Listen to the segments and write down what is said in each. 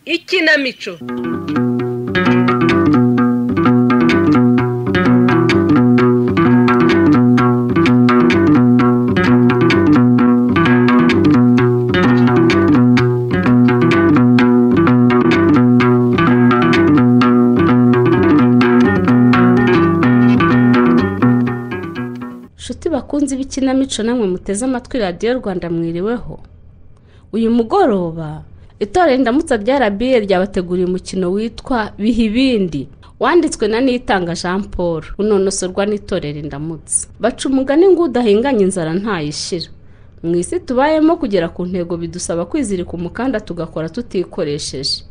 Ikinamico. Nshuti bakunzi b'ikinamico namwe muteze amatwi Radiyo Rwanda, mwiriweho. Uyu mugoroba itorero Indamutsa rya RBA ryabateguriye umukino witwa Bihibindi, wanditswe na Nitanga Jean Paul, unonosorwa n'itorero Indamutsa. Baca umugani ngo udahinganye inzara ntayishira. Mu isi tubayemo kugera ku ntego bidusaba kwizirika umukanda tugakora tutikoresheje.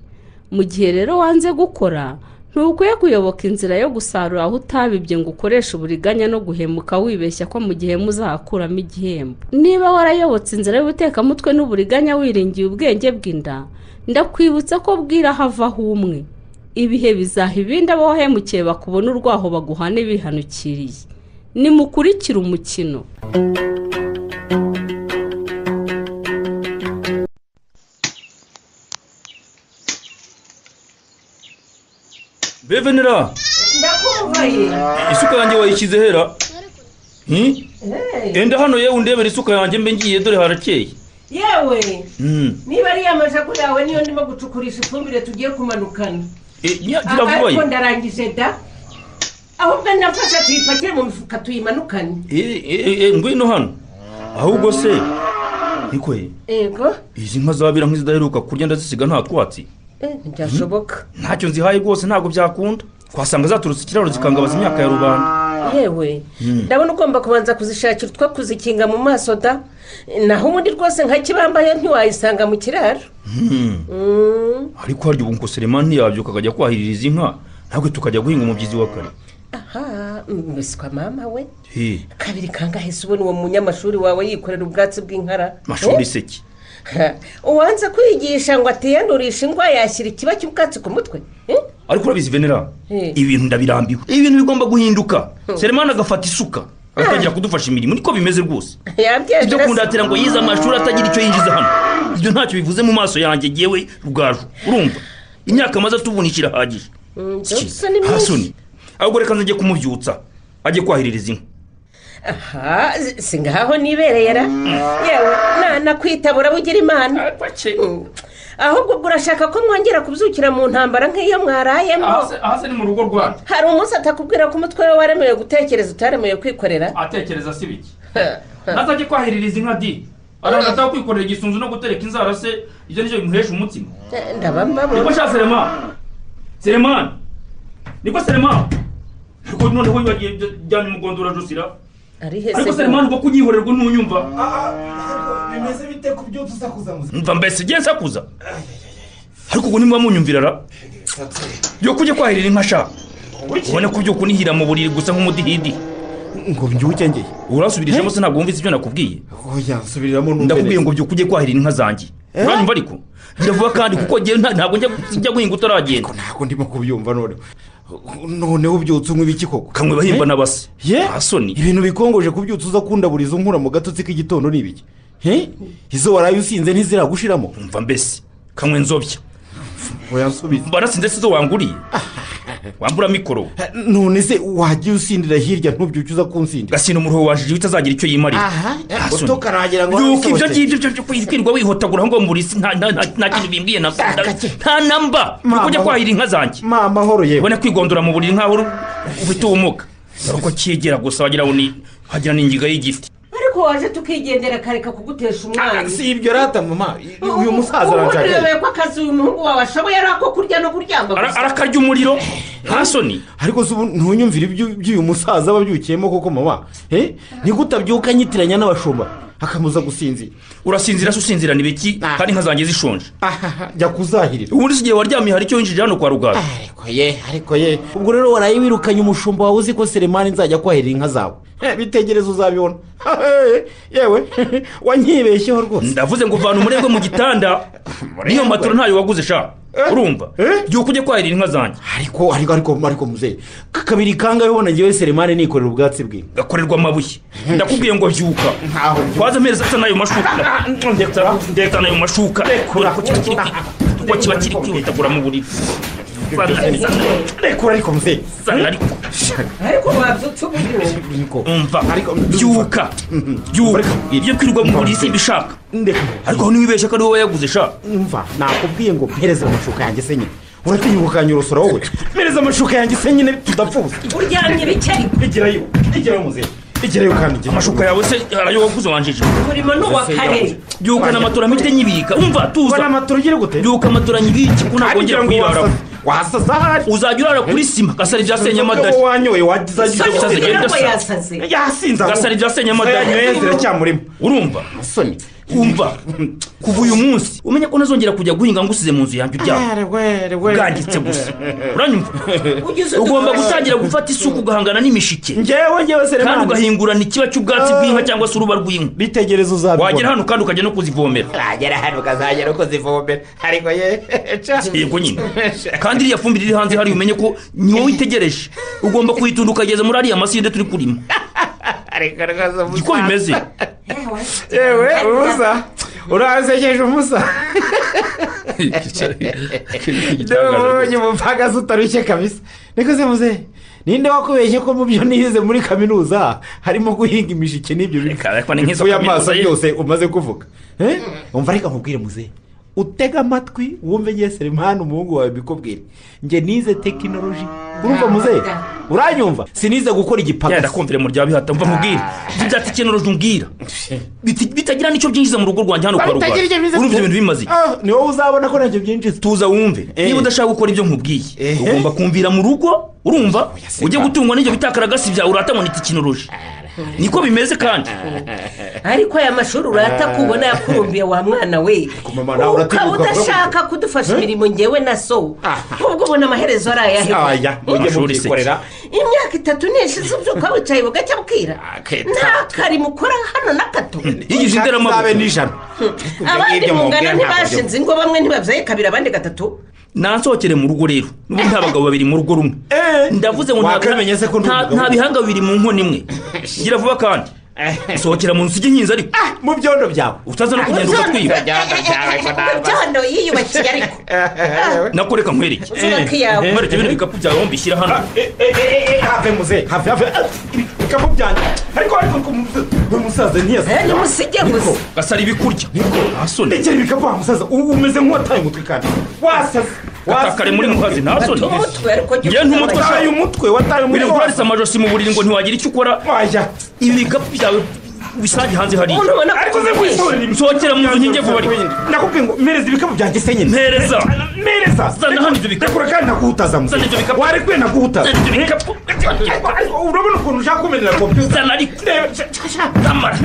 Mu gihe rero wanze gukora, ntukwiye kuyoboka inzira yo gusarura aho utabibye ngo ukoreshe uburiganya no guhemuka wibeshya ko mu gihe muzahakuramo igihembo. Niba warayobotse inzira y'ubutekamutwe n'uburiganya wiringiye ubwenge bw'inda, ndakwibutsa ko bwira havaho umwe. Ibihe bizaha ibindi abo wahemukiye bakubona urwaho baguhane bihanukiriye. Nimukurikire umukino. Bevenera, Ndakumva ye. Isuka yanjye wayishyize hera? Enda hano yewe undebera isuka yanjye mbe ngiye, dore harakeye. Yewe, niba ari amajagu yawe niyo ndimo gucukurisha ifumbire tugiye kumanukana. Gira vuba ye. Ariko ndarangije da. Ahubwo ndafasha tuyipakire mu mifuka tuyimanukane. Ngwino hano. Ahubwo se niko ye. Ego. Izi nka zabira nk'izidaheruka kurya ndazisiga nta twatsi. Ntibyashoboka. Ntacyo nzihaye rwose, ntabwo byakunda. Twasanga zaturutse ikiraro zikangabaza imyaka ya rubanda. Yewe, ndabona ugomba kubanza kuzishakira utwo kuzikinga mu maso da. Naho ubundi rwose nka kibambaye ntiwayisanga mu kiraro. Ariko harya ubu ngo Selemani ntiyabyuka akajya kwahirira inka, ntabwo tukajya guhinga umubyizi wa kare. Aha, mbiswa mama we. Kabiri kangahe se ubona uwo munyamashuri wawe yikorera ubwatsi bw'inkara? Mashuri seki. Uwanze kwigisha ngo atiyandurisha ingwa yashyira ikiba cy'ubwatsi ku mutwe. Ariko urabizi Venera, ibintu ndabirambiwe. Ibintu bigomba guhinduka. Selemani agafata isuka agatangira kudufasha imirimo, niko bimeze rwose. Ibyo kundatira ngo yize amashuri atagira icyo yinjiza hano, ibyo ntacyo bivuze mu maso yanjye yewe rugaju. Urumva imyaka amaze atuvunikira ahagije. Hasoni, ahubwo reka nzajye kumubyutsa ajye kwahiririza inka. Aha, singaho nibereye ra. Yewe, nakwitabura bugira Imana. Ahubwo urashaka ko mwongera kubyukira mu ntambara nk'iyo mwarayemo. Ahase ni mu rugo rwacu. Hari umunsi atakubwira ko umutwe we waremewe gutekereza utaremewe kwikorera. Atekereza si biki? Nazajye kwahiririza inka di. Arangata kwikorera igisunzu no gutereka inzara se, ibyo nivyo bimuhesha umutima. Ndabambabona. Niko sha Selemani. Selemani. Niko Selemani. Ariko noneho yagiye jyana umugondora Josira. Ariko Selemani ubwo kunyihorerwa ntunyumva. Bimeze bite kubyutsa usakuza muzi? Mva mbese ngiye nsakuza. Ariko ubwo nimba munyumvira ra. Yo kujya kwahirira inka sha. Ubone kubyuka unihira mu buriri gusa nk'umudihidi. Ngo mbyuke ngiye. Urasubirishemo se ntabwo wumvise ibyo nakubwiye? Oya, nsubiriramo numve. Ndakubwiye ngo byuka ujye kwahirira inka zanjye. Uranyumva ariko? Gira vuba kandi kuko ngiye ntabwo njya guhinga utaragenda. Ntabwo ndimo kubyumva none. Noneho ubyutse unywa ibiki koko? Kamwe bahimba n'abase. Hasoni. Ibintu bikongoje kubyutsa uza kundaburiza unkura mu gatotsi k'igitondo ni ibiki? Izo waraye usinze ntiziragushiramo? Umva mbese kamwe nzobya. Oya nsubize. Barasinze sizo wanguriye. Wambura mikoro. None se wagiye usindira hirya ntubyuke uza kunsindira? Gasina umuruho wajije utazagira icyo yimarira. Aha, utokaragera ngo yuko ibyo ngibyo byo kwirwa wihotagura ngo muri si nta kintu bimbwiye na nta namba. Kujya kwahira inka zanjye. Mama horo yewe. Ubone kwigondora mu buriri nkaho ufite ubumuga. Uko cyegera gusa wagira ngo ni hagira n'ingiga y'igiti. Ariko waje tukigendera kareka kugutesha umwana. Si ibyo rata mama, uyu musaza aranshaka. Ubu ko akazi uyu muhungu wawe ashoboye ari ako kurya no kuryama gusa. Arakarya umuriro nta soni. Ariko se ubu ntunyumvira iby'uyu musaza babyukiyemo koko mama? Ni gute abyuka nyitiranya n'abashumba? Akamuza gusinzira. Urasinzira se usinzira ni biki kandi inka zanjye zishonje? Jya kuzahirira. Ubundi igihe waryamye hari icyo winjije hano kwa Rugaju. Ariko ye ubwo rero waraye wirukanye umushumba wawe uzi ko Selemani nzajya kwahirira inka zawe. Bitegereze uzabibona. Yewe wanyibeshyeho rwose. Ndavuze ngo vana umurego mu gitanda. Niyo matoro ntayo waguze sha. Urumva? Byuka ujye kwahirira inka zanjye. Ariko muzehe, kabiri kangahe ubona ngewe Selemani nikorera ubwatsi bwe? Gakorerwa amabuye. Ndakubwiye ngo byuka. Kwaza mpereza asa nayo mashuka. Ndeka nayo mashuka. Ko kiba kiri kwihutagura mu buriri. Rekura ariko muzehe. Ariko wabyutse ubu. Umva. Byuka. Ibyo kwirirwa mu buriri simbishaka. Ariko ntiwibeshe ko ari wowe yaguze sha. Umva, nakubwiye ngo mpereze amashuka yanjye se nyine. Uratinya ukanyorosora wowe. Mpereze amashuka yanjye se nyine tudapfuza. Uryamye bike. Igerayo muzehe. Igerayo kandi amashuka yawe se arayo waguze wanjije. Urimo n'uwa kare. Byuka n'amatora mpite nyibika. Umva tuza. Bana amatora ugire gute? Byuka amatora nyibiki ko nagongera kuyirara. Wasaza hari. Uzajya urara kuri sima gasari byasenye amadari. Wanyoye wazajya yasaze. Yasinza. Gasari byasenye amadari. Ziracyamurimo. Urumva? Soni. Umva. Kuva uyu munsi umenye ko ntazongera kujya guhinga ngusize mu nzu yanjye uryamye. Bwanditse gusa. Uranyumva? Ugomba gutangira gufata isuku ugahangana n'imishike. Ngewe Selemani. Kandi ugahingurana ikiba cy'ubwatsi bw'inka cyangwa se uruba rw'inka. Bitegereze uzabibona. Wagera hano kandi ukajya no kuzivomera. Wagera hano ukazajya no kuzivomera. Ariko ye. Yego nyine. Kandi iriya fumbire iri hanze hari umenye ko ni wowe itegereje. Ugomba kuyitunda ukageza muri ariya masinde turi kurima. Ariko rwose umusa. Niko bimeze. Yewe umusa. Urasekeje umusa. Ndabonye umupfakazi utarushye kabisa. Niko se muzehe. Ninde wakubeshye ko mu byo nize muri kaminuza harimo guhinga imishike n'ibyo bintu? Ariko ni amaso yose umaze kuvuga. Umva reka nkubwire muzehe. Utega amatwi wumve ngiye Selemani umuhungu wawe bikubwire. Nge nize tekinoloji. Urumva muzehe? Uranyumva? Sinize gukora igipagasi. Ndakumvire mu rya bihata mva nkubwire. Ibyo bya tekinoloji umbwira. Bitagira nicyo byinjiza mu rugo rwanjye hano kwa Rugaju. Urumva ibintu bimaze. Ni wowe uzabona ko nacyo byinjiza. Tuza wumve. Niba udashaka gukora ibyo nkubwiye, ugomba kumvira mu rugo, urumva? Ujye gutungwa n'ibyo bitakaragasi byawe urata ngo ni tekinoloji. Niko bimeze kandi. Ariko aya mashuri urata kubona yakurumbiye wa mwana we. Ukaba udashaka kudufasha imirimo ngewe na so. Ubwo ubona amaherezo ari ayahe? Aya, mujye mubikorera. Imyaka 3 nishize ubyuka wicaye bugacya bwira. Nta karimo ukora hano na gato. Yigije inderamabuye n'ijana. Abandi mungana ntibashinze ingo bamwe ntibabyaye kabiri abandi gatatu. Nansohokere mu rugo rero. N'ubu nta bagabo babiri mu rugo rumwe. Ndavuze ngo nta bihanga bibiri mu nkono imwe. Gira vuba kandi. Sohokera mu nzu ujye nkinza ariko. Mu byondo byawe. Utaza no kugenda ugatwiba. Byondo yiyubakiye ariko. Nakoreka nkwereke. Nkwereke bino bikapu byawe wombi shyira hano. Have muze. Have ibikapu byanjye. Ariko umusaza ntiyasa. Nimusige gusa. Gasari ibikurya. Nta soni. Ndekera ibikapu wa musaza umeze nk'uwataye umutwe kandi. Wasaze. Gatakare muri mukazi nta soni. Ngewe ntumutwe wataye umutwe wataye umutwe. Uri amajosi mu buriri ngo ntiwagira icyo ukora. Wajya. Ibi bikapu byawe bisange hanze hariya. Ariko se kwisorera nsohokera mu nzu nkinge vuba ariko. Nakubwiye ngo mpereza ibikapu byanjye se nyine. Mpereza. Mpereza. Zana hano ibyo bikapu. Rekura kandi naguhutaza muze. Zana ibyo bikapu. Warekuye naguhutaza. Zana ibyo bikapu. Urabona ukuntu ushaka kumenera kompiyuta. Zana ariko. Zamara.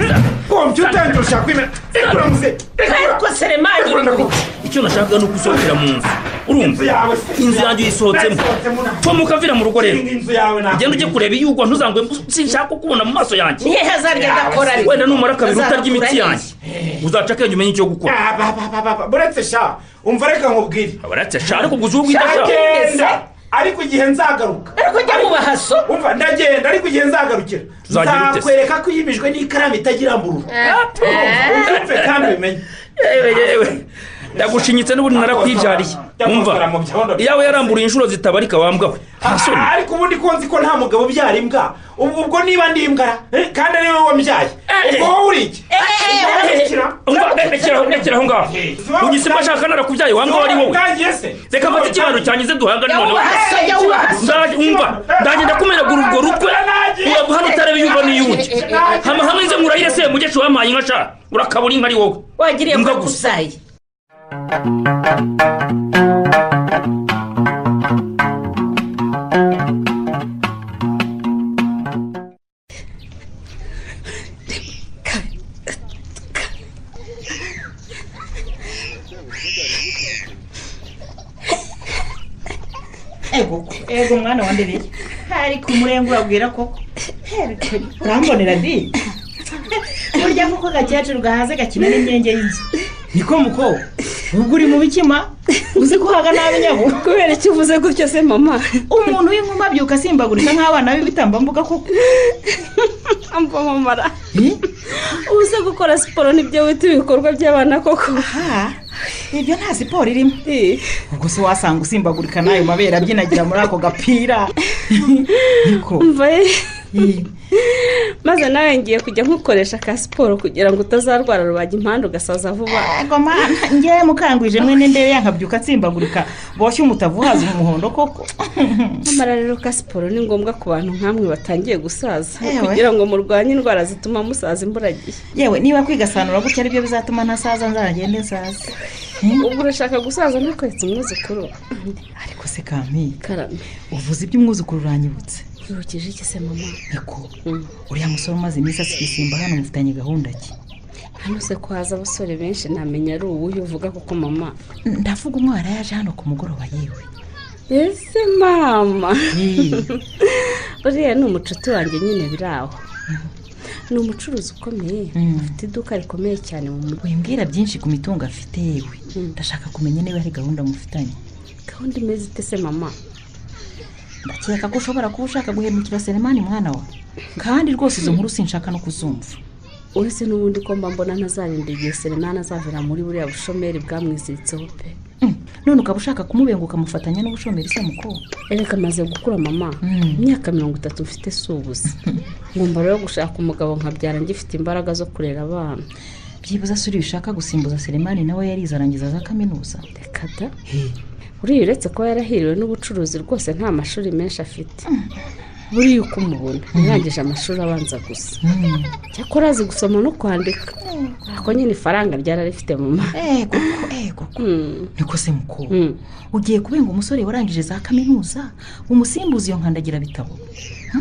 Kompiyuta yanjye ushaka kwimena. Rekura muze. Ariko Selemani. Icyo nashakaga ni ugusohokera mu nzu. Urumva? Inzu yanjye uyisohotsemo. Pfa mukavira mu rugo rero. Ugenda ujye kureba iyo ugwa ntuzangwe sinshaka kukubona mu maso yanjye. Ni hehe azarya adakora ariko. Wenda numara kabiri utarya imitsi yanjye. Uzaca akenge umenye icyo gukora. Buretse sha, umva reka nkubwire. Buretse sha ariko ubwo ubwita sha. Ndagenda ariko igihe nzagaruka. Ariko jya wubaha so. Umva ndagenda ariko igihe nzagarukira. Nzakwereka ko yimijwe n'ikaramu itagira mbururu. Umve kandi ubimenye. Yewe. Ndagushinyitse n'ubundi narakwibyariye. Umva. Iyawe yaramburuye inshuro zitabarika wambwa we. Ariko ubundi ko nzi ko nta mugabo ubyara imbwa. Ubwo niba ndi imbwa kandi ari wowe wambyaye. Ubwo wowe uri iki? Umva rekera aho ngaho. Ugisima ashaka narakubyaye wambwa wari wowe. Reka mfate ikibando cyanjye duhangane noneho. Umva ndagenda kumenagura urwo rutwe. Urava hano utarebe yumva n'iyundi. Hama hamwe nze nkurahire se mugesho wampaye inka sha. Urakabura inka ari wowe. Wagiriye ko gusaye. Yego mwana wandereye. Ariko umurenge urabwira koko. Urambonera di. Burya kuko gakecuru gahaze gakina n'imyenge y'inzu. Niko muko. Ubwo uri mu bikima uzi ko haga nabi nyabo. Kubera icyo uvuze gutyo se mama? Umuntu w'inkuma abyuka asimbagurika nk'abana b'ibitambambuga koko. Amva mamara. Uze gukora siporo nibyo wita ibikorwa by'abana koko. Aha. Ibyo nta siporo irimo. Ubwo se wasanga usimbagurika nayo mabera abyinagira muri ako gapira. Niko. Maze nawe ngiye kujya nkukoresha ka siporo kugira ngo utazarwara rubaga impande ugasaza vuba. Ego mana, ngiye mukangwije mwene ndebe yankabyuka nsimbagurika boshye umutavu haza umuhondo koko. Nyamara rero ka siporo ni ngombwa ku bantu nkamwe batangiye gusaza kugira ngo murwanye indwara zituma musaza imburagihe. Yewe niba kwigasanura gutya ari byo bizatuma ntasaza nzagende nsaza. Ubwo urashaka gusaza ntakwetse umwuzukuru. Ariko se Kami, karame, uvuze iby'umwuzukuru uranyibutse. Yibukije iki se mama? Niko uriya musore umaze iminsi asigisimba hano mufitanye gahunda ki? Hano se ko haza abasore benshi namenya ari uwuhe uvuga koko mama? Ndavuga umwana yaje hano ku mugoroba yewe. Ese mama, uriya ni umucuti wanjye nyine biraho. Ni umucuruzi ukomeye, afite iduka rikomeye cyane mu mujyi. Wimbwira byinshi ku mitungo afite yewe. Ndashaka kumenya niba hari gahunda mufitanye. Gahunda imeze ite se mama? Ndakeka ko ushobora kuba ushaka guhemukira Selemani mwana wa. Kandi rwose izo nkuru sinshaka no kuzumva. Uretse n'ubundi ko mba mbona ntazarinda igihe Selemani azavira muri buriya bushomeri bwamwiziritseho pe. None ukaba ushaka kumubenguka mufatanya n'ubushomeri se muko? Ereka amaze gukura mama. Imyaka 30 mfite si ubusa. Ngomba rero gushaka umugabo nkabyara ngifite imbaraga zo kurera abana. Byibuza suri ushaka gusimbuza Selemani nawe yarize arangiza za kaminuza. Reka da. Uriya uretse ko yarahiriwe n'ubucuruzi rwose nta mashuri menshi afite. Buriya uko umubona yarangije amashuri abanza gusa. Cyakora azi gusoma no kwandika. Ako nyine ifaranga ryararifite mama. Ego. Niko se muko. Ugiye kubenga umusore warangije za kaminuza umusimbuza iyo nkandagira bitabo.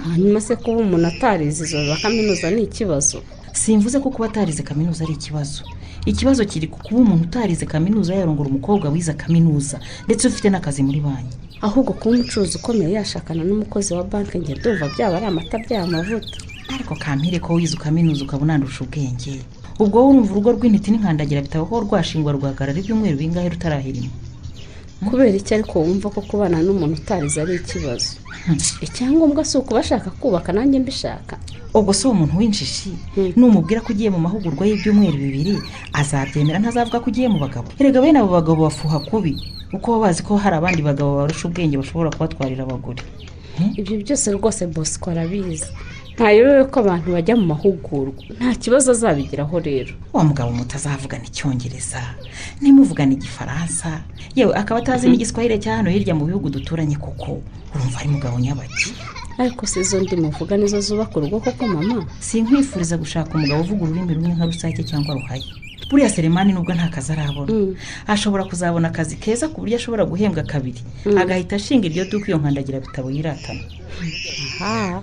Hanyuma se kuba umuntu atarize izo za kaminuza ni ikibazo? Simvuze ko kuba atarize kaminuza ari ikibazo. Ikibazo kiri ku kuba umuntu utarize kaminuza yarongora umukobwa wize kaminuza ndetse ufite n'akazi muri banki. Ahubwo kuba umucuruzi ukomeye yashakana n'umukozi wa banki nge ndumva byaba ari amata byaba amavuta. Ariko kampire ko wize kaminuza ukaba unandusha ubwenge. Ubwo wowe urumva urugo rw'intiti n'inkandagira bitabo ko rwashingwa rwahagarara ibyumweru bingahe rutarahirimo. Kubera iki ariko wumva ko kubana n'umuntu utarize ari ikibazo? Icyangombwa si ukubashaka kubaka nanjye mbishaka. Ubwo se uwo muntu w'injishi numubwira ko ugiye mu mahugurwa y'ibyumweru 2 azabyemera ntazavuga ko ugiye mu bagabo. Erega bene abo bagabo bafuha kubi uko baba bazi ko hari abandi bagabo barusha ubwenge bashobora kubatwarira abagore. Ibyo byose rwose Bosco arabizi. Ntayobewe ko abantu bajya mu mahugurwa nta kibazo azabigeraho rero. Wa mugabo mutazavugana icyongereza nimuvugana igifaransa yewe akaba atazi n'igiswahili cya hano hirya mu bihugu duturanye koko urumva ari mugabo nyabaki. Ariko se izo ndi muvuga nizo zubaka urugo koko mama? Sinkwifuriza gushaka umugabo uvuga ururimi rumwe nka rusake cyangwa ruhaye. Buriya Selemani nubwo nta kazi arabona ashobora kuzabona akazi keza ku buryo ashobora guhembwa kabiri agahita ashinga iryo duka iyo nkandagira bitabo yiratana. Aha.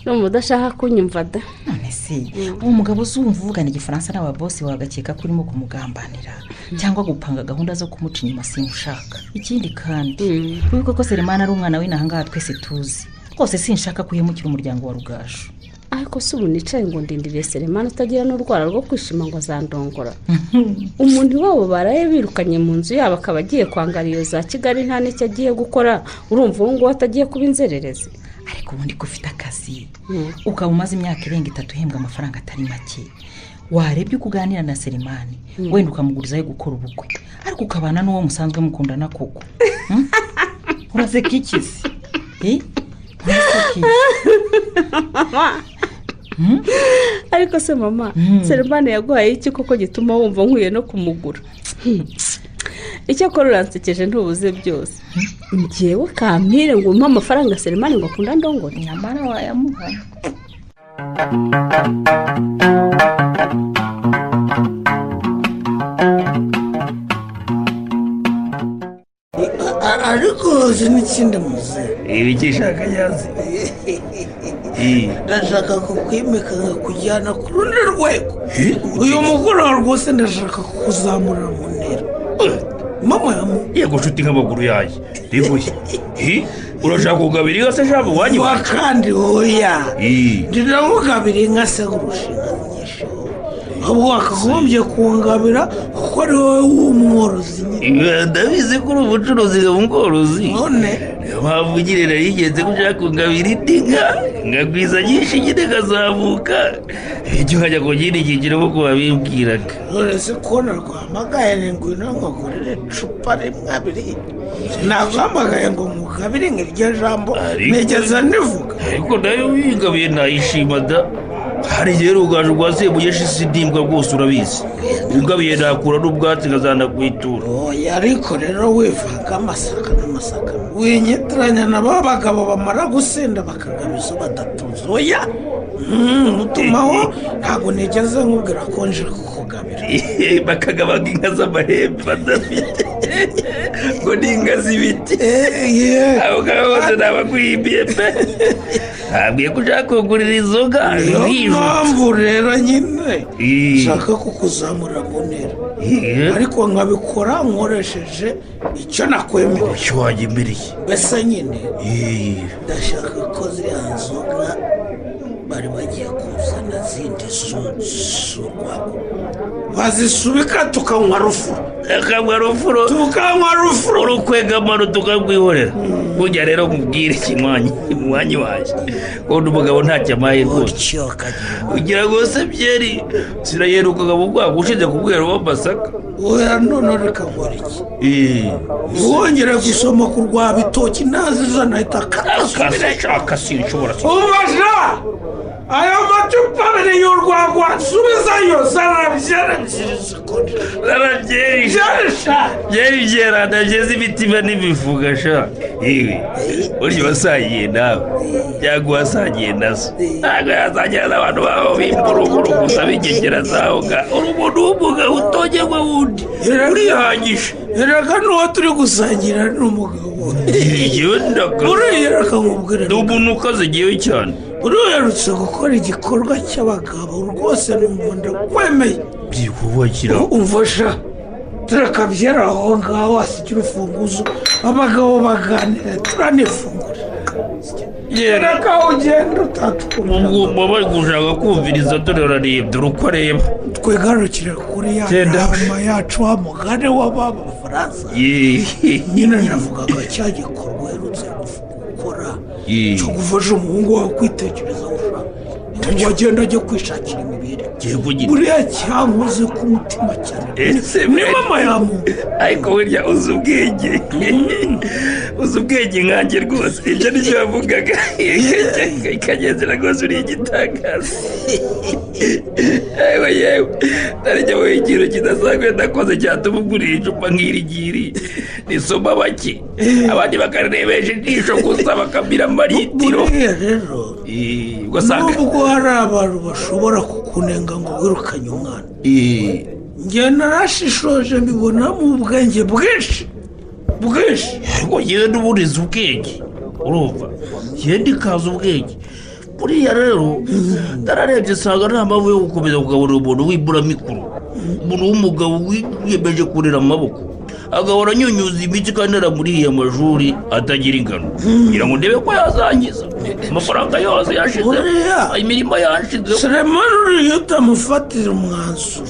Numva udashaka kunyumva da. None se uwo mugabo uzumva uvugana igifaransa n'ababosi wagakeka ko urimo kumugambanira cyangwa gupanga gahunda zo kumuca inyuma simushaka. Ikindi kandi wibuke ko Selemani ari umwana w'inahangaha twese tuzi. Rwose sinshaka kuhemukira umuryango wa Rugaju. Ariko se ubu nicaye ngo ndindiriye Selemani utagira n'urwara rwo kwishima ngo azandongora. Umuntu wabo baraye birukanye mu nzu yabo akaba agiye kwangara iyo za Kigali nta n'icyo agiye gukora, urumva uwo nguwo atagiye kuba inzererezi. Ariko ubundi ko ufite akazi ukaba umaze imyaka irenga 3 uhembwa amafaranga atari make, warebye uko uganira na Selemani wenda ukamugurizayo gukora ubukwe ariko ukabana n'uwo musanzwe mukundana koko. Uraseka iki se? Uraseka iki? Ariko se mama, Selemani yaguhaye iki koko gituma wumva nkwiye no kumugura? Icyakora uransekeje ntubuze byose. Njyewe kampire ngo umpe amafaranga Selemani ngo akunda ndongore. Nyamara wayamuha. Ariko n'ikindi muze ibikishaka yazi. Ndashaka kukwimika nkakujyana ku rundi rwego. Uyu mugoroba rwose ndashaka kukuzamura mu ntera. Mama yamu yego nshuti nk'amaguru yaye rivuye. Urashaka kugabira inka se shabu wanyu? Kandi oya. Ndamugabira inka se kurusha inka nyinshi. Ahubwo wakagombye kungabira kuko ari wowe w'umworozi nyine. Ndabizi ko uri umucuruzi umworozi. None niyo mpamvu nyine narigenze ko ushaka kungabira indi nka nkagwiza nyinshi nyine nkazamuka icyo nkajya ku kindi cyiciro nk'uko babimbwiraga. None se ko naguhamagaye ni ngwino nkugurire icupa rimwe abiri, naguhamagaye ngo nkugabire nk'iryo jambo nigeze ndivuga. Ariko nayo wingabiye nayishima da. Hari igihe rugaju rwa Semugeshi sindimbwa rwose urabizi. Ungabiye nakura n'ubwatsi nkazanakwitura. Oya ariko rero wivanga amasaka n'amasaka winyitiranya na ba bagabo bamara gusinda bakagaba izo badatuza. Oya utumaho ntabwo nigeze nkubwira ko nje kukugabira. Bakagabaga inka z'amahembe badafite ngo ni inka z'ibiti. Abo ngabo bose nabaguhimbiye pe. Ntabwiye ko ushaka kugurira inzoga. Niyo mpamvu rero nyine nshaka kukuzamura mu ntera, ariko nkabikora nkoresheje icyo nakwemereye. Icyo wanyemereye mbese nyine ndashaka ko ziriya nzoga bari bagiye kuzana zindi z'urwagwa bazisubika tukanywa rufuro. Tukanywa rufuro, tukanywa rufuro, urukwegamano tukarwihorera. Burya rero nkubwire ikinywanyi wanjye ko umugabo ntacyo amaye rwose. Ugira ngo se byeri sirayerukaga mu bwako ushize kubwira w'amasaka. Oya none reka nkora iki? Ntiwongere gusoma ku rwa bitoki naziza nahita akasubira. Sinshobora. Ubasha ayo macupa abiri y'urwagwa nsubizayo zarabyera ebyiri zikonje. Zarabyera byera ndabyeze imitima n'ibifuga sha. Yewe burya wasangiye nawe cyangwa wasangiye nazo ntabwo yasangira n'abantu babo b'imburuburu gusa b'ingegera zaho nga uri umuntu w'umugabo utongerwa wundi urihagije. Erega n'uwo turi gusangira ni umugabo. Buriya reka nkubwire ni umuntu ukaze ngewe cyane. Uruherutse gukora igikorwa cy'abagabo rwose numva ndakwemeye. Byikubakira. Umva sha turakabyera aho ngaho wasigira urufunguzo abagabo baganira turanifungura. Reka ugenda utatwumva. Ubwo bari gushaka kumviriza dore urareba dore uko areba. Twigarukire kuri ya nama yacu wa mugani w'Abafaransa. Nyine navugaga cya gikorwa uherutse gukora cyo gufasha umuhungu wawe kwitekereza ushaka ngo agende ajye kwishakira imibereho. Buriya cyankoze ku mutima cyane ni mama yamuntu. Ariko burya uzi ubwenge, uzi ubwenge nkanjye rwose. Ibyo nicyo yavugaga ikagenzera rwose uri igitangaza. Yewe yewe ntarijya mu ikintu kidasanzwe ndakoze cyatuma ugurira icupa nk'iri ngiri risoma bake abandi bakarirebesha ijisho gusa bakamira amaritiro. Buriya rero nubwo hari abantu bashobora kukunenga ngo wirukanye umwana, njye narashishoje mbibonamo ubwenge bwinshi bwinshi. Ariko njyewe n'uburiza ubwenge urumva njyewe ndikaza ubwenge. Buriya rero nararebye nsanga nta mpamvu yo gukomeza kugaburira umuntu w'imburamikuru, umuntu w'umugabo wiyemeje kurera amaboko agahora anyunyuza imitsi kandi aramuriye amashuri atagira ingano kugira ngo ndebe ko yazangiza amafaranga yose yashize imirimo yashize. Selemani uriya utamufatira umwanzuro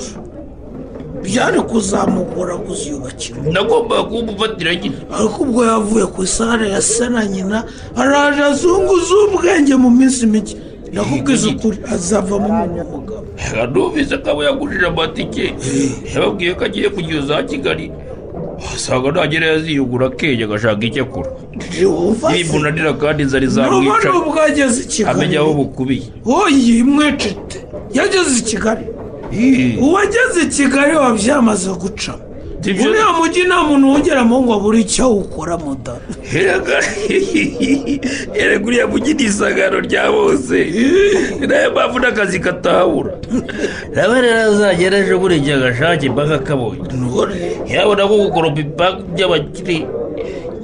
byari kuzamugora kuziyubakira. Nagombaga kumufatira nyine. Ariko ubwo yavuye ku isare ya se na nyina araje azunguza ubwenge mu minsi mike. Ndakubwiza ukuri azavamo umuntu w'umugabo. Numvise ko abo yagurije amatike yababwiye ko agiye kujya za Kigali asanga ntagera yaziyugura akenge agashaka icyo akora. Nimunanira kandi inzara izamwica nubwo ageze i Kigali amenya aho bukubiye. Oyi imwecete yageze i Kigali. Uwageze i Kigali wabyamaze guca. Uriya mujyi nta muntu wongeramo ngo abure icyo awukoramo da. Erega uriya mujyi ni isangano rya bose, ni nayo mpamvu n'akazi katahabura. Nawe rero azagera ejo buri gihe agashake impaka akabonye yabona ko gukoropa ibipangu by'abakire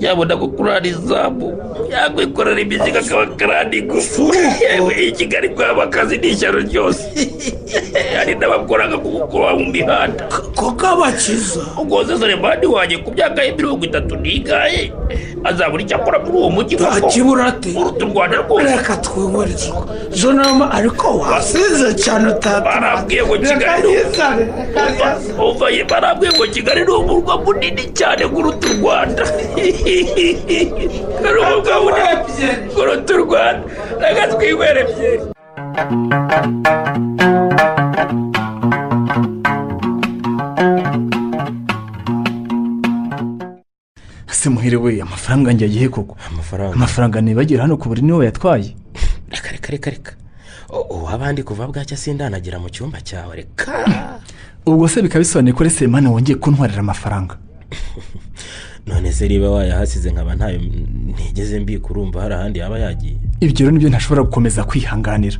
Yabona gukurara izamu, yakwikorera imizigo akaba karani gufu. Yewe i Kigali kwaba akazi ni ishyano ryose. Hari n'abakoraga kugukuba mu mihanda. Koko abakiza. Ubwo se Selemani wanjye ku myaka ye 30 azabura icyo akora muri uwo mujyi koko. Akibura ate? Uruta u Rwanda rwose. Reka twinywere inzoga. Zo nama ariko wasize cyane utata. Barambwiye ngo Kigali barambwiye ngo Kigali ni umurwa munini cyane kuruta u Rwanda. Ni umurwa munini kuruta u Rwanda. Reka twinywere byeri. Se muhire we, amafaranga njye agiye koko. Amafaranga nibagira hano ku buri niwe yatwaye. Reka. Uwabandi kuva bwacya sindanagira mu cyumba cyawe reka. Ubwo se bikabisobanuye ko Selemani wongeye kuntwarira amafaranga. None se riba wayahasize nkaba ntayo ntigeze mbika, urumva hari ahandi yaba yagiye. Ibyo rero nibyo ntashobora gukomeza kwihanganira.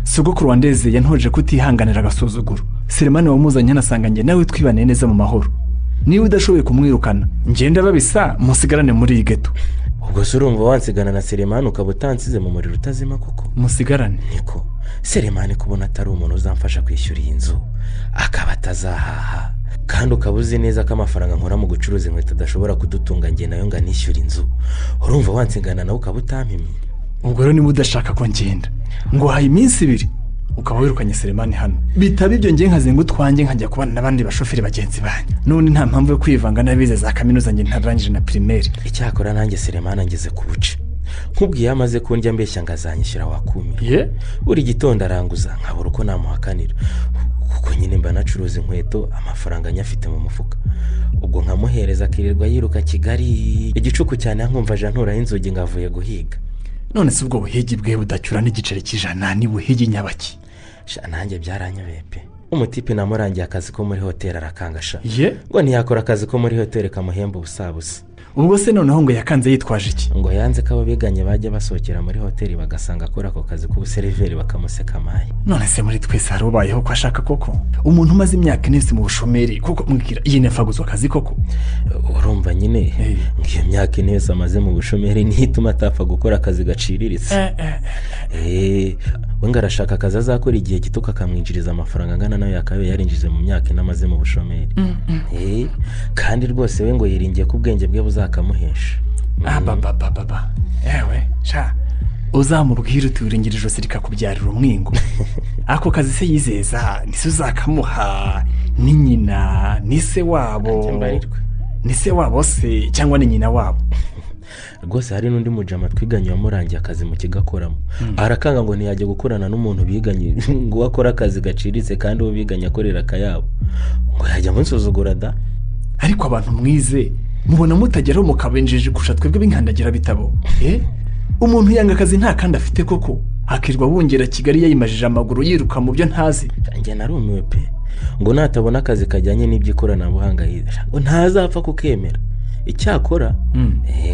Sogokuru wandeze yantoje kutihanganira agasuzuguro. Selemani wamuzanye anasanga njye nawe twibaniye neza mu mahoro. Niba udashoboye kumwirukana ngenda babisa musigarane muri iyi geto. Ubwo se urumva wansigana na Selemani ukaba utansize mu muriro utazima koko? Musigarane. Niko Selemani kubona atari umuntu uzamfasha kwishyura iyi nzu, akaba atazahaha, kandi ukaba uzi neza ko amafaranga nkora mu gucuruza inkweto adashobora kudutunga njye nayo ngo anishyure inzu, urumva wansigana nawe ukaba utampimye. Ubwo rero niba udashaka ko ngenda ngo haye iminsi 2 ukaba wirukanye Selemani hano, bitaba ibyo ngiye nkazenga utwanjye nkajya kubana n'abandi bashoferi bagenzi banjye. None nta mpamvu yo kwivanga n'abize za kaminuza njye ntarangije na primaire. Icyakora nanjye Selemani angeze ku buce. Nkubwiye amaze kundya mbeshya ngazanyishyura wakumira. Buri gitondo aranguza nkabura uko namuhakanira, kuko nyine mba nacuruza inkweto amafaranga nyafite mu mufuka. Ubwo nkamuhereza akirirwa yiruka Kigali igicuku cyane, nkumva aje anturaho inzugi ngavuye guhiga. None se ubwo buhigi bwe budacyura n'igiceri cy'ijana ni buhigi nyabaki? Sha nanjye byaranyobeye pe. Umutipe namurangiye akazi ko muri hoteli arakangasha. Ngo ntiyakora akazi ko muri hoteli kamuhemba ubusabusa. Ubwo se noneho ngo yakanze yitwaje iki? Ngo yanze ko ababiganye bajya basohokera muri hoteli bagasanga akora ako kazi k'ubuseriveri bakamuseka amaye. None se muri twese hari ubayeho ko ashaka koko? Umuntu umaze imyaka ine mu bushomeri koko mbwira iyi nefaguzwa akazi koko? Urumva nyine ngo iyo myaka 4 yose amaze mu bushomeri niyo ituma atapfa gukora akazi gaciriritse. We ngo arashaka akazi azakora igihe gito kakamwinjiriza amafaranga angana nayo yakabaye yarinjije mu myaka 4 amaze mu bushomeri. Kandi rwose we ngo yiringiye ko ubwenge bwe buzakamuhesha. Ababababa. Ewe, sha uzamubwira uti uringirije ijosi rikakubyarira umwingo. Ako kazi se yizeza nise uzakamuha ni nyina ni se wabo. Ni se wabo se cyangwa ni nyina wabo. Rwose hari n'undi mujama twiganye wamurangiye akazi mu kigakoramo. Arakanga ngo ntiyajya gukorana n'umuntu biganye ngo akora akazi gaciritse kandi uwo biganye akorera akayabo. Ngo yajya munsuzugura da. Ariko abantu mwize mubona mutageraho mukabenjeje kurusha twebwe b'inkandagira bitabo. Umuntu yanga akazi nta kandi afite koko, akirwa bungera Kigali yayimajije amaguru yiruka mu byo ntazi. Njye narumiwe pe. Ngo natabona akazi kajyanye n'iby'ikoranabuhanga ngo ntazapfa kukemera. Icyakora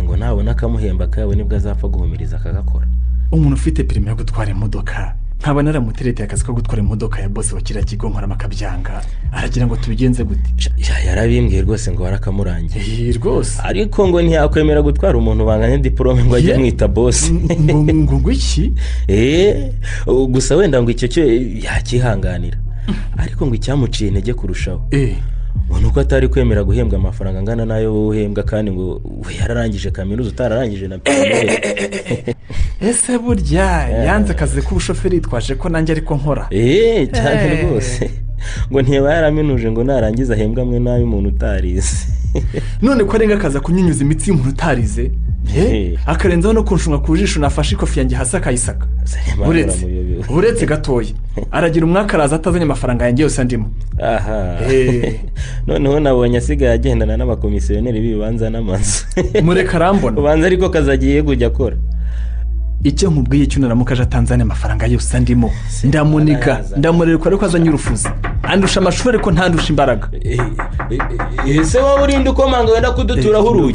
ngo nabona akamuhemba akayabo nibwo azapfa guhumiriza akagakora. Umuntu ufite perimi yo gutwara imodoka nkaba naramutereteye akazi ko gutwara imodoka ya boss wa kiriya kigo nkoramo akabyanga, aragira ngo tubigenze gute? Yarabimbwiye rwose ngo warakamurangiye rwose, ariko ngo ntiyakwemera gutwara umuntu banganya diplome ngo ajye mwita boss. Ngo iki? Gusa wenda ngo icyo cyo yakihanganira, ariko ngo icyamuciye intege kurushaho ngo nuko atari kwemera guhembwa amafaranga angana nayo wowe uhembwa, kandi ngo yararangije kaminuza utararangije na primaire. Ese burya yanze akazi k'ubushoferi yitwaje ko nanjye ariko nkora? Cyane rwose. Ngo ntiyaba yaraminuje ngo narangiza ahembwa amwe nabi umuntu utarize. None ko arenga akaza kunyunyuza imitsi y'umuntu utarize, akarenzaho no kunshunga ku jisho nafashe ikofi yanjye hasi akayisaka. Uretse gatoya aragira umwaka araza atazanye amafaranga yanjye yose andimo. Aha. Noneho nabonye asigaye agendana n'abakomisiyoneri b'ibibanza n'amazu. Mureka arambona. Ubanza ariko kazagiye kujya akora. Icyo nkubwiye cyo naramuka aje Tanzania amafaranga yose andimo ndamunika ndamurereka ariko azanye urufuzi andusha amashuri ariko ntandusha imbaraga. Ese wowe urinde ukomanga wenda kuduturaho urugi?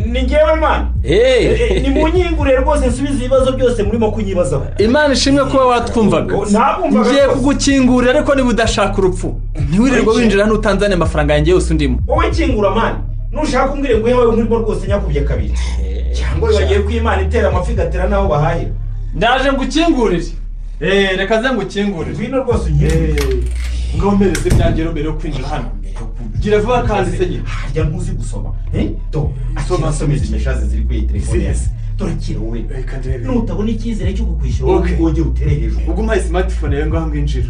Ni ngewe man. Ni munyingure rwose nsubize ibibazo byose murimo kunyibazaho. Imana ishimwe kuba watwumvaga. Ngiye kugukingurira ariko niba udashaka urupfu ntiwirirwe winjira hano utanzane amafaranga yanjye yose undimo. Wowe kingura man. Nushaka umbwire ngo yawe nkurimo rwose nyakubye kabiri. Cyangwa bagiye kwimana itera amafi gatera naho bahahira. Ndaje ngukingurire. Reka ze ngukingurire. Ngwino rwose unkingurire. Ngomereze ibyanjye mbere yo kwinjira hano. Gira vuba kandi se nyine. Harya ntuzi gusoma. Do, soma soma izi message ziri kuri telefone yawe. Turakira wowe. Nutabona icyizere cyo kukwishyura wongere utere hejuru. Ubwo umpaye smartphone yawe ngaho ngwinjira.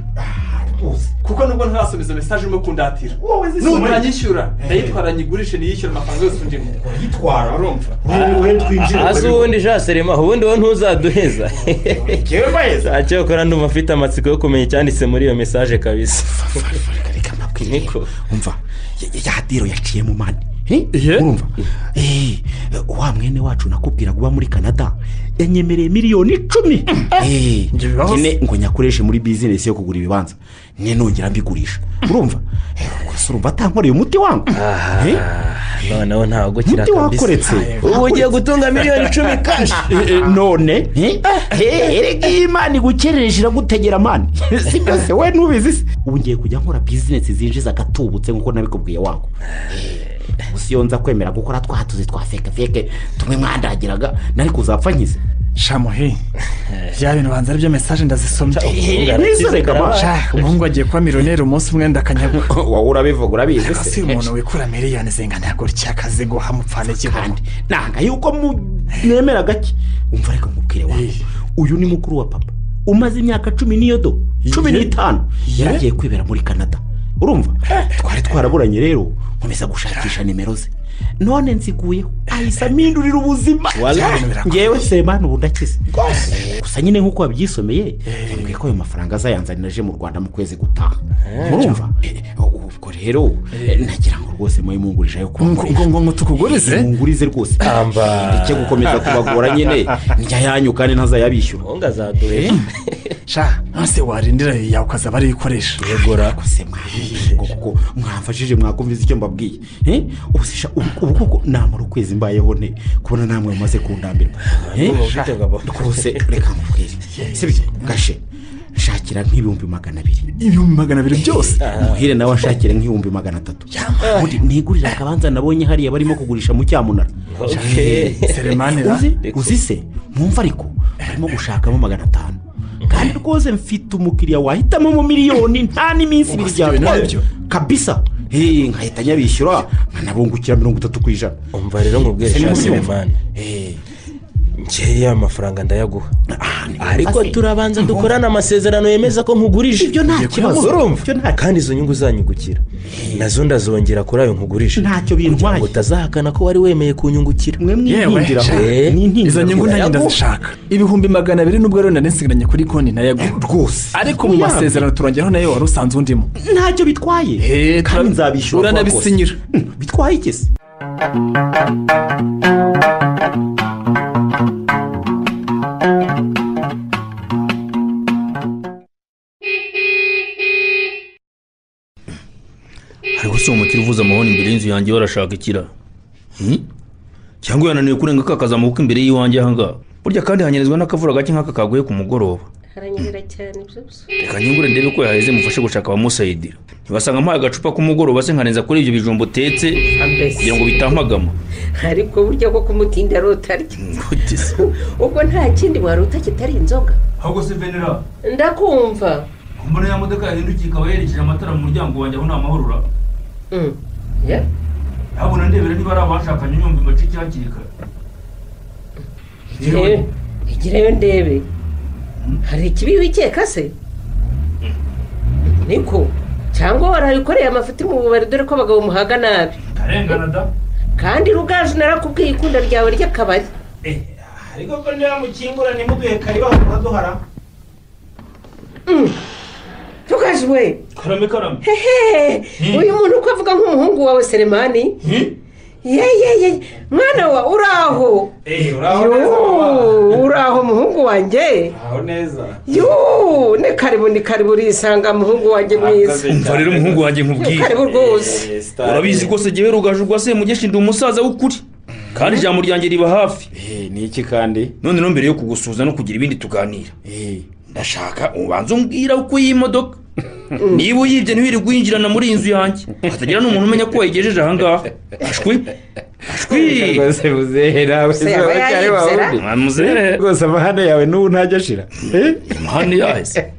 Rwose. Kuko nubwo ntarasoma izo message urimo kundatira. Nutanyishyura ndayitwara nyigurishe niyishyura amafaranga yose undimo. Urayitwara urumva. Wowe twinjira. Azi ubundi ja Serema ubundi wowe ntuzaduheza. Jewe mbaheza. Cyokora ndumva afite amatsiko yo kumenya icyanditse muri iyo message kabisa. Reka mbabwire. Umva ya diro yaciye mu mani. Urumva wa mwene wacu nakubwira guba muri Canada yanyemereye miliyoni 10. Nyine ngo nyakoreshe muri business yo kugura ibibanza nyine nongera mbigurisha. Urumva urumva atankoreye umuti wangu. Noneho ntabwo kira kabisa. Ubu ugiye gutunga miliyoni 10 cash. None erega Imana igukerereje iragutegera mani. Si byose we ntubizi se. Ubu ngiye kujya nkora business zinjiza gatubutse nkuko nabikubwiye wangu. Usiyo nza kwemera gukora twatuzi twa feke tumwe mwandagiraga nari kuzapfa nkize. Shamuhe bya bintu banza ari byo message ndazisomye. Umuhungu agiye kuba miliyoneri umunsi umwe ndakanyagwa. Wowe urabivuga urabizi se. Si umuntu wikura miliyoni zingana gutya akazi guha mupfana kandi nanga yuko mwemera gake. Umva reka nkubwire wawe, uyu ni mukuru wa papa umaze imyaka 10 niyo do 15 yaragiye kwibera muri Canada. Urumva twari twaraburanye rero nkomeza gushakisha nimero ze none nziguyeho ahise amindurira ubuzima. Ngewe Semana ubu ndakize gusa nyine nkuko wabyisomeye yambwiye ko ayo mafaranga azayanzanira aje mu Rwanda mu kwezi gutaha. Urumva ubwo rero nagira ngo rwose mwe mungurije ayo kuba ngo tukugurize mungurize rwose ndeke gukomeza kubagora nyine njya yanyu kandi ntazayabishyura. Ngo azaduhe sha nase warindira yawe ukaza barikoresha. Yegora kuko mwamfashije mwakumviza icyo mbabwiye. Ubusisha ubu koko namara ukwezi mbayeho nte kubona namwe mumaze kundambirwa. Rwose reka nkubwire sibyo gashe shakira nk'ibihumbi 200. Ibihumbi 200 byose muhire nawe ashakire nk'ibihumbi 300. Ubundi nigurira akabanza nabonye hariya barimo kugurisha mu cyamunara. Uzi se mwumva ariko barimo gushakamo 500 kandi rwose mfite umukiriya wahitamo mu miliyoni nta n'iminsi ibiri byatwaye kabisa. Nkahita nyabishyura nkanabungukira 30%. Umva rero nkubwire sha Selemani, nkeya amafaranga ndayaguha ariko turabanza dukorana amasezerano yemeza ko nkugurije. Ibyo nta kibazo urumva, kandi izo nyungu zanyungukira nazo ndazongera kuri ayo nkugurije. Ntacyo bintwaye utazahakana ko wari wemeye kunyungukira. Mwe mwihindiraho izo nyungu nanjye ndazishaka. Ibihumbi 200 nubwo rero nari nsigaranye kuri konti ntayaguha rwose, ariko mu masezerano turongeraho nayo wari usanzwe undimo. Ntacyo bitwaye kandi nzabishyura uranabisinyira. Bitwaye iki se? Ariko si umukire uvuza amahoni imbere y'inzu yanjye barashaka ikira cyangwa yananiwe kurenga kakazamuka imbere y'iwanjye ahangaha. Burya kandi hanyerezwa n'akavura gake nk'aka kaguye ku mugoroba. Haranyerera cyane ibyo. Reka nyingure ndebe ko yaheze mufashe gushaka abamusayidira. Ntibasanga mpaye agacupa k'umugoroba se nkaneza kuri ibyo bijumbo utetse kugira ngo bitampagama. Ariko burya ko kumutinda rotarya. Ubwo nta kindi waruta kitari inzoga. Ahubwo se Venera. Ndakumva. Mbona ya modoka yahindukiye ikaba yerekeje amatara mu muryango wanjye aho nta mahoro. Ntabona ndebera niba ari abashakanye nyumva imacike hakiri kare. Igireyo ndebe. Hari ikibi wikeka se? Niko cyangwa warayikoreye amafuti mu bubari dore ko abagabo muhaga nabi. Karengana da. Kandi Rugaju narakubwiye ikunda ryawe ry'akabari. Ariko ko niba mukingura nimuduhe kariba mukaduhara. Rugaju we. Karame karame. Hehe. Uyu muntu uko avuga nk'umuhungu wawe Selemani. Ye mwana wa uraho. Uraho neza mama. Uraho muhungu wanjye. Uraho neza. Yo, ne karibu ni karibu risanga muhungu wanjye mwiza. Umva rero muhungu wanjye nkubwiye. Karibu rwose. Urabizi rwose jewe Rugaju rwa Semugeshi ndi umusaza w'ukuri. Kandi ijambo ryanjye riba hafi. Ni iki kandi? None no mbere yo kugusuza no kugira ibindi tuganira. Ndashaka ubanze umbwira uko iyi modoka. Niba uyibye ntiwirirwe uyinjirana muri iyi nzu yanjye, hatagira n'umuntu umenya ko wayigejeje aha ngaha. Ashwi ashwi rwose muzehe, nawe muzehe rwose amahane yawe n'ubu ntajya ashira. Amahane yahise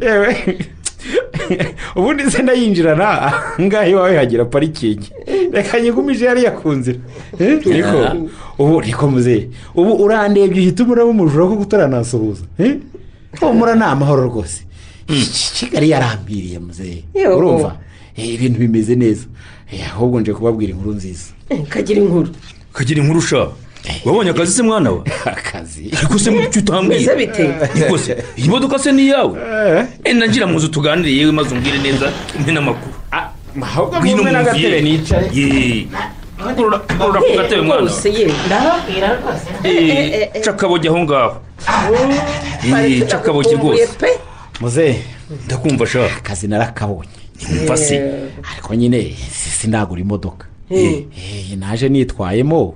yewe. Ubundi se ndayinjirana ngaho iwawe hagira parikingi, reka nyigumije hariya ku nzira. Niko ubu, niko muzehe, ubu urandebye uhita umuramo umujura ko utaranasuhuza. Humura ni amahoro rwose. Kigali yarambiriye muzehe, urumva ibintu bimeze neza. Ahubwo nje kubabwira inkuru nziza. Kagira inkuru, kagira inkuru sha. Wabonye akazi se mwana we? Akazi ariko se mucyo utambwiye niko se iyi modoka se ni iyawe? Nangira muzu tuganire yewe, maze umbwire neza umpe n'amakuru. Ahubwo mumpe n'agatebe nicaye. Kurura ku gatebe mwana we. Ndababwira rwose. Cakaboge aho ngaho. Cakaboge rwose. Muzehe ndakumva sha. Akazi narakabonye. Nkumva se. Ariko nyine sinagura imodoka. Naje nitwayemo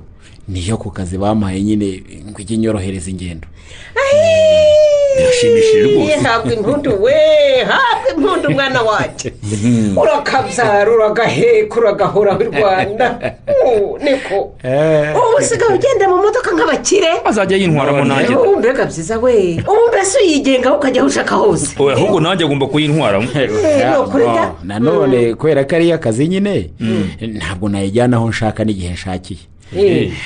niyo ku kazi bampaye nyine ngo ijye nyorohereza ingendo. Birashimishije rwose. Habwa impundu we, habwa impundu mwana wanjye. Urakabyara, uragaheka, uragahora i Rwanda. Niko ubu usigaye ugenda mu modoka nk'abakire. Azajya yintwaramo nanjye. Ubu mbega byiza we, ubu mbese uyigengaho ukajya aho ushaka hose. Ahubwo nanjye agomba kuyintwaramo. Nanone kubera ko ari akazi nyine ntabwo nayijyana aho nshaka n'igihe nshakiye.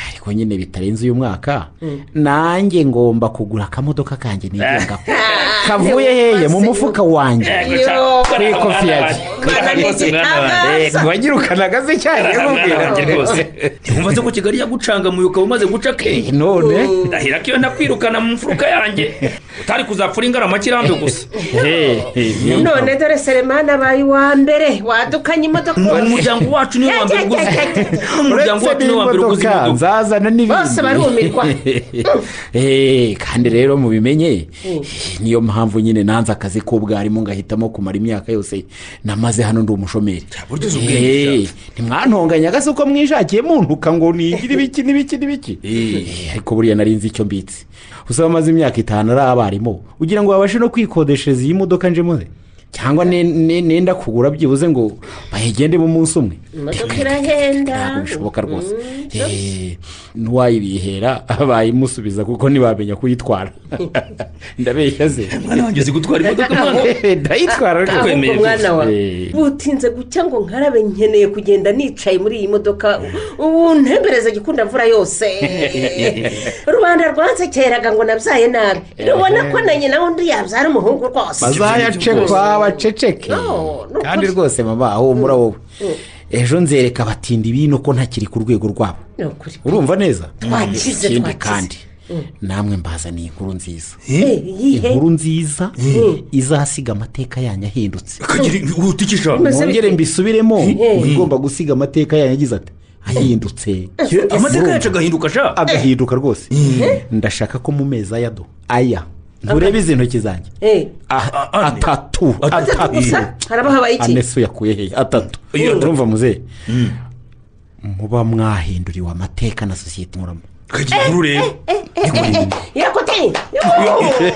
Ariko nyine bitarenze uyu mwaka nanjye ngomba kugura akamodoka kanjye nigenga kavuye heye mu mufuka wanjye kuri kofi yanjye. Wanyirukanaga se cyane nkubwira rwose. Ntiwumva se ko Kigali yagucangamuye ukaba umaze guca akenge? None ndahira ko iyo ntakwirukana mu mfuruka yanjye utari kuzapfura ingarama kirambe gusa. None dore Selemani abaye uwa mbere wadukanye imodoka. Umuryango wacu niwe wa mbere uguze. Umuryango wacu niwe wa mbere uguze imodoka. Nzazana n'ibindi bose barumirwa. Kandi rero mubimenye niyo mpamvu nyine nanze akazi k'ubwarimu ngahitamo kumara imyaka yose namaze hano ndi umushomeri. Ntimwantonganyaga se uko mwishakiye muntuka ngo nigire ibiki n'ibiki n'ibiki. Ariko buriya nari nzi icyo mbitse. Usaba amaze imyaka 5 ari abarimu ugira ngo babashe no kwikodeshereza iyi modoka nje muze, cyangwa nenda kugura byibuze ngo bayigendemo umunsi umwe. Imodoka irahenda, ntabwo bishoboka rwose. N'uwayibihera bayimusubiza kuko ntibamenya kuyitwara. Ndabeshya se mwana wanjye uzi gutwara imodoka mwana? Ndayitwara rwose mwana wa. Butinze gucya ngo nkarabe, nkeneye kugenda nicaye muri iyi modoka ubu ntembereza gikunda mvura yose. Rubanda rwansekeraga ngo nabyaye nabi, rubona ko na nyina wundi yabyara umuhungu rwose. Bazayacekwa baceceke. Kandi rwose mama humura wowe, ejo nzereka abatindi ibintu ko ntakiri ku rwego rwabo. Urumva neza? Twakize. Kandi namwe mbazaniye inkuru nziza. Inkuru nziza izasiga amateka yanyu ahindutse. Nongere mbisubiremo, igomba gusiga amateka yanyu agize ati ahindutse. Amateka yacu agahinduka sha. Agahinduka rwose. Ndashaka ko mu mezi aya do aya nturebe izi ntoki zanjye atatu anesu yakuye he atatu. Urumva muzehe, muba mwahinduriwe amateka na sosiyete nkoramo. Kagira inkuru rero.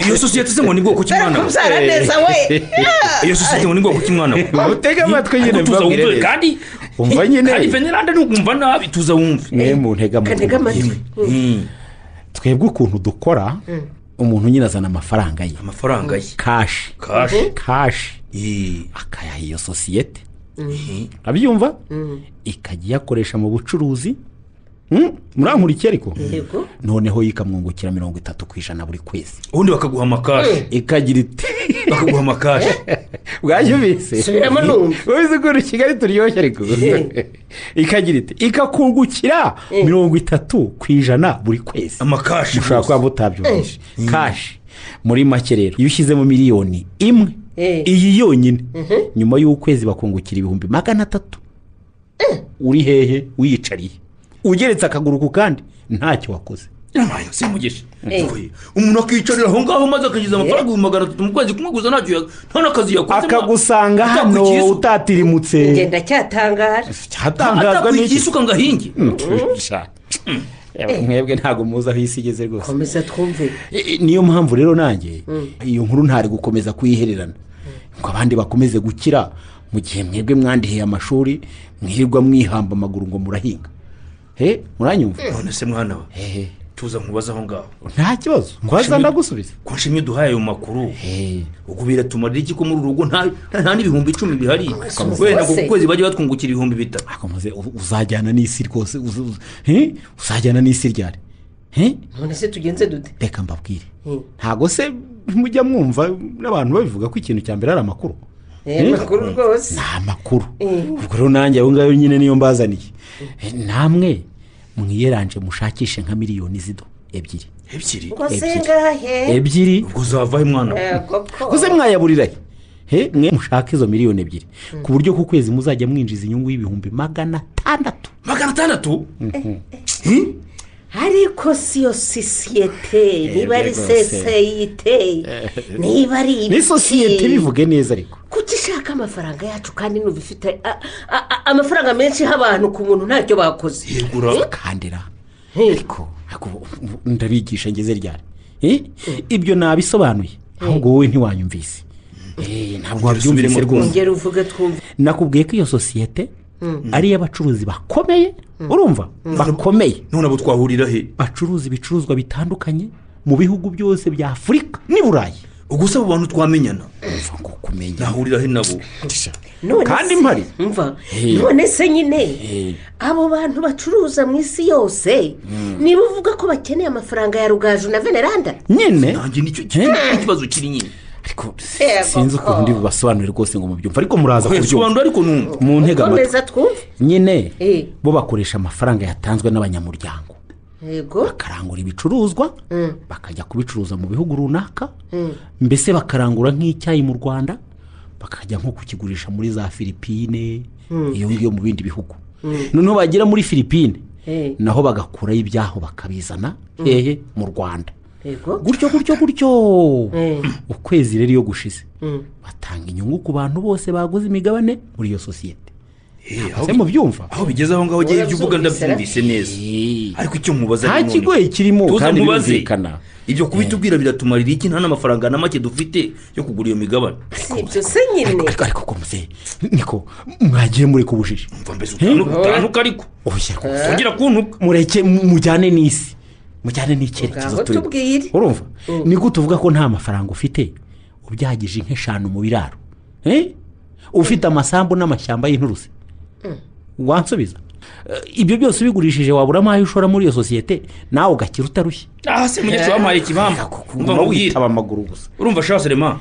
Iyo sosiyete se ngo ni bwoko ki mwana we? Iyo sosiyete ngo ni bwoko ki mwana we? Utega amatwi nyine mbabwire. Kandi umva nyine. Kandi Veneranda ntukumva nabi, tuza wumve. Mwe muntega amatwi. Twebwe ukuntu dukora, umuntu nyine azana amafaranga ye. Amafaranga ye. Cash. Cash. Akayaha iyo sosiyete. Urabyumva? Ikajya iyakoresha mu bucuruzi. Murankurikiye ariko? Noneho yikamwungukira 30% buri kwezi. Ubundi bakaguha amakashi. Ikagira iti bakaguha amakashi. Bwayumvise? Subiramo numva. Ubizi ko Kigali turyoshye ariko. Ikagira iti ikakungukira 30% buri kwezi. Amakashi. Ushobora kuba mutabyumvise. Kashi. Muri make rero iyo ushyizemo 1 miliyoni iyi yonyine nyuma y'ukwezi bakungukira 300,000. Uri hehe wiyicariye? Ugeretse akaguru ku kandi ntacyo wakoze. Simugisha. Umuntu akicarira aho ngaho maze akagiza amafaranga 300 mu kwezi kumwe gusa ntacyo nta n'akazi yakoze. Akagusanga hano utatirimutse. Ngenda cyatangara. Cyatangazwa n'iki? Isuka ngahinge. Mwebwe ntago muzi aho isi igeze rwose. Komeza twumve. Niyo mpamvu rero nanjye iyo nkuru ntari gukomeza kuyihererana. Ngo abandi bakomeze gukira mu gihe mwebwe mwandihiye amashuri mwirirwa mwihamba amaguru ngo murahinga. He, muranyumva? None se mwana we, tuza nkubaza aho ngaho. Nta kibazo, nkubaza ndagusubiza. Ko nshimye duhaye ayo makuru, ubwo biratumarira iki ko muri uru rugo nta n'10,000 bihari? Wenda ku kwezi bajya batwungukira 3,000. Akomaze uzajyana n'isi rwose, uzajyana n'isi ryari? None se tugenze dute? Reka mbabwire, ntago se mujya mwumva n'abantu babivuga ko ikintu cya mbere ari amakuru. Amakuru rwose ni amakuru. Ubwo rero nanjye aho ngaho nyine niyo mbazaniye. Namwe mwiyeranje mushakishe nka miliyoni zido 2. 2 2. Ubwo uzavahe mwana? Kuze mwayaburira he? Mwe mushaka izo miliyoni 2 ku buryo ku kwezi muzajya mwinjiza inyungu y'600,000. 600? Ariko siyo sosiyete, niba ari sosiyete, niba ari ni sosiyete, bivuge neza. Ariko kuki ishaka amafaranga yacu kandi n'ubu ifite amafaranga menshi abantu ku muntu ntacyo bakoze? Yegura kandira. Ariko ndabigisha ngeze ryari? Ibyo nabisobanuye, ahubwo wowe ntiwanyumvise. Ntabwo wabyumvise rwose. Ngera uvuge twumve. Nakubwiye ko iyo sosiyete ari iy'abacuruzi bakomeye, urumva? Bakomeye. None abo twahurira he? Bacuruza ibicuruzwa bitandukanye mu bihugu byose bya Afurika n'i Burayi. Ubwo se abo bantu twamenyana? Ngo kumenya nahurira he nabo? Kandi mpari. Mva, none se nyine abo bantu bacuruza mu isi yose niba uvuga ko bakeneye amafaranga ya Rugaju na Veneranda? Nyine nanjye nicyo kibazo kiri nyine. Ariko sinzi ukuntu ndi bubasobanurire rwose ngo mubyumve, ariko muraza kubyumva. Ariko numva mu ntega amatwi nyine bo bakoresha amafaranga yatanzwe n'abanyamuryango. Yego, bakarangura ibicuruzwa, bakajya kubicuruza mu bihugu runaka, mbese bakarangura nk'icyayi mu Rwanda bakajya nko kukigurisha muri za Filipine, iyo ngiyo mu bindi bihugu. Noneho bagera muri Filipine naho bagakurayo ibyaho bakabizana hehe? Mu Rwanda. Gutyo gutyo gutyo. Ukwezi rero iyo gushize batanga inyungu ku bantu bose baguze imigabane muri iyo sosiyete. Se mubyumva? Aho bigeze aho ngaho giye ibyo uvuga ndabyumvise neza. Ariko icyo mubaza nta kigoye kirimo kandi birumvikana. Ibyo kubitubwira biratumarira iki? Nta n'amafaranga na make dufite yo kugura iyo migabane. Ibyo se nyine. Ariko ko muze niko mwagiye muri kubujije. Umva mbese utanuka ariko. Ongera kuntuka. Mureke mujyane n'isi. Mujyane n'icyerekezo turimo. Urumva? Ni gute uvuga ko nta mafaranga ufite ubyagije inka 5 mu biraro? Ufite amasambu n'amashyamba y'inturusi. Wansubiza? Ibyo byose ubigurishije waburamo ayo ushora muri iyo sosiyete, nawe ugakira utarushye. Se munyesho wampaye ikibamba. Umva witaba amaguru gusa. Urumva sha Serema?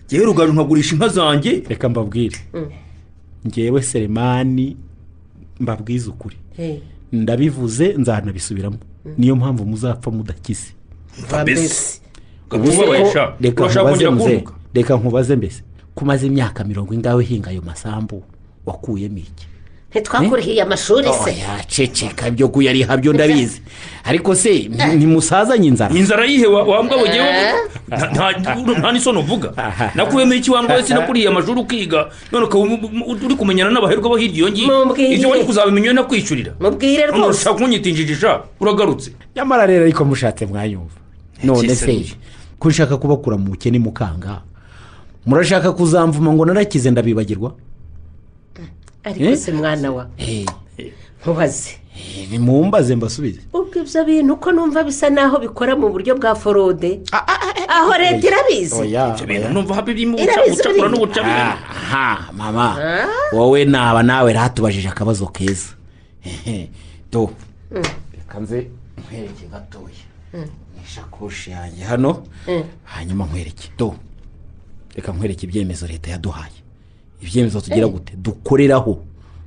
Ngewe Rugaju nkagurisha inka zanjye. Reka mbabwire. Ngewe Selemani mbabwize ukuri. Ndabivuze nzanabisubiramo. Niyo mpamvu muzapfa mudakize. Reka nkubaze mbese kumaze imyaka 40 hinga ayo masambu wakuyemo iki? Ntitwakurihiye amashuri se? Oya ceceka, ibyo kuyariha byo ndabizi. Ariko se ntimusazanye inzara? Inzara yihe wambwa bugewe? Nta n'isono uvuga. Nakuyemo iki wambwa we? Sinakurihiye amashuri ukiga none ukaba uri kumenyana n'abaherwa bo hirya iyo ngiyo. Ibyo wari kuzabimenya nakwishyurira. Mubwire rwose. Ushaka kunyita injijisha uragarutse. Nyamara rero ariko mushatse mwayumva. None se ko nshaka kubakura mu bukene mukanga, murashaka kuzamvuma ngo narakize ndabibagirwa? Ariko se mwana wa nkubaze. Nimumbaze mbasubize. Ubwo ibyo bintu ko numva bisa naho bikora mu buryo bwa forode, aho leta irabizi. Ibyo bintu numva habirimo ubucakura n'ubucabiranya. Aha mama, wowe naba nawe ratubajije akabazo keza. Do reka nze nkwereke gatoya ishakoshi yanjye hano, hanyuma nkwereke. Do reka nkwereke ibyemezo leta yaduhaye. Ibyemezo tugira gute dukoreraho.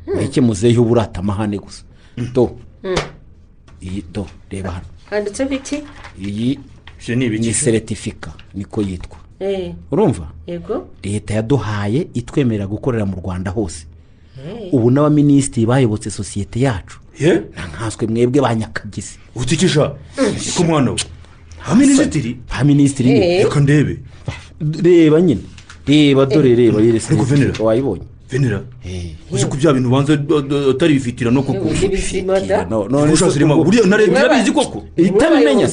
Mureke muzehe uburata amahane gusa. Do iyi do reba hano handitseho iki? Iyi ni seritifika niko yitwa. Urumva? Yego. Leta yaduhaye itwemerera gukorera mu Rwanda hose. Ubu n'abaminisitiri bayobotse sosiyete yacu. Nkanswe mwebwe ba nyakabyizi. Utikisha ko mwana we. Abaminisitiri? Abaminisitiri. Reka ndebe. Reba nyine. Reba dore reba yere wayibonye. Venera uzi ko bya bintu banza atari bifitira no koko none buriya narebye irabizi koko itabimenya.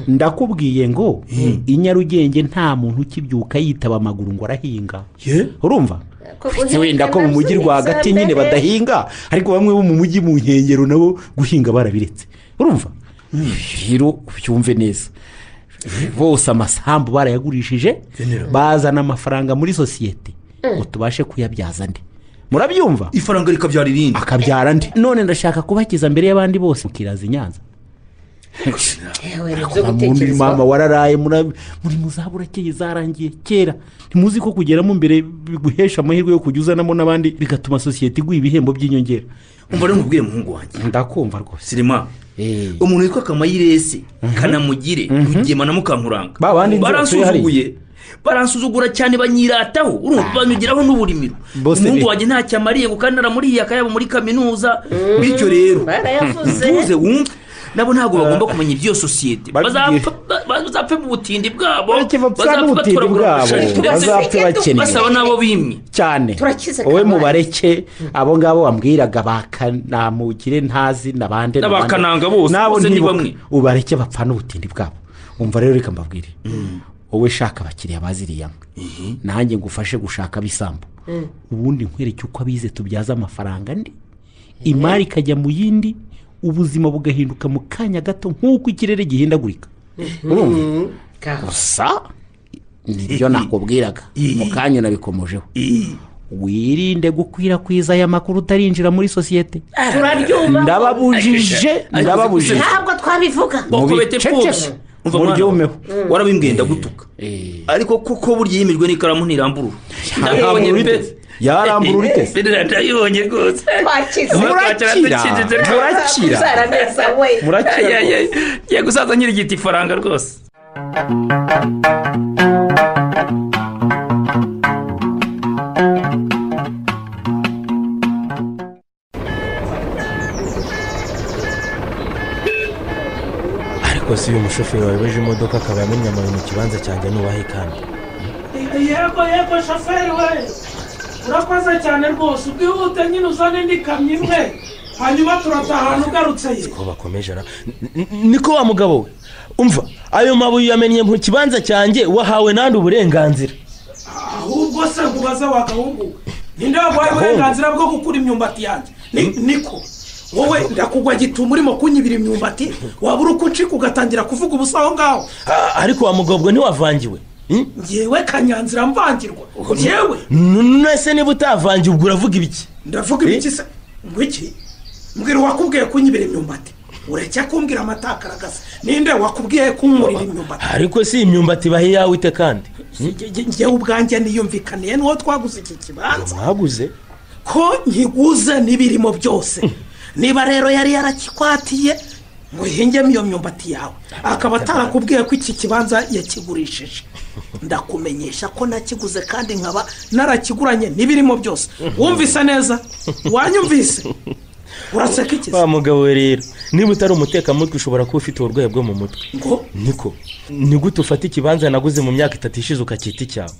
Ndakubwiye ngo i Nyarugenge nta muntu ukibyuka yitaba amaguru ngo arahinga. Urumva wenda ko mu mujyi rwagati nyine badahinga, ariko bamwe bo mu mujyi mu nkengero nabo guhinga barabiretse. Urumva rero ubyumve neza, bose amasambu barayagurishije bazana amafaranga muri sosiyete ngo tubashe kuyabyaza andi. Murabyumva? Ifaranga rikabyara irindi akabyara andi. None ndashaka kubakiza mbere y'abandi bose mukiraza i Nyanza. Mama wararaye muri muzaburakeye zarangiye kera. Ntimuzi ko kugeramo mbere biguhesha amahirwe yo kujya uzanamo n'abandi bigatuma sosiyete iguha ibihembo by'inyongera. Umva rero nkubwire muhungu wanjye. Ndakumva rwose. Sirima umuntu witwa Kamayirese Kanamugire Rugema na Mukankuranga baransuzuguye, baransuzugura cyane, banyirataho, urumva banyugiraho n'uburimiro. Umuhungu wanjye ntacyo amariye ngo kandi naramuriye akayabo muri kaminuza. Bityo rero tuze wumve nabo ntabwo bagomba kumenya iby'iyo sosiyete, bazapfe mu butindi bwabo, bazapfe bakennye, basaba nabo bimye cyane. Wowe mubareke abo ngabo wambwiraga bakanamugire ntazi nabande n'abakananga bose nabo ni bamwe, ubareke bapfana ubutindi bwabo. Umva rero reka mbabwire, wowe shaka abakiriya baziriya nanjye ngufashe gushaka bisambo, ubundi nkwereke uko abize tubyaza amafaranga andi, imari ikajya mu yindi, ubuzima bugahinduka mu kanya gato nk'uko ikirere gihindagurika. Urumva gusa nibyo nakubwiraga mu kanya nabikomojeho. Wirinde gukwirakwiza aya makuru utarinjira muri sosiyete. Ndababujije, ndababujije. Ntabwo twabivuga. Muryumeho. Warabimbwiye ndagutuka. Ariko kuko burya yimijwe n'ikaramu ntiramburura. Ndabonye pe. Yarambura uritese. Ndayibonye rwose. Murakira. Murakira. Ngiye gusaza nyirigita ifaranga rwose. Ariko si uyu mushoferi wayobeje imodoka akaba yamennye amabuye mu kibanza cyanjye nubahe kandi. Yego yego shoferi we, urakoze cyane rwose, ubwihute nyine uzane indi kamyo imwe hanyuma turatahana ugarutse ye. Ko bakomeje niko wa mugabo we, umva ayo mabuye yamennye mu kibanza cyanjye wahawe nandi uburenganzira. Ahubwo se nkubaza wa gahungu, ninde waguhaye uburenganzira bwo gukura imyumbati yanjye? Niko wowe ndakugwa gituma urimo kunyibira imyumbati, wabura uko uncika ugatangira kuvuga ubusa aho ngaho. Ariko wa mugabo ntiwavangiwe? Ngewe Kanyanzira mvangirwa? Ngewe nese niba utavangiwe ubwo uravuga ibiki? Ndavuga ibiki se? Ngo iki? Mbwira uwakubwiye kunyibira imyumbati, ureke kumbwira amatakaragasa. Ninde wakubwiye kunkurira imyumbati? Ariko si imyumbati bahe yawe ite kandi? Ngewe ubwanjye niyumvikaniye n'uwo twaguze iki kibanza. Mwaguze? Ko nkiguze n'ibirimo byose. Niba rero yari yarakikwatiye ngo ihingemo iyo myumbati yawe, akaba atarakubwiye ko iki kibanza yakigurishije, ndakumenyesha ko nakiguze kandi nkaba narakiguranye n'ibirimo byose. Wumvise neza? Wanyumvise? Uraseka iki? Wa mugabo rero niba utari umutekamutwe ushobora kuba ufite uburwayi bwo mu mutwe. Niko ni gute ufata ikibanza naguze mu myaka 3 ishize ukacyita icyawe?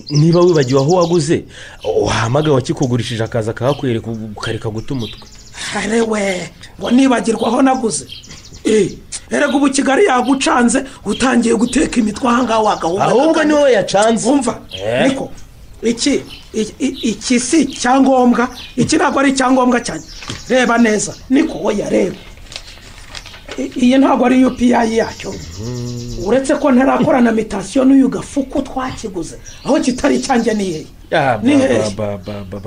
Niba wibagiwe aho waguze, wahamagaye wakikugurishije akaza akahakwereka ukareka guta umutwe. Arewe ngo nibagirwa aho naguze. Erega ubu Kigali yagucanze utangiye guteka imitwe aha ngaha wagahunga. Ahubwo ni wowe yacanze. Umva niko iki si icyangombwa, iki ntabwo ari icyangombwa cyane. Reba neza niko, oya reba iyi ntabwo ari UPI yacyo, uretse ko ntarakora na mitasiyo n'uyu gafuku twakiguze aho kitari icyanjye ni hehe?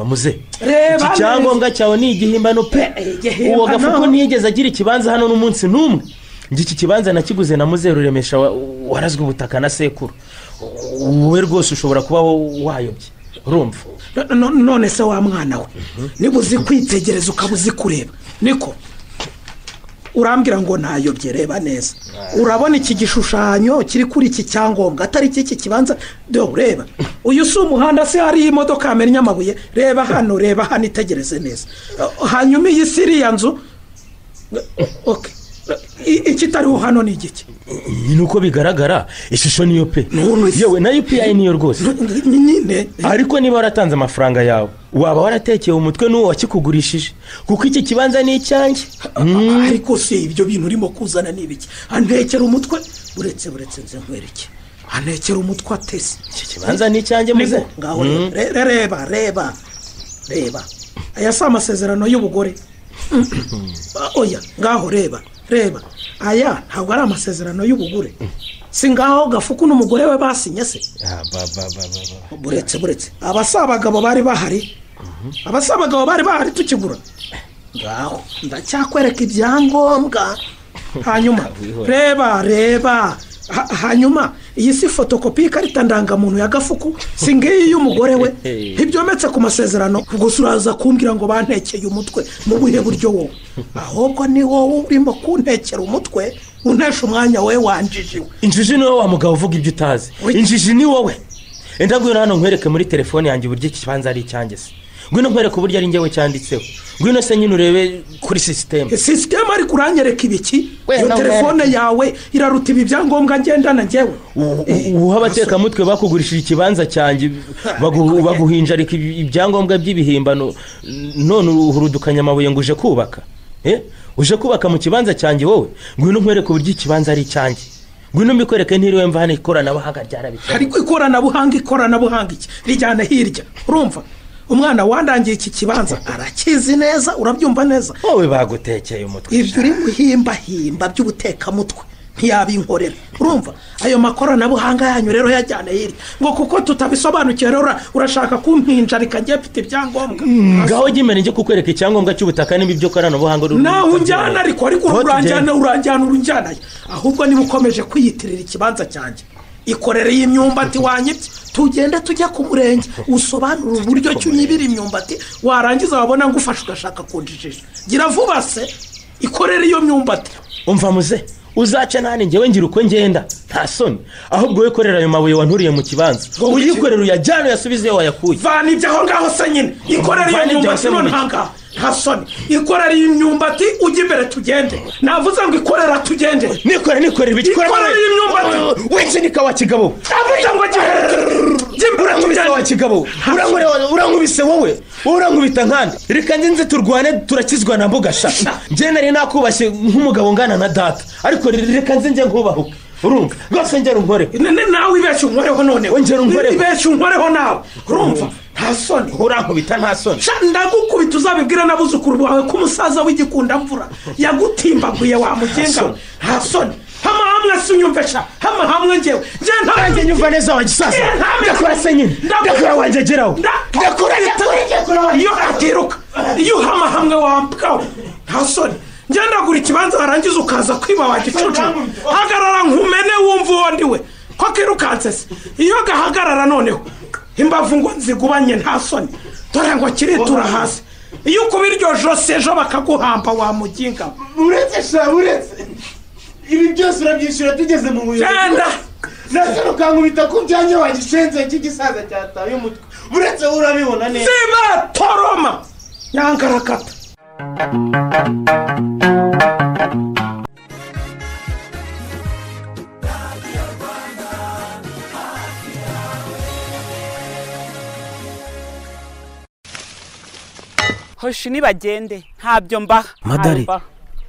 Muze iki cyangombwa cyawe ni igihimbano pe. Uwo gafuku ntiyigeze agira ikibanza hano n'umunsi n'umwe. Iki kibanza nakiguze na Muzeru Remesha warazwe ubutaka na sekuru. Wowe rwose ushobora kuba wayobye. Urumva? None se wa mwana we, niba uzi kwitegereza ukaba uzi kureba, niko urambwira ngo ntayobye? Reba neza, urabona iki gishushanyo kiri kuri iki cyangombwa atari iki kibanza? Do reba, uyu si umuhanda se hari imodoka yamennye amabuye? Reba hano, reba hano, itegereze neza. Hanyuma iyi si iriya nzu. Okay, Ikitariho hano ni igiki? Ni uko bigaragara ishusho niyo pe. Yewe na UPI niyo rwose. Nyine. Ariko niba waratanze amafaranga yawe waba waratekeye umutwe n'uwo wakikugurishije, kuko iki kibanza ni icyanjye. Ariko se ibyo bintu urimo kuzana ni ibiki? Antekera umutwe, buretse nze nkwereke. Antekera umutwe atese. Iki kibanza ni icyanjye muze. Ngaho reba. Reba. Aya si amasezerano y'ubugore. Oya, ngaho reba. Aya ntabwo ari amasezerano y'ubugure. Si ngaho Gafuku n'umugore we basinye se? Buretse. Aba si abagabo bari bahari. Aba si abagabo bari bahari tukigura. Ngaho ndacyakwereka ibyangombwa. Hanyuma reba. Hanyuma iyi si fotokopi y'ikarita ndangamuntu ya Gafuku, si ngiyi y'umugore we. Ntibyometse ku masezerano. Gusa uraza kumbwira ngo bantekeye umutwe mu buhe buryo wowe? Ahubwo ni wowe urimo kuntekera umutwe, untesha umwanya we wanjijiwe. Injiji ni wowe wa mugabo uvuga ibyo utazi. Injiji ni wowe. Enda ngwino hano nkwereke muri telefone yanjye uburyo iki kibanza ari icyanjye se. Ngwino nkwereke uburyo ari njyewe cyanditseho. Ngwino se nyine urebe kuri system. System ari kuranyereka ibiki? Iyo telefone yawe iraruta ibi byangombwa ngendana njyewe. Uha abatekamutwe bakugurishije ikibanza cyanjye baguhinjarika ibyangombwa by'ibihimbano, none uhurudukanya amabuye ngo uje kubaka. Uje kubaka mu kibanza cyanjye wowe? Ngwino nkwereke uburyo ikibanza ari icyanjye. Ngwino mbikwereke ntiriwe mva hano ikoranabuhanga ryarabikora. Ariko ikoranabuhanga iki rijyana hirya. Urumva? Umwana wandangiye iki kibanza arakizi neza, urabyumva neza. Wowe bagutekeye umutwe. Ibyo uri muhimba by'ubutekamutwe ntiyabinkorera. Urumva? Ayo makoranabuhanga yanyu rero yajyana hirya. Ngo kuko tutabisobanukiwe rero urashaka kumpinjarika ngiye mfite ibyangombwa. Ngaho jya njye kukwereka icyangombwa cy'ubutaka niba ibyo koranabuhanga uri. Naho unjyana ariko uranjyana urunjyana. Ahubwo niba ukomeje kwiyitirira ikibanza cyanjye, ikorere y'imyumbati wanyibye, tugende tujya ku murenge usobanura uburyo cyunyibira imyumbati, warangiza wabona ngufasha ugashaka kunjijisha. Gira vuba se ikorere iyo myumbati. Umva muze, uzaca nani njyewe ngira uko ngenda nta soni. Ahubwo we korera ayo mabuye wanturiye mu kibanza, uyikorera uyajyana uyasubize wayakuye. Vana ibyo aho ngaho se nyine, ikorere iyo myumbati none ahangaha nta soni. Ikorere imyumbati ujye imbere tugende. Navuze ngo ikorera tugende. Nikorere ibiki? Ikorere imyumbati. Wenjinika wa kigabo. Navuze ngo urankubise wa kigabo. Urankubise wowe. Urankubita nkande. Reka nze turwane turakizwa na mbuga sha. Njye nari nakubashye nk'umugabo ngana na data. Ariko reka nze njye nkubahuke. Urumva? Rwose ngera unkore. Nawe ibeshye unkoreho none. Ongera unkoreho. Ibeshye unkoreho nawe. Urumva? Nta soni. Urankubita nta soni. Ndagukubita uzabibwira n'abuzukuru bawe ko umusaza w'igikundamvura yagutimbaguye wa mugenga. Nta soni. Hama hamwe sinyumve sha. Hama hamwe ngewe. Nje ntarange nyumva neza wa gisaza. Ndakora se nyine. Ndakora wanje geraho. Ndakora iyo atiruka. Iyo hama hamwe wambwa. Nta soni. Ngenda gura ikibanza warangiza ukaza kwiba wa gicucu. Hagarara nkumene wumva uwo ndiwe. Ko kirukanse se. Iyo gahagarara noneho imbavu ngo nzigubanye nta soni. Dore ngo kiritura hasi. Iyo ukuba iryo jose ejo bakaguhamba wa muginga. Uretse sha uretse. Ibi byose urabyishyura tugeze mu buyobozi. Genda. Nase rukankubita ku byanjye wa gishenze cy'igisaza cyataye umutwe. Uretse urabibona neza. Ziba toroma. Yankarakata. Hoshi nibagende ntabyo mbaha. Madari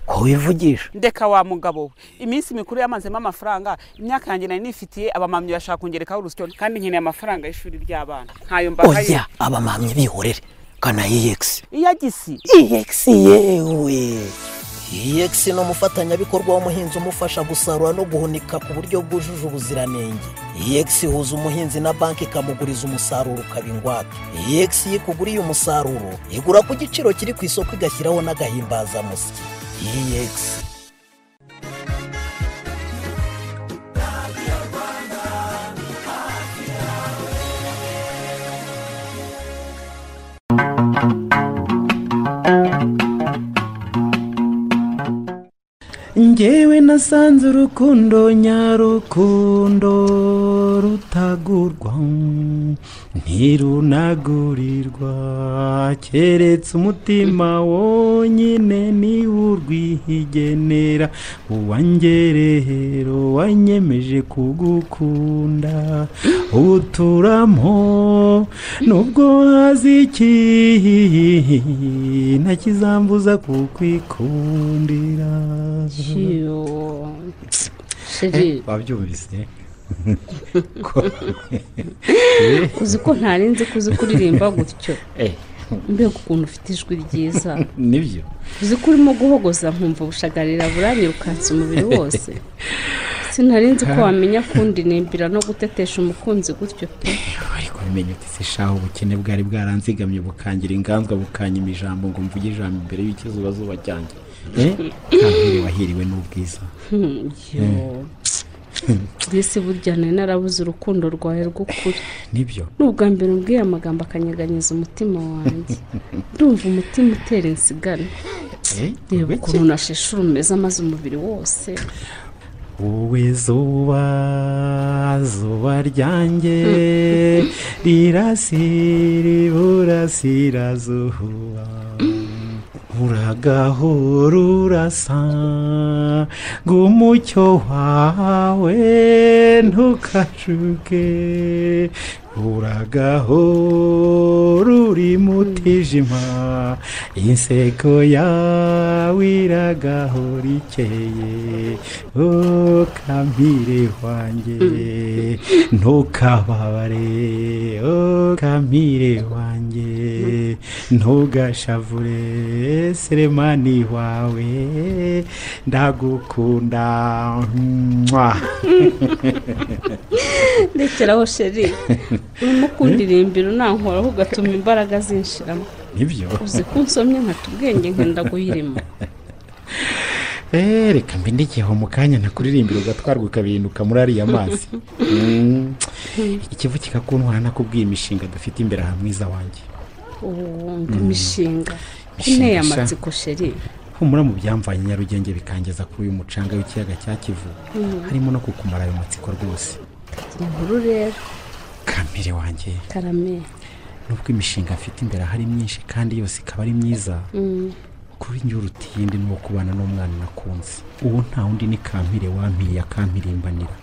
ko wivugisha? Ndeka wa mugabo we, iminsi mikuru yamanzemo amafaranga, imyaka yanjye nari nifitiye abamamyi bashaka kungerekaho urusyo kandi nkeneye amafaranga y'ishuri ry'abana. Ntayo mbaha. Oya, abamamyi bihorere. Kana EX. Iyagisi. EX yewe. EX ni umufatanyabikorwa w'umuhinzi umufasha gusarura no guhunika ku buryo bwujuje ubuziranenge. EX ihuza umuhinzi na banki ikamuguriza umusaruro ukaba ingwate. EX yikuguriye umusaruro igura ku giciro kiri ku isoko igashyiraho n'agahimbazamusyi. EX. Njyewe nasanze urukundo nyarukundo rutagurwa. Ntirunagurirwa keretse umutima wonyine niwo urwigenera uwanjye rero wanyemeje kugukunda uturamo nubwo haziki ntakizambuza kukwikundira. Wabyumvise? Uzi ko ntarinze kuzi kuririmba gutyo. Mbega ukuntu ufite ijwi ryiza. Nibyo. Uzi ko urimo guhogoza nkumva ubushagarira buranyirukansa umubiri wose. Sinarinze ko wamenya kundirimbira no gutetesha umukunzi gutyo pe. Ariko bimenye uti se shaho ubukene bwari bwaranzigamye bukangira inganzwa bukanyima ijambo ngo mvuge ijambo imbere y'ikizuba zuba cyanjye. Kampire wahiriwe n'ubwiza. Disi burya nari narabuze urukundo rwawe rw'ukuri. Nibyo. N'ubwa mbere umbwiye amagambo akanyeganyeza umutima wanjye. Ndumva umutima utera insigane. Reba ukuntu nashishura umeze amaze umubiri wose. Wowe zuba zuba ryanjye rirasira iburasirazuba uragahora urasa ng'umucyo wawe ntukacuke uragahora uri mutijima inseko yawe iragahora ikeye o kampire wanjye ntukababare o kampire wanjye ntugashavure Selemani wawe ndagukunda. Ndekeraho sheri urimo kundirimbira unankoraho ugatuma imbaraga zinshiramo. Nibyo. Uzi ko nsomye nkata ubwenge nkenda guhirima. Reka mbe ndekeho mu kanya ntakuririmbira ugatwarwa ukabirinduka muri ariya mazi. Ikivu kikakuntwara nakubwiye imishinga dufite imbere aha mwiza wanjye. Imishinga kunteye amatsiko sheri. Humura mu byamvanye Nyarugenge bikangeza kuri uyu mucanga w'ikiyaga cya Kivu harimo no kukumara ayo matsiko rwose. Inkuru rero Kampire wanjye. Karame. Nubwo imishinga afite imbere hari myinshi kandi yose ikaba ari myiza kuri njye urutinde n'uwo kubana n'umwana nakunze. Uwo nta wundi ni Kampire wampiye akampirimbanira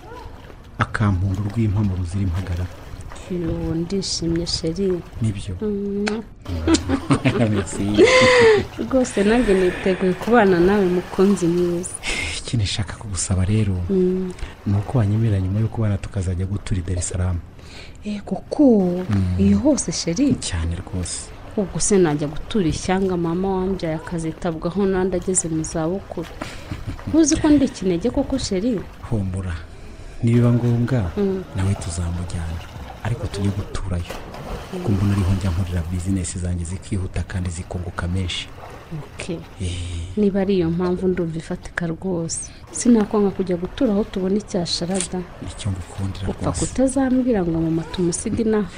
akampunda urw'impamo ruzira impagarara. Yo ndishimye sheri. Nibyo. Merci. Rwose nanjye niteguye kubana nawe mukunzi mwiza. Ikindi nshaka kugusaba rero ni uko wanyemera nyuma yo kubana tukazajya gutura i Dar es Salaam. Kuko iyo hose sheri cyane rwose. Ubwo se najya gutura ishyanga mama wambyaye akazitabwaho n'andi ageze mu zabukuru. Ntuzi ko ndi ikinege koko sheri? Humura nibiba ngombwa nawe tuzamujyana ariko tujye guturayo kuko mbona ariho njya nkorera bizinesi zanjye zikihuta kandi zikunguka menshi. Okay. Niba ari iyo mpamvu ndumva ifatika rwose. Sinakwanga kujya gutura aho tubona icyasharada. Nicyo ngukundira rwose. Upfa kutazambwira ngo mama tumusige inaha.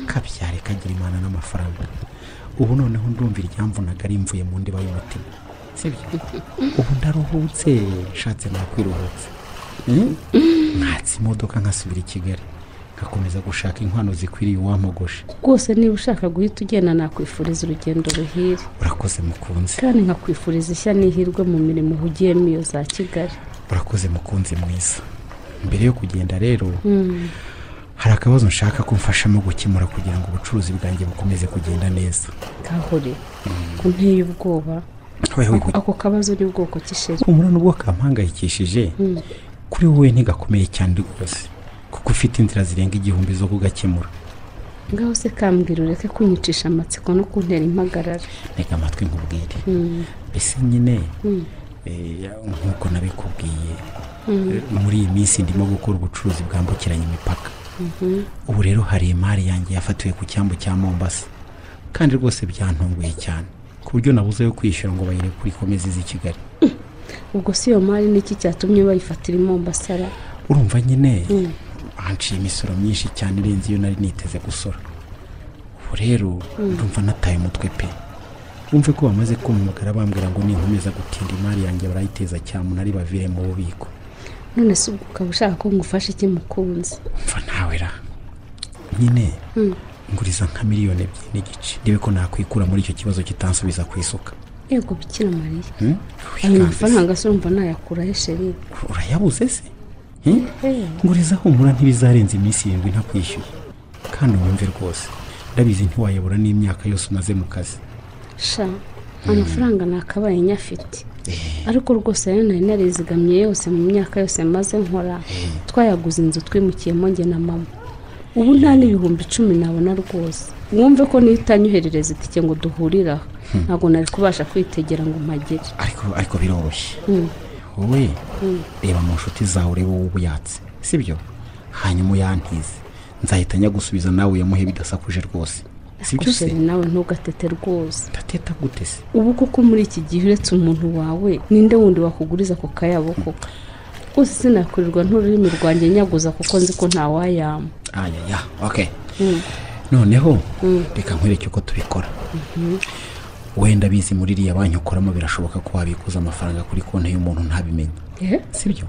Kabyare kagira imana n'amafaranga. Ubu noneho ndumva iryamvunaga ari imvuye mu ndiba y'umutima. Sibyo? Ubu ndaruhutse nshatse nakwiruhutse. Nkatse imodoka nkasubira i Kigali ngakomeza gushaka inkwano zikwiriye uwampogoshe. Rwose niba ushaka guhita ugenda nakwifuriza urugendo ruhire. Urakoze mukunzi. Kandi nkakwifuriza ishya n'ihirwe mu mirimo uhugiyemo iyo za Kigali. Urakoze mukunzi mwiza. Mbere yo kugenda rero hari akabazo nshaka ko mfashamo gukemura kugira ngo ubucuruzi bwanjye bukomeze kugenda neza. Kahore kunteye ubwoba. Ako kabazo ni ubwoko ki sheri? Humura nubwo kampangayikishije kuri wowe ntigakomeye cyane rwose kuko ufite inzira zirenga 1000 zo kugakemura. Ngaho se kambwira ureke kunyicisha amatsiko no kuntera impagarara. Ntega amatwi nkubwire. Mbese nyine nkuko nabikubwiye muri iyi minsi ndimo gukora ubucuruzi bwambukiranya imipaka. Ubu rero hari imari yanjye yafatiwe ku cyambu cya Mombasa kandi rwose byantunguye cyane ku buryo nabuze yo kwishyura ngo bayirekure ikomeze izi Kigali. Ubwo si iyo mari niki cyatumye bayifatira i Mombasa? Urumva nyine banciye imisoro myinshi cyane irenze iyo nari niteze gusora. Ubu rero ndumva nataye umutwe pe. Wumve ko bamaze kumpamagara bambwira ngo ninkomeza gutinda imari yanjye barayiteza cyamunara bavire mu bubiko. None se ubwo ukaba ushaka ko ngufasha iki mukunzi? Mva nawe ra. Nyine nguriza nka 2.5 miliyoni ndebe ko nakwikura muri icyo kibazo kitansubiza ku isuka. Yego Bikira Mariya. Ayo mafaranga se urumva nayakura he sheri? Urayabuze se? Nguriza humura ntibizarenza iminsi 7 ntakwishyuye. Kandi wumve rwose ndabizi ntiwayabura n'imyaka yose umaze mu kazi. Sha amafaranga nakabaye nyafite. Ariko rwose ayo nari narizigamye yose mu myaka yose maze nkora twayaguze inzu twimukiyemo njye na mama. Ubu nta n'10,000 nabona rwose. Wumve ko nitanyoherereza itike ngo duhurira ntabwo nari kubasha kwitegera ngo mpagere. Ariko biroroshye. Wowe reba mu nshuti zawe urebe wowe ubuyatse, sibyo? Hanyuma uyantize nzahita nyagusubiza nawe uyamuhe bidasakuje rwose. Sibyo se? Nawe ntugatete rwose. Ndateta gute se? Ubu koko muri iki gihe uretse umuntu wawe ninde wundi wakuguriza ku kayabo koko? Rwose sinakurirwa ntururimi rwanjye nyaguza kuko nzi ko ntawayama. Ayaya, okay. Noneho reka nkwereke uko tubikora. Wenda bizi muri iriya banki ukoramo birashoboka ko wabikuza amafaranga kuri konti y'umuntu ntabimenye. Sibyo?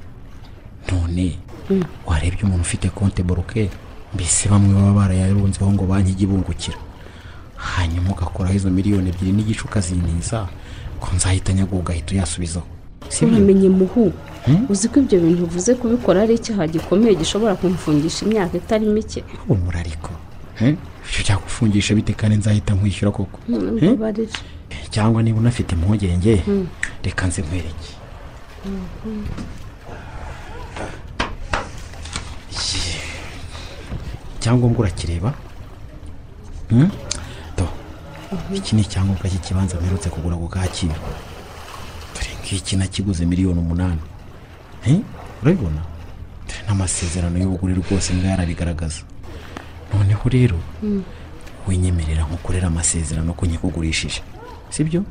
None warebye umuntu ufite konti bloquée mbese bamwe baba barayarunzeho ngo banki igibungukira. Hanyuma ugakoraho izo 2.5 miliyoni ukazintiza ko nzahita nyaguha ugahita uyasubizaho. Sibyo? Uramenye muhu. Uzi ko ibyo bintu uvuze kubikora ari icyaha gikomeye gishobora kumfungisha imyaka itari mike. Humura ariko. Icyo cyakufungisha bite kandi nzahita nkwishyura koko? Cyangwa niba unafite impungenge reka nze nkwereke. Icyangombwa urakireba? To. Iki ni icyangombwa cy'ikibanza mperutse kugura ku Kacyiru. Dore ngiki nakiguze 8 miliyoni. Urabibona? Dore n'amasezerano y'ubugure rwose ngayarabigaragaza. Noneho rero winyemerera nkukorera amasezerano ko nyikugurishije. Sibyo?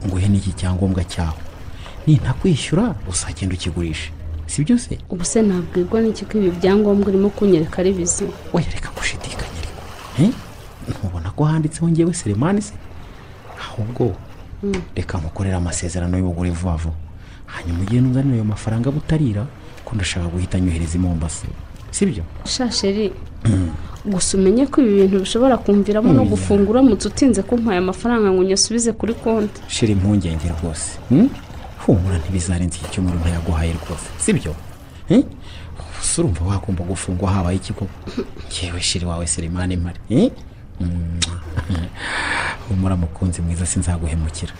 Nguhe n'iki cyangombwa cyaho. Nintakwishyura uzagenda ukigurisha. Sibyo se? Ubu se nabwirwa n'iki ko ibi byangombwa urimo kunyereka ari bizima? Oya reka gushidikanya ariko. Ntubona ko handitseho ngewe Selemani se? Ahubwo reka nkukorera amasezerano y'ubugure vuba vuba. Hanyuma ugende unzanire ayo mafaranga butarira ko ndashaka guhita nyohereza i Mombasa. Sibyo? Sha sheri gusa umenye ko ibi bintu bishobora kumviramo no gufungura uramutse utinze kumpaye amafaranga ngo nyasubize kuri konti. Shira impungenge rwose. Humura ntibizarenze iki cyumweru ntayaguhaye rwose. Sibyo? Urumva wagomba gufungwa habaye iki koko? Yewe shiri wawe Selemani mpari. Humura mukunzi mwiza sinzaguhemukira.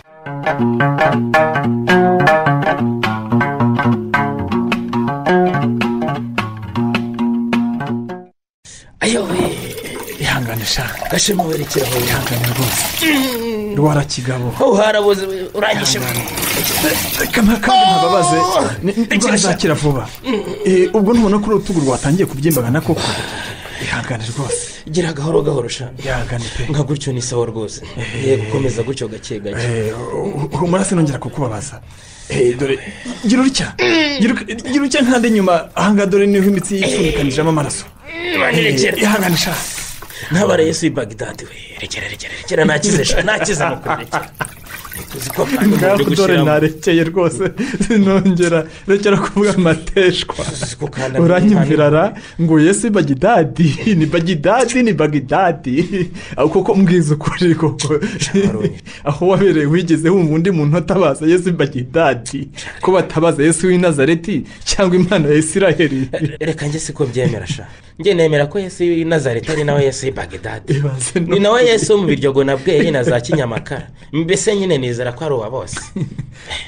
Ayo ihangane sha gashema werekera aho ihangane rwose. Rwara kigabo. Oh haraboze uranyishe. Kama kandi ntababaze nzakira vuba. Ubwo ntubona ko urutugu rwatangiye kubyimbagana koko. Ihangane rwose. Gira gahoro gahoro sha. Ihangane pe. Nka gutyo ni sawa rwose. Yego gukomeza gutyo gake gake. Humura sinongera kukubabaza. Dore gira urutya. Gira urutya nkande nyuma ahanga dore niho imitsi yipfundikanijemo amaraso. Ihangane sha. Ntabara Yesu i Bagdad we. Rekera nakize sha nakize mukurekera. Dore narekeye rwose sinongera rekera kuvuga amateshwa. Uranyumvirara ngo Yesu Bagdadi ni Bagdadi ni Bagdadi. Aho koko mbwiza ukuri koko. Aho wabereye wigeze wumva undi muntu atabaza Yesu Bagdadi ko batabaza Yesu w'i Nazareti cyangwa Imana ya Isiraheli. Reka njye siko byemera sha. Njye nemera ko Yesu w'i Nazareti ari nawe Yesu w'i Bagdadi. Ni nawe Yesu mu biryogo na bweyi na za Kinyamakara. Mbese nyine nizera ko ari uwa bose.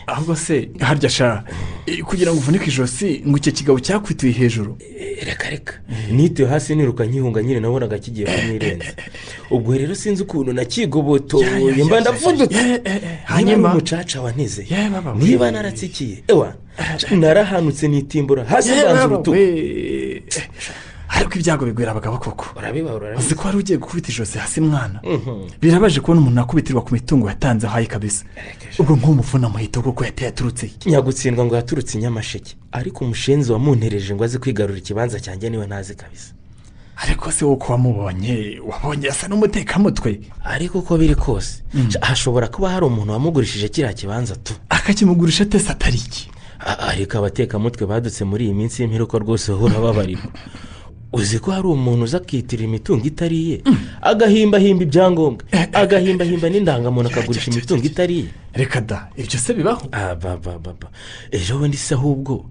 Ahubwo se harya sha kugira ngo uvunike ijosi ngo icyo kigabo cyakwituye hejuru. Reka nituye hasi niruka nkihunga nyine nabonaga kigiye kumwirenza. Ubwo rero sinzi ukuntu nakigobotoye mba ndavundutse. Hanyuma umucaca wantize niba naratsikiye ewa narahanutse nitimbura hasi mbanza urutugu. Ariko ibyago bigwira abagabo koko. Urabibara. Uzi ko wari ugiye gukubita ijosi hasi mwana. Birabaje kubona umuntu akubitirwa ku mitungo yatanze ahaye kabisa. Ubwo nk'umufuna muhito koko yateye yaturutse. Nyagutsindwa ngo yaturutse Nyamasheke. Ariko umushenzi wamuntereje ngo aze kwigarura ikibanza cyanjye niwe ntazi kabisa. Ariko se wowe wamubonye wabonye asa n'umutekamutwe. Ariko uko biri kose hashobora kuba hari umuntu wamugurishije kiriya kibanza tu. Akakimugurisha atese atari iki? Ariko abatekamutwe badutse muri iyi minsi y'imperuka rwose urababarirwa. Uzi ko hari umuntu uza akitirira imitungo itari iye, agahimbahimba ibyangombwa, agahimbahimba n'indangamuntu, akagurisha imitungo itari iye. Reka da, ibyo se bibaho? Ejo bundi se ahubwo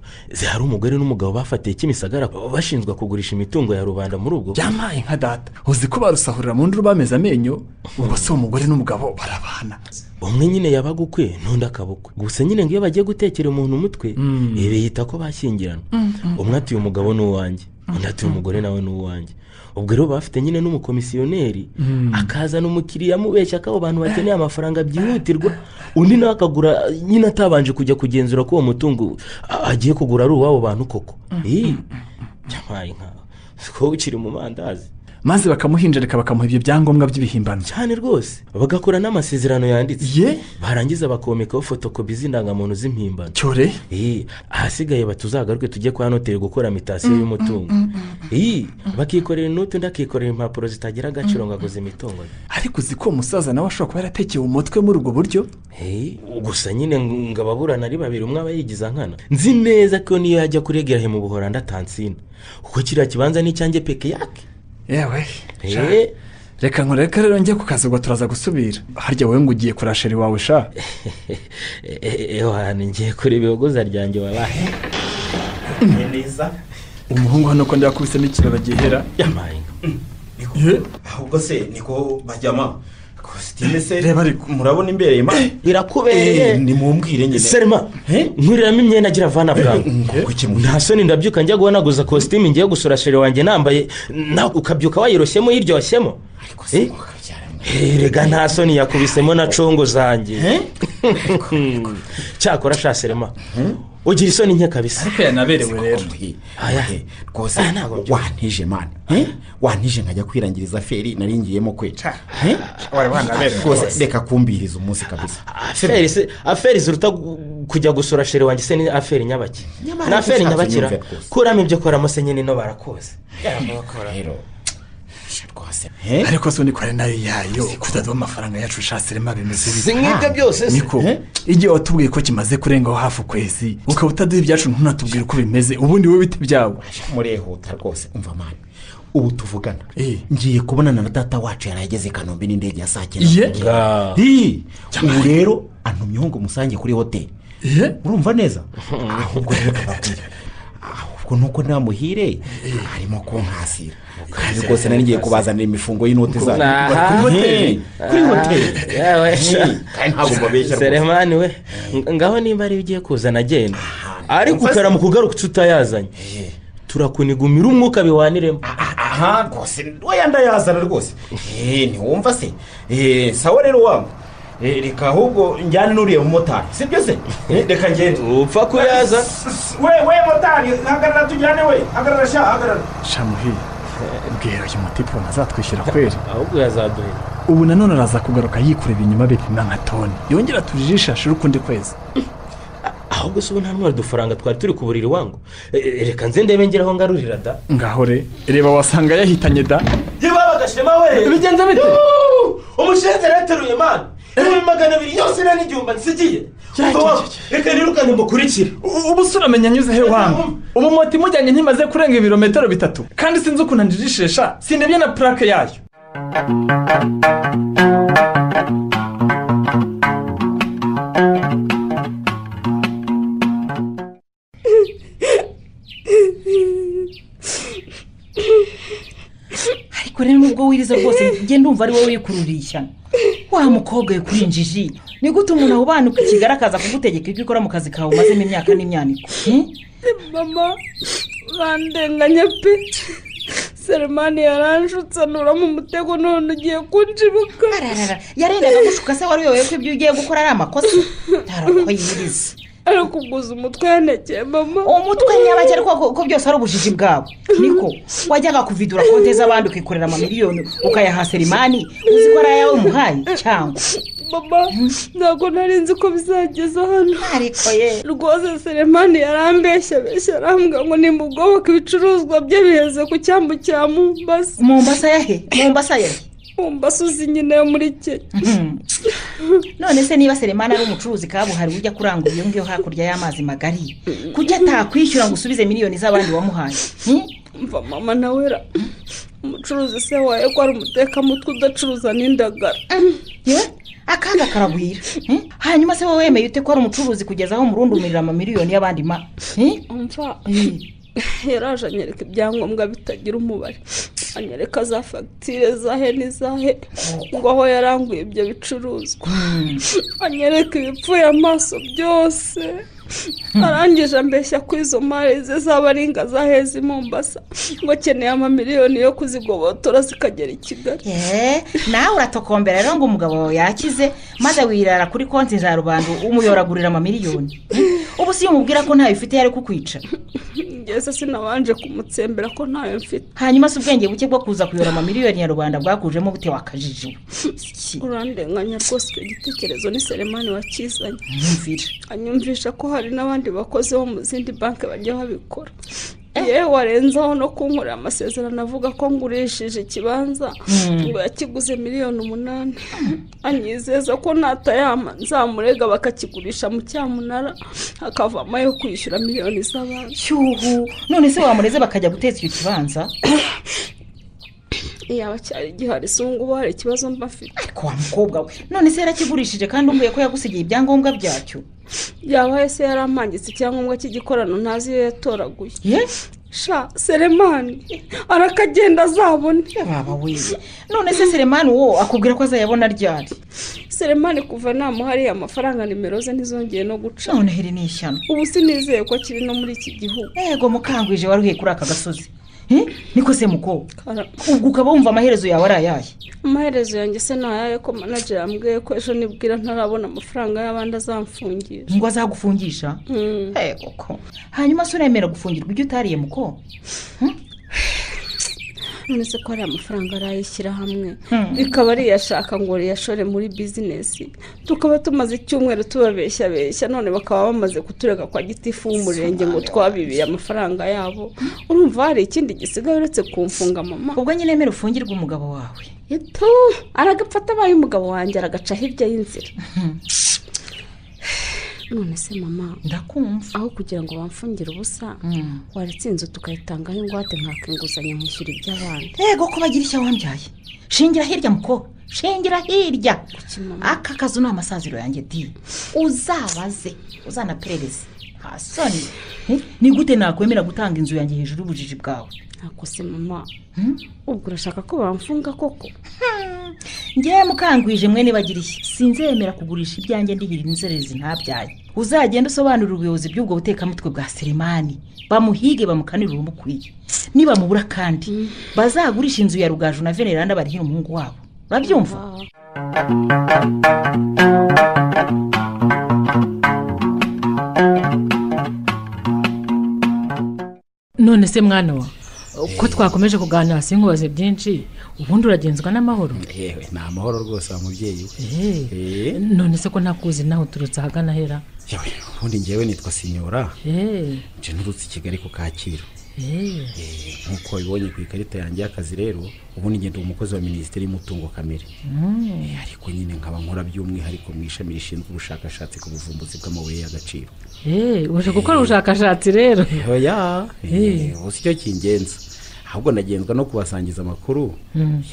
hari umugore n'umugabo bafatiye Kimisagara bashinzwe kugurisha imitungo ya rubanda muri ubwo. Byamaye nka data, uzi ko barusahurira mu nduru bameze amenyo. Ubwo se umugore n'umugabo barabana, umwe nyine yabaga ukwe n'undi akabukwe. Gusa nyine ngo iyo bagiye gutekera umuntu umutwe biyita ko bashyingirana, umwe atuye umugabo n'uwanjye, undi atuye umugore nawe n'uwanjye. Ubwo rero bafite nyine n'umukomisiyoneri akazana umukiriya amubeshya ko abo bantu bakeneye amafaranga byihutirwa, undi nawe akagura nyine atabanje kujya kugenzura ko uwo mutungo agiye kugura ari uw'abo bantu koko. Byamaye nka ko ukiri mu mandazi, maze bakamuhinjarika bakamuha ibyo byangombwa by'ibihimbano cyane rwose, bagakora n'amasezerano yanditse, barangiza bakomekaho fotokopi z'indangamuntu z'impimbano. Cyore ahasigaye batuzagaruke tujye kwa noteri gukora mitasiyo y'umutungo. Bakikorera inoti, undi akikorera impapuro zitagira agaciro ngo aguze imitungo. Ariko uzi ko umusaza nawe ashobora kuba yaratekeye umutwe muri ubwo buryo. Gusa nyine ngo ababurana ari babiri, umwe aba yigiza nkana. Nzi neza ko niyo yajya kuregera he mu Buholandi atansinda, kuko kiriya kibanza ni icyanjye peke yake. Yewe, reka nkureke rero njye ku kazi, ubwo turaza gusubira. Harya wowe ngo ugiye kurasheri wawe sha? Ewa, ngiye kureba ibihogoza ryanjye wabahe. Neza. Umuhungu hano ko ndakubise n'ikiraro gihera. Yamaye. Ahubwo se niko bajyama kositime se murabona imbereye ma birakubereye. Ni mumbwire nyine. Serima, nkuriramo imyenda agira vana bwangu. Nta soni ndabyuka njya guhanaguza kositime ngiye gusura shere wanjye nambaye, nawe ukabyuka wayiroshyemo yiryoshemo. Rega nta soni yakubisemo na congo zanjye. Cyakora sha Serima, ugira isoni nke kabisa. Ariko yanaberewe rero. Rwose wantije mani, wantije nkajya kwirangiriza feri naringiyemo kweca. Rwose reka kumbiriza umunsi kabisa. Aferi ziruta kujya gusura shere wanjye se ni aferi nyabaki. Ni aferi nyabakira. Kuramo ibyo koramo se nyine no barakoze. Ariko se unikore nayo yayo kutaduha amafaranga yacu sha Serima bimeze bite? Sinkibyo byose niko igihe watubwiye ko kimaze kurengaho hafi ukwezi ukaba utaduha ibyacu ntunatubwire uko bimeze, ubundi wowe bite byawe? Murehuta rwose. Umva mani, ubu tuvugana ngiye kubonana na data wacu yarageze Kanombe n'indege ya saa 9. Ubu rero antumyeho ngo musange kuri hoteli. Urumva neza? Ahubwo rero kababwira, ahubwo nuko namuhire arimo kunkasira kandi rwose nari ngiye kubazanira imifungo y'inoti zanyu kuri hoteli. Kandi ntabwo mbabeshya rwose. Seremani we, ngaho nimba ari ugiye kuzana agenda, ariko ukaramuka ugaruka utayazanye turakunigumira umwuka biwaniremo. Aha rwose oya ndayazana rwose. Ntiwumva se? Sawa rero wangu, reka ahubwo njyane n'uriya mumotari, sibyo se? Reka ngende. Upfa kuyaza. We motari, hagarara tujyane we, hagarara sha, hagarara. Shamuhi, bwira uyu mutipo ntazatwishyura kweri. Ahubwo yazaduhera. Ubu nanone araza kugaruka yikureba inyuma bipima nka toni, yongera tujijisha ashira ukundi kwezi. Ahubwo se ubu nta ntwari dufaranga twari turi ku buriri wangu. Reka nze ndebe ngeraho ngarurira da. Ngaho re, reba wasanga yahitanye da. Yibaba gashema we. Bigenze bite? Umushenzi yarateruye man. 200 yose nta n'igihumbi nsigiye. Reka nirukane mukurikire. Ubu se uramenya anyuze he wangu? Ubu moto imujyanye ntimaze kurenga ibirometero 3, kandi sinzi ukuntu anjijishisha, sindebye na plaque yayo. Ariko rero nubwo wiriza rwose njye ndumva ari wowe wikururiye ishyano. Wa mukobwa we kuri injiji, ni gute umuntu awubanuka Kigali akaza kugutegeka ibyo ukora mu kazi kawe umazemo imyaka n'imyaniko? Mama urandenganya pe. Selemani yaranshutse anura mu mutego none ugiye kunshibuka. Yarendaga gushuka se wari uyobewe ko ibyo ugiye gukora ari amakosa? Ntarako yiriza. Arakuguza umutwe yanekeye mama. Umutwe nyabake ariko ko byose ari ubujiji bwawe. Niko wajyaga kuvidura konte z'abandi ukikorera amamiliyoni ukayaha Selemani, uzi ko ari ayawe umuhaye cyangwa? Mama ntabwo nari nzi ko bizageza hano. Ariko ye rwose Selemani yarambeshya beshya arambwira ngo nimugoboke ibicuruzwa bye biheze ku cyambu cya Mombasa. Mombasa yahe? Mombasa yahe? Mombasa uzi nyine yo muri Kenya. None se niba Selemani ari umucuruzi kabuhariwe ujya kurangura iyo ngiyo hakurya y'amazi magari, kujya atakwishyura ngo usubize miliyoni z'abandi wamuhaye? Mva mama nawera umucuruzi se waye ko ari umutekamutwe udacuruza n'indagara. Yewe akaga karagwira. Hanyuma se wowe wemeye ute ko ari umucuruzi kugeza aho murundumirira amamiliyoni y'abandi ma? Umva yaraje anyereka ibyangombwa bitagira umubare, anyereka za fagitire zahe n'izahe ngo aho yaranguye ibyo bicuruzwa, anyereka ibipfuye amaso byose. Arangije ambeshya ko izo mari ze zaba ari inga zaheze i Mombasa, ngo akeneye amamiliyoni yo kuzigobotora zikagera i Kigali. Nawe uratokombera rero ngo umugabo wawe yakize, maze wirara kuri konti za rubanda umuyoragurira amamiliyoni. Ubu si umubwira ko ntayo ufite yari kukwica? Ngeze sinabanje kumutsembera ko ntayo mfite. Hanyuma se ubwenge buke bwo kuza kuyora amamiliyoni ya rubanda bwakujemo bute wakajije? Urandenganya rwose, icyo gitekerezo ni Selemani wakizanye. Anyumvisha ko hari n'abandi bakozi bo mu zindi banki bajya babikora. Yewe warenzaho no kunkorera amasezerano avuga ko ngurishije ikibanza ngo yakiguze 8,000,000, anyizeza ko natayama nzamurega bakakigurisha mu cyamunara hakavamo ayo kwishyura miliyoni z'abandi. Cyuhu, none se wamureze bakajya guteza icyo kibanza? Yaba cyari gihari se ubu hari ikibazo mba mfite. Ariko wa mukobwa we, none se yarakigurishije kandi umbwiye ko yagusigiye ibyangombwa byacyo? Yaba se yarampangitse icyangombwa cy'igikorano ntazi iyo yatoraguye. Sha Selemani arakagenda azabone. Baba we, none se Selemani wo akubwira ko azayabona ryari? Selemani kuva namuhariye amafaranga nimero ze ntizongeye no guca. None heri ni ishyano. Ubu sinizeye ko akiri no muri iki gihugu. Yego mukangwije waruhiye kuri aka gasozi. Niko se muko ubwo ukaba wumva amaherezo yawe ari ayahe? Amaherezo yanjye se nayaye ko manager yambwiye ko ejo nibwira ntarabona amafaranga y'abandi azamfungisha. Ngo azagufungisha? Yego ko. Hanyuma se uremera gufungirwa ibyo utariye muko? None se ko ari amafaranga arayishyira hamwe rikaba riyashaka ngo riyashore muri bizinesi, tukaba tumaze icyumweru tubabeshya beshya, none bakaba bamaze kuturega kwa gitifu w'umurenge ngo twabibiye amafaranga yabo. Urumva hari ikindi gisigaye uretse kumfunga mama? Ubwo nyine emera ufungirwe umugabo wawe. Eto aragapfata abaye umugabo wanjye aragaca hirya y'inzira. None se mama, ndakumva, aho kugira ngo bamfungire ubusa waretse inzu tukayitangaho ingwate nkaka inguzanyo nkishyura iby'abandi. Yego ko bagira ishya wambyaye. Shingira hirya muko, shingira hirya. Aka kazu ni amasaziro yanjye di. Uzabaze, uzanaperereze. Nta soni. Ni gute nakwemera gutanga inzu yanjye hejuru y'ubujiji bwawe? Ntako se mama, ubwo urashaka ko bamfunga koko? Ngewe mukangwije mwene bagirishye, sinzemera kugurisha ibyanjye ndihira inzerezi ntabyaye. Uzagenda usobanurira ubuyobozi by'ubwo butekamutwe bwa Selemani, bamuhige bamukanire urumukwiye. Niba mubura kandi bazagurisha inzu ya Rugaju na Veneranda barihira umuhungu wabo. Urabyumva? None se mwana wa, ko twakomeje kuganira sinkubaze byinshi, ubundi uragenzwa n'amahoro? Yewe ni amahoro rwose wa mubyeyi we. None se ko ntakuzi naho uturutse ahagana hera? Yewe ubundi ngewe nitwa Sinyora, nje nturutse i Kigali ku Kacyiru. Nkuko wabibonye ku ikarita yanjye y'akazi rero, ubundi ngenda umukozi wa minisiteri y'umutungo kamere. Ariko nyine nkaba nkora by'umwihariko mu ishami rishinzwe ubushakashatsi ku buvumbuzi bw'amabuye y'agaciro. Uje gukora ubushakashatsi rero? Oya, ubu si cyo kingenza, ahubwo nagenzwa no kubasangiza amakuru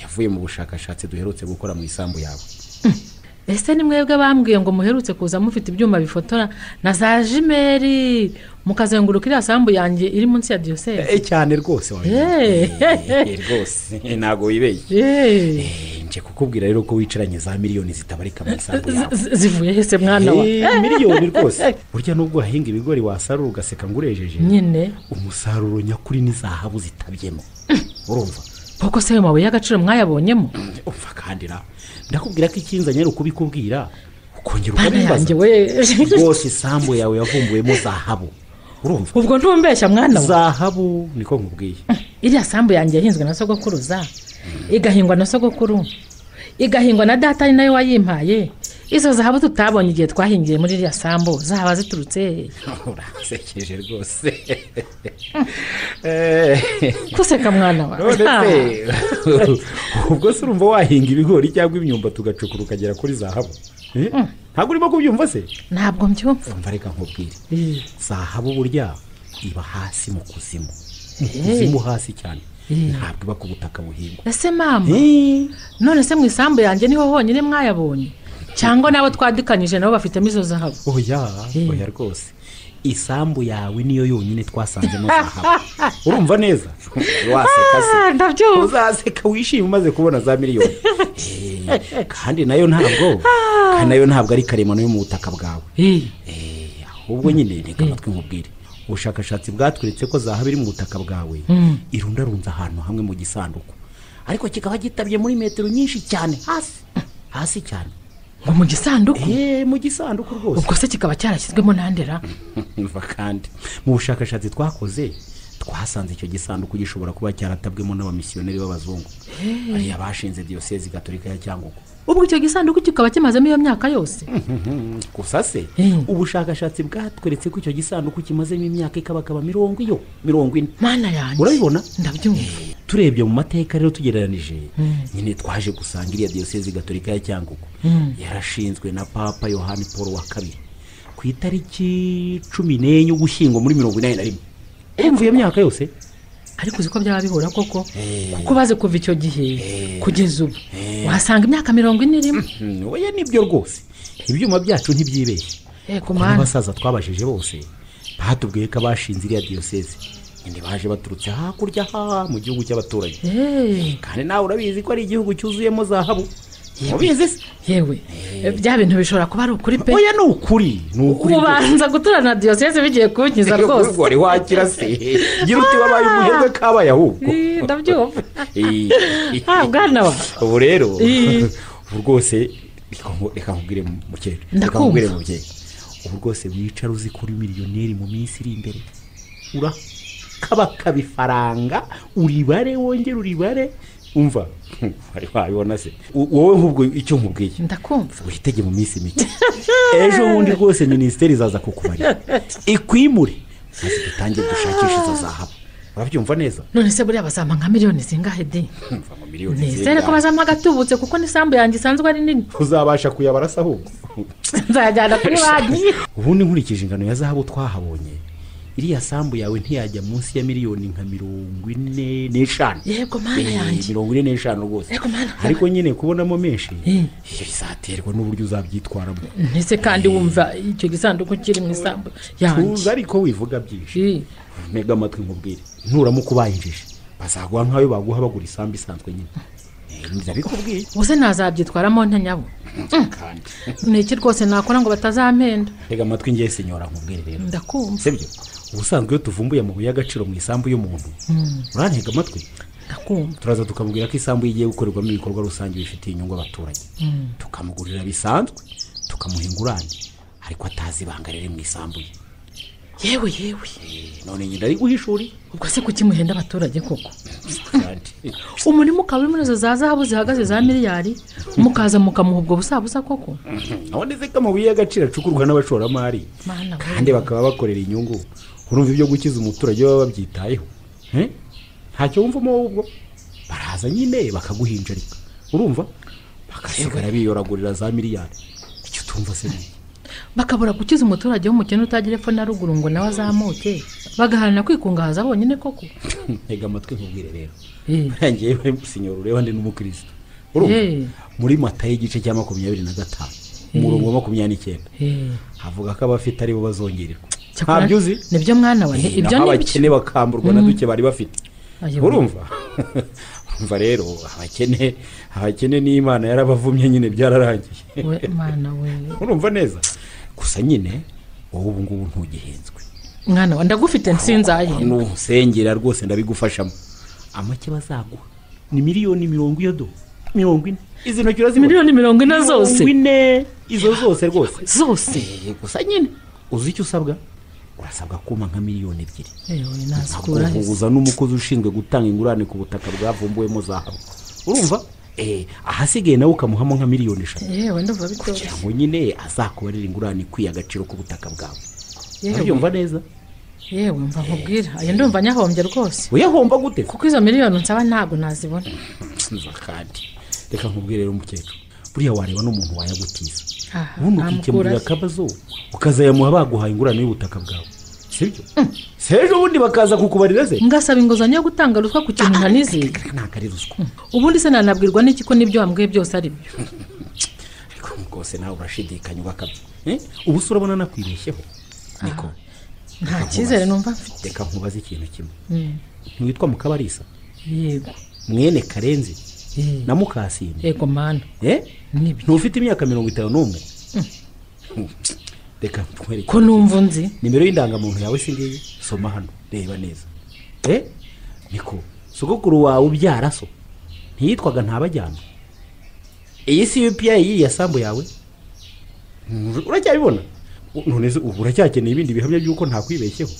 yavuye mu bushakashatsi duherutse gukora mu isambu yawe. Ese ni mwebwe bambwiye ngo muherutse kuza mufite ibyuma bifotora na za jimeri mukazenguruka iriya sambu yanjye iri munsi ya diyoseze? Cyane rwose wabimenye rwose, ntabwo wibeshye. Nje kukubwira rero ko wicaranye za miliyoni zitabarika mu isambu yawe. Zivuye hese mwana wa? Miliyoni rwose. Burya nubwo wahinga ibigori wasarura ugaseka ngo urejeje nyine, umusaruro nyakuri ni zahabu zitabyemo. Urumva koko se ayo mabuye y'agaciro mwayabonyemo? Umva kandi ra, ndakubwira ko ikinzanye ari ukubikubwira ukongera ukabibaza. Rwose isambu yawe yavumbuwemo zahabu. Urumva ubwo ntumbeshya mwana wa? Zahabu niko nkubwiye. Iriya sambu yanjye yahinzwe na sogokuruza, igahingwa na sogokuru, igahingwa na data ari nayo wayimpaye. Izo zahabu tutabonye igihe twahingiye muri iriya sambu zaba ziturutse? Urasekeje rwose. Kuseka mwana wa. None se ubwo se urumva wahinga ibigori cyangwa imyumbati ugacukura ukagera kuri zahabu? Ntabwo urimo kubyumva se? Ntabwo mbyumva. Umva reka nkubwire, zahabu burya iba hasi mu kuzimu. Kuzimu hasi cyane. Ntabwo iba ku butaka buhingwa. Ese mama, none se mu isambu yanjye niho honyine mwayabonye cyangwa nabo twadikanyije nabo bafitemo izo zahabu? Oya, oya rwose. Isambu yawe niyo yonyine twasanzemo zahabu. Urumva neza? Waseka se. Ndabyumva. Uzaseka wishimye umaze kubona za miliyoni. Kandi nayo ntabwo, kandi nayo ntabwo ari karemano yo mu butaka bwawe. Ahubwo nyine reka amatwi nkubwire. Ubushakashatsi bwatweretse ko zahabu iri mu butaka bwawe irundarunze ahantu hamwe mu gisanduku, ariko kikaba gitabye muri metero nyinshi cyane hasi hasi cyane. Ngo mu gisanduku? Mu gisanduku rwose. Ubwo se kikaba cyarashyizwemo nandera? Umva kandi mu bushakashatsi twakoze twasanze icyo gisanduku gishobora kuba cyaratabwemo n'abamisiyoneri b'abazungu bariya bashinze diyosezi gatolika ya Cyangugu. Ubwo icyo gisanduku kikaba kimazemo iyo myaka yose? Gusa se ubushakashatsi bwatweretse ko icyo gisanduku kimazemo imyaka ikabakaba 40. Mana yanjye, urabibona? Ndabyumva. Turebye mu mateka rero tugereranije nyine twaje gusanga iriya diyosezi gatolika ya Cyangugu yarashinzwe na Papa Yohani Paul wa II ku itariki 14 Ugushyingo muri 1981. Urumva iyo myaka yose? Ariko uzi ko byaba bihura koko, kuko baze kuva icyo gihe kugeza ubu wasanga imyaka 40 irimo. Oya nibyo rwose, ibyuma byacu ntibyibeshye. Yego mana, abasaza twabajije bose batubwiye ko abashinze iriya diyoseze nyine baje baturutse hakurya ha mu gihugu cy'abaturanyi. Kandi nawe urabizi ko ari igihugu cyuzuyemo zahabu. Ubizi se? Yewe, bya bintu bishobora kuba ari ukuri pe. Oya ni ukuri, ni ukuri. Ubanza guturana diyoseze bigiye kunkiza rwose. Wari wakira se. Gira uti wabaye umuherwe kabaye ahubwo. Ndabyumva. Bwana wa. Ubu rero ubu rwose reka nkubwire mukecuru. Reka nkubwire mubyeyi. Ubu rwose wicara uzi kuri miliyoneri mu minsi iri imbere. Urakabakaba ifaranga, uribare wongere uribare. Umva wari wabibona se wowe nkubwo icyo nkubwiye? Ndakumva. Witege mu minsi mike. Ejo bundi rwose minisiteri izaza kukubarira ikwimure maze dutange dushakishe izo zahabu. Urabyumva neza? None se buriya bazampa nka miliyoni zingahe de? Mva ngo miliyoni Nizere zingahe? ko bazampa agatubutse kuko n'isambu yanjye isanzwe ari nini. Uzabasha kuyabara se ahubwo? Nzayajyana kuri banki. Ubundi nkurikije ingano ya zahabu twahabonye, iriya sambu yawe ntiyajya munsi ya miliyoni nka 45. Yego mana yanjye. 45 rwose. Yego mana. Ariko nyine kubonamo menshi bizaterwa n'uburyo uzabyitwaramo. Ntese kandi wumva icyo gisanduku kiri mu isambu yanjye. Tuza ariko wivuga byinshi. Ntega amatwi nkubwire. Nuramuka ubayinjije bazaguha nkayo baguha bagura isambu isanzwe nyine. Ndabikubwiye. Ubuse nazabyitwaramo nte nyabo? Kandi niki rwose nakora ngo batazampenda? Ntega amatwi ngiye senyora nkubwire rero. Ndakumva. Sibyo? Ubusanzwe iyo tuvumbuye amabuye y'agaciro mu isambu y'umuntu, urantega amatwi? Ndakumva. Turaza tukamubwira ko isambu igiye gukorerwamo ibikorwa rusange bifitiye inyungu abaturage. Tukamugurira bisanzwe, tukamuha ingurane, ariko atazi ibanga riri mu isambu ye. Yewe yewe. None nyine ari guhishuri. Ubwo se kuki muhenda abaturage koko? Umurimo ukaba uri muri izo za zahabu zihagaze za miliyari, mukaza mukamuha ubwo busabusa koko? None se ko amabuye y'agaciro acukurwa n'abashoramari kandi bakaba bakorera inyungu, urumva ibyo gukiza umuturage baba babyitayeho? Ntacyo wumvamo wowe ubwo? Baraza nyine bakaguhinjarika, urumva bakasigara biyoragurira za miliyari. Icyo utumva se ni bakabura gukiza umuturage w'umukene utagira epfo na ruguru ngo nawe azamuke, bagaharanira kwikungahaza bonyine koko? Ntega amatwi nkubwire rero. Ngiye sinyora ureba ndi n'umukristo. Urumva muri Matayo igice cya 25 umurongo wa 29 havuga ko abafite ari bo bazongererwa. Ntabyo uzi? Nibyo mwana wa, ibyo nibyo. Abakene bakamburwa na duke bari bafite. Urumva? Urumva rero abakene n'Imana yarabavumye nyine byararangiye. We mana we. Urumva neza? Gusa nyine wowe ubu ngubu ntugihenzwe. Mwana wa ndagufite nsinzaye. Nusengera rwose ndabigufashamo. Amake bazaguha ni miliyoni 40. Izi ntoki urazibona? Miliyoni 40 zose. 40 izo zose rwose. Zose. Gusa nyine uzi icyo usabwa? Urasabwa kuma nka miliyoni 2. Ewe nazikura he? Uza n'umukozi ushinzwe gutanga ingurane ku butaka bwavumbuwemo zahabu. Urumva? Ahasigaye nawe ukamuhamo nka miliyoni 5. Yewe ndumva bitoroshye. Kugira ngo nyine azakubarira ingurane ikwiye agaciro k'ubutaka bwawe. Urabyumva neza? Yewe mva nkubwira, ayo ndumva nyahombye rwose. Uyahomba gute? Kuko izo miliyoni nsaba ntabwo nazibona. Kandi reka nkubwire rero mukecuru, buriya wareba n'umuntu wayagutiza. Ubundi ukikemurira akabazo ukazayamuha baguhaye ingurane y'ubutaka bwawe. Sibyo? Sejo ubundi bakaza kukubarira se? Ngasaba inguzanyo yo gutanga ruswa ku kintu ntanizeye. Ntabwo ari ruswa. Ubundi se nanabwirwa n'iki ko nibyo wambwiye byose ari byo? Ariko rwose nawe urashidikanya ugakabya. Ubu se urabona nakwibeshyeho? Niko. Nta cyizere numva mfite. Reka nkubaze ikintu kimwe. Ntiwitwa Mukabarisa? Yego. Mwene Karenzi na Mukasine. Yego mana. Nibyo. Ntufite imyaka 51? Reka nkwereke. Ko numva nzi. Nimero y'indangamuntu yawe si ngiyi, soma hano, reba neza. Niko. Sogokuru wawe ubyara so ntiyitwaga Ntabajyana. Iyi si UPI y'iyi sambu yawe? Uracyabibona? None se ubu uracyakeneye ibindi bihamya by'uko ntakwibeshyeho?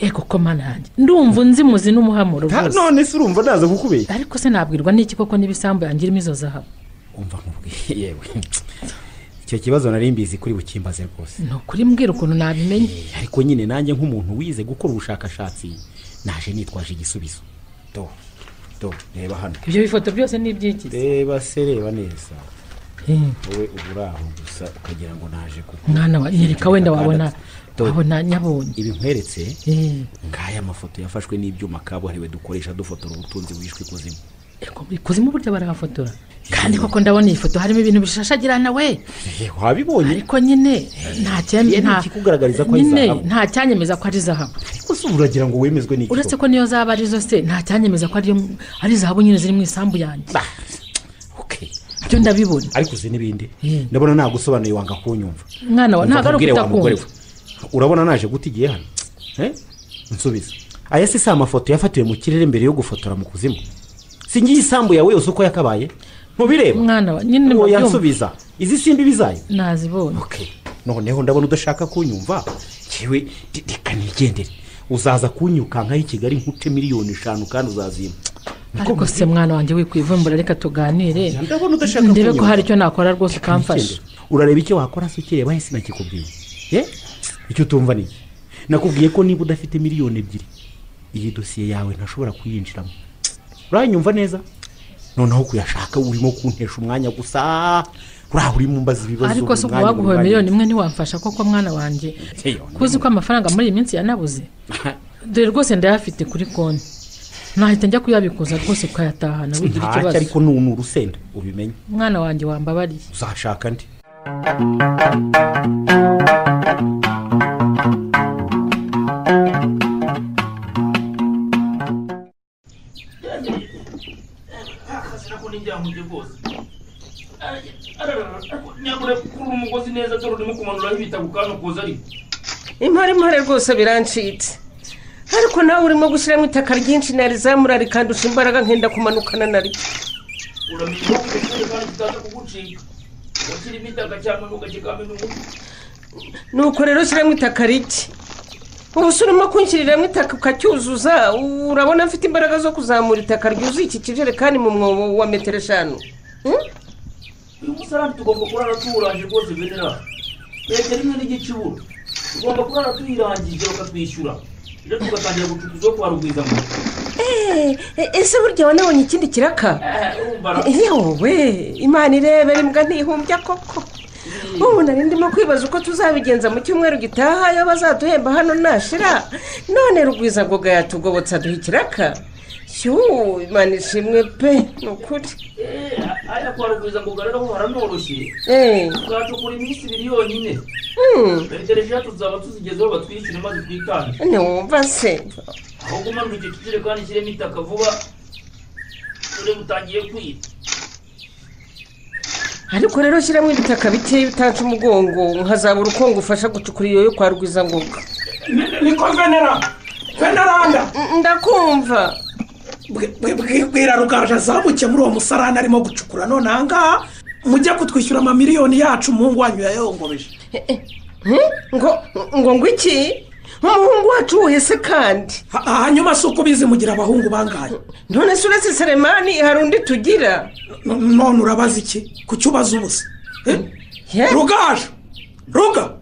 Ego ko mana yanjye ndumva nzi muzi n'umuhamuro rwose. None se urumva naza kukubeshya? Ariko se nabwirwa n'iki koko n'ibisambu yanjye irimo izo zahabu? Umva nkubwiye yewe. Icyo kibazo nari mbizi kuri bukimbaze rwose. No kuri mbwira ukuntu nabimenye. Ariko nyine nanjye nk'umuntu wize gukora ubushakashatsi naje nitwaje igisubizo. Do reba hano. Ibyo bifoto byose ni iby'iki? Reba se, reba neza. Wowe uburaho gusa ukagira ngo naje kuko mwana wa nyereka wenda wabona nyabonye ibi nkweretse. Ngaya amafoto yafashwe n'ibyuma kabuhariwe dukoresha dufotora ubutunzi wishwe ikuzimu. Ego ikuzimu burya barahafotora. Kandi koko ndabona iyi foto harimo ibintu bishashagirana we. Wabibonye? Ariko nyine nta kikugaragariza ko ari zahabu. Nta cyanyemeza ko ari zahabu. Ariko se uragira ngo wemezwe n'iki? Uretse ko niyo zaba ari zo se nta cyanyemeza ko ari zahabu nyine ziri mu isambu yanjye. Okay. Byo ndabibona. Ariko uzi n'ibindi. Ndabona nagusobanuye wanga kunyumva. Mwana wa ntago ari ukutakumva. Urabona naje guta igihe hano. Nsubiza. Aya se amafoto yafatiwe mu kirere mbere yo gufotora mu kuzimu. Singiye isambu yawe yose uko yakabaye. Ntubireba? Mwana wa nyine mbabyumva. Yansubiza. Izi simbi bizayo? Nazibonye. Okay. Noneho ndabona udashaka kunyumva. Kiwe reka nigendere. Uzaza kunyukanka i Kigali nkute 5,000,000 kandi uzazima. Ariko se mwana wanjye wikwivumbura reka tuganire. Ndabona udashaka kunyumva. Ndebe ko hari icyo nakora rwose ukamfasha. Urareba icyo wakora se ukireba he sinakikubwiye. Icyo utumva ni iki? Nakubwiye ko niba udafite 2,000,000 iyi dosiye yawe ntashobora kuyinjiramo. Uranyumva neza? Noneho kuyashaka urimo kuntesha umwanya gusa. Uraho uri mu mbaza ibibazo. Ariko se waguhoye 1,000,000 ntiwamfasha koko mwana wanjye? Kuzi ko amafaranga muri iyi minsi yanabuze. Dore rwose ndayafite kuri konti. Nahita njya kuyabikuza rwose ukayatahana wigira ikibazo. Ariko ni urusenda ubimenye. Mwana wanjye wambabariye. Uzashaka ndi. Impare impare rwose birancitse. Ariko nawe urimo gushyiramo itaka ryinshi narizamura rikandusha imbaraga nkenda kumanukana naryo. Uramenye ko kandi kitaza kugucika. Ukirimo itaka cyangwa ugakikamena umutwe. Nuko rero shyiramo itaka rike. Ubu se urimo kunshyiriramo itaka ukacyuzuza, urabona mfite imbaraga zo kuzamura itaka ryuzuye iki kijerekani mu mwobo wa metero 5. Uyu musarani tugomba kurara tuwurangije rwose Venera. Metero 1.5 ibura. Tugomba kurara tuyirangije bakatwishyura. Rero tugatangira gucukuza kwa Rugwizangoga. Ese burya wanabonye ikindi kiraka? Yewe, Imana irebera imbwa ntihumbya koko. Ubu nari ndimo kwibaza uko tuzabigenza mu cyumweru gitaha iyo bazaduhemba hano nashira. None Rugwizangoga yatugobotse aduha ikiraka. Shyuu, Imana ishimwe pe, ni ukuri. Aya kwa Rugwizangoga rero ho haranoroshye. Tuzacukura iminsi 2 yonyine. Metero 3 tuzaba tuzigezeho batwishyure maze twitange. Ntiwumva se? Ahubwo umanura icyo kijerekani shyiremo itaka vuba. Dore butangiye kwira. Ariko rero shyiramo ibitaka bikeya bitanca umugongo nkazabura uko ngufasha gucukura iyo yo kwa Rugwizangoga. Niko Venera. Veneranda. Ndakumva. Bwira Rugaju azamuke muri uwo musarani arimo gucukura none ahangaha mujya kutwishyura amamiliyoni yacu umuhungu wanyu yayongobeje. Ngo iki? Umuhungu wacu uhese kandi. Hanyuma si uko ubizi mugira abahungu bangahe? None se uretse Selemani hari undi tugira? None urabaza iki? Kuki ubaza ubusa? Rugaju! Ruga!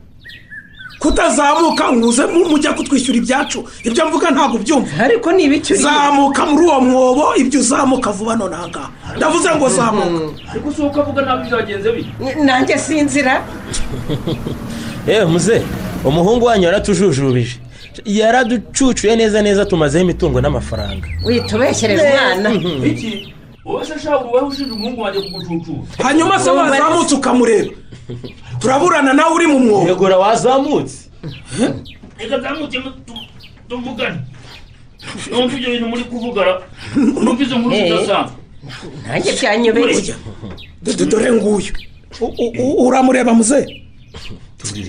Kutazamuka nguze mujya kutwishyura ibyacu. Ibyo mvuga ntabwo ubyumva. Ariko ni ibiki? Zamuka muri uwo mwobo ibyo uzamuka vuba none ahangaha. Ndavuze ngo zamuka. Ariko si uko avuga nabi byagenze bite? Nanjye sinzira. Muze Umuhungu wanyu yaratujujubije, yaraducucuye neza neza, tumazeho imitungo n'amafaranga. Witubeshyereza umwana. Iki wowe se shaka wowe ushinja umuhungu wanjye kugucucura? Hanyuma se wazamutse ukamureba, turaburana nawe uri mu mwobo. Yego wazamutse. Reka zamutse tuvugane. Numva ibyo bintu muri kuvugara, numva izo nkuru zidasanzwe. Nanjye byanyobeye. Dore nguyu uramureba muze.